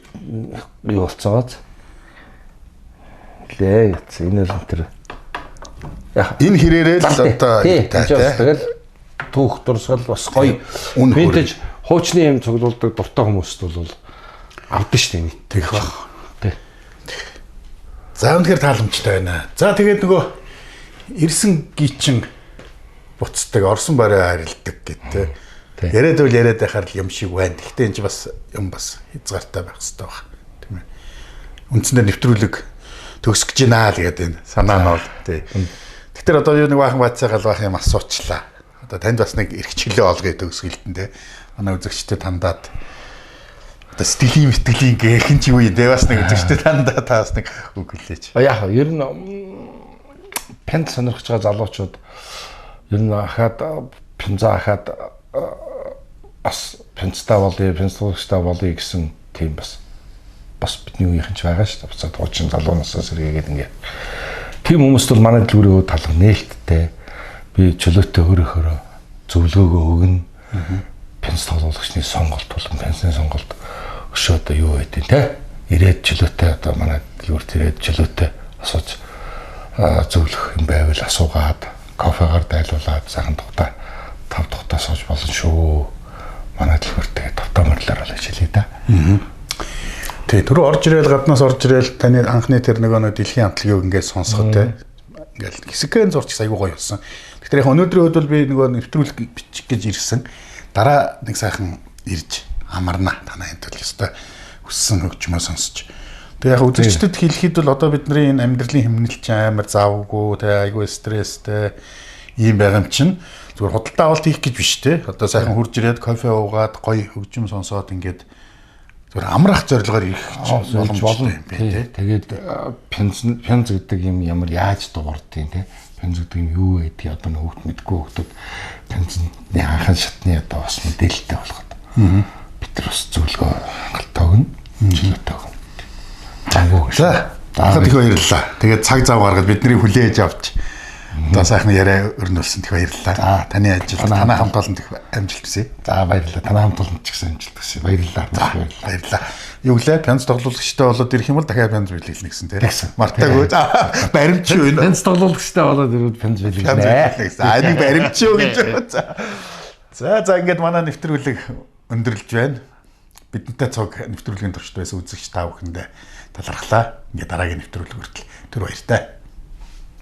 юу болцоогооц. Лээ яц энэ л тэр. Энэ хэрээрээ л одоо тэгэл түүх дурсгал бас гоё винтаж хуучны юм цуглуулдаг дуртай хүмүүст бол авдаг шүү дээ. Тэгэх бах. Тий. За үнэхээр тааламжтай байна. За тэгээд нөгөө ирсэн гичин буцдаг, орсон барай харилдаг гэдэг. Яриад үл яриад байхаар л юм шиг байна. Гэхдээ энэ чи бас юм бас хязгаартай байх хэрэгтэй баг. Тийм ээ. Үндсэндээ нэвтрүүлэг төгсөж гинэ л гэдэг энэ санаа нь бол тий. Тэгэхээр одоо юу нэг баахан баацаагаал баах юм асуучлаа. Одоо танд бас нэг эрх чөлөө олгоё төгсгөлтөн тий. Манай үзэгчдэд хандаад одоо сэтгэлийн мэтгэлийн гэхэн ч юу юм дээ бас нэг үзэгчдэд хандаа та бас нэг үг хэлээч. Яг ер нь пент сонирхож байгаа залуучууд ер нь ахаад пенза ахаад бас пенцтай болъё, пенцлогчтой болъё гэсэн тийм бас бидний үеийнхэн ч байгаа шүү дээ. Буцаад хуучин залуу насаас сэргээгээд ингээд тийм хүмүүст бол манай дэлгүүрийн талга нээлттэй би чөлөөтэй өөрөөхөө зөвлөгөөгөө өгнө. Пенс тоглуулагчны сонголт болон пенсний сонголт өшөө одоо юу байдیں те. Ирээд чөлөөтэй одоо манай дэлгүүрт ирээд чөлөөтэй асууж зөвлөх юм байвал асуугаад кофегаар дайлуулад сайхан тухтай 5 тухтай сууж болно шүү. Манай дэлгүүрт тэгээ тавтаа морилоор л ажиллая да. Тий, түрүү орж ирээл гаднаас орж ирээл таны анхны тэр нөгөө нэг дэлхийн амтлагийг ингээд сонсоход те. Ингээл хэсэгхэн зурч айгуу гоё болсон. Тэгэхээр яг өнөөдрийн хувьд бол би нөгөө нэвтрүүлэг бичих гэж ирсэн. Дараа нэг сайхан ирж амарна. Танай энэ төл ёстой өссөн хөгжмөө сонсч. Тэгээ яг үзэгчдэд хэлэхэд бол одоо бидний энэ амьдралын хэмнэл чинь амар завгүй те, айгуу стресстэй ийм байгаа юм чинь зүгээр худалдаа авалт хийх гэж биш те. Одоо сайхан хурж ирээд кофе уугаад гоё хөгжим сонсоод ингээд зүгээр амрах зорилгоор ирэх боломжтой юм байна тий. Тэгээд пянз гэдэг юм ямар яаж дуурдیں тий. Пянз гэдэг юм юу байдгийг одоо хүүхд мэдгүй хүүхдүүд пянзны анхан шатны одоо бас мэдээлэлтэй болгоод. Бид нар бас зөвлөгөө хангалттай өгнө. Чөлөөтэй өгнө. За За их баярлалаа. Тэгээд цаг зав гаргаж бидний хүлээж авч одоо сайхан яриа өрнүүлсэн их баярлалаа. За таны ажилд танай хамт олонд их амжилт хүсье. За баярлалаа. Танай хамт олонд ч гэсэн амжилт хүсье. Баярлалаа. Баярлалаа. Юу гэлээ пянз тоглуулагчтай болоод ирэх юм бол дахиад пянз бэлгэлнэ гэсэн тийм. Мартаагүй. За баримтч юу энэ? Пянз тоглуулагчтай болоод ирвэл пянз бэлгэлнэ. За энийг баримтч юу гэж. За за ингээд манай нэвтрүүлэг өндөрлөж байна. Бидэнтэй цуг нэвтрүүлгийн туршид байсан үзэгч та бүхэндээ талархлаа. Ингээд дараагийн нэвтрүүлэг хүртэл түр баяртай.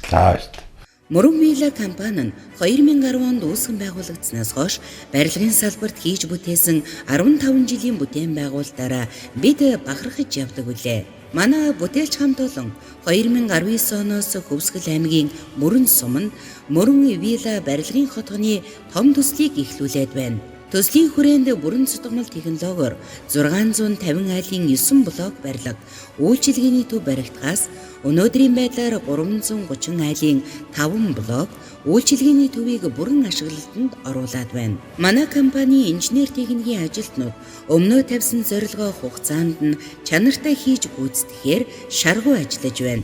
За баярлалаа. Мөрөн Вилла компани нь 2010 онд үүсгэн байгуулагдсанаас хойш барилгын салбарт хийж бүтээсэн 15 жилийн бүтээн байгуулалтаараа бид бахархаж явдаг үлээ. Манай бүтээлч хамт олон 2019 оноос Хөвсгөл аймгийн Мөрөн суманд Мөрөн Вилла барилгын хотгоны том төслийг эхлүүлээд байна. Төслийн хүрээнд бүрэн цутгамал технологиор 650 айлын 9 блок барилга, үйлчилгээний төв баригдахаас өнөөдрийн байдлаар 330 айлын 5 блок үйлчилгээний төвийг бүрэн ашиглалтанд оруулаад байна. Манай компани инженер техникийн ажилтнууд өмнөө тавьсан зорилгоо хугацаанд нь чанартай хийж гүйцэтгэхээр шаргуу ажиллаж байна.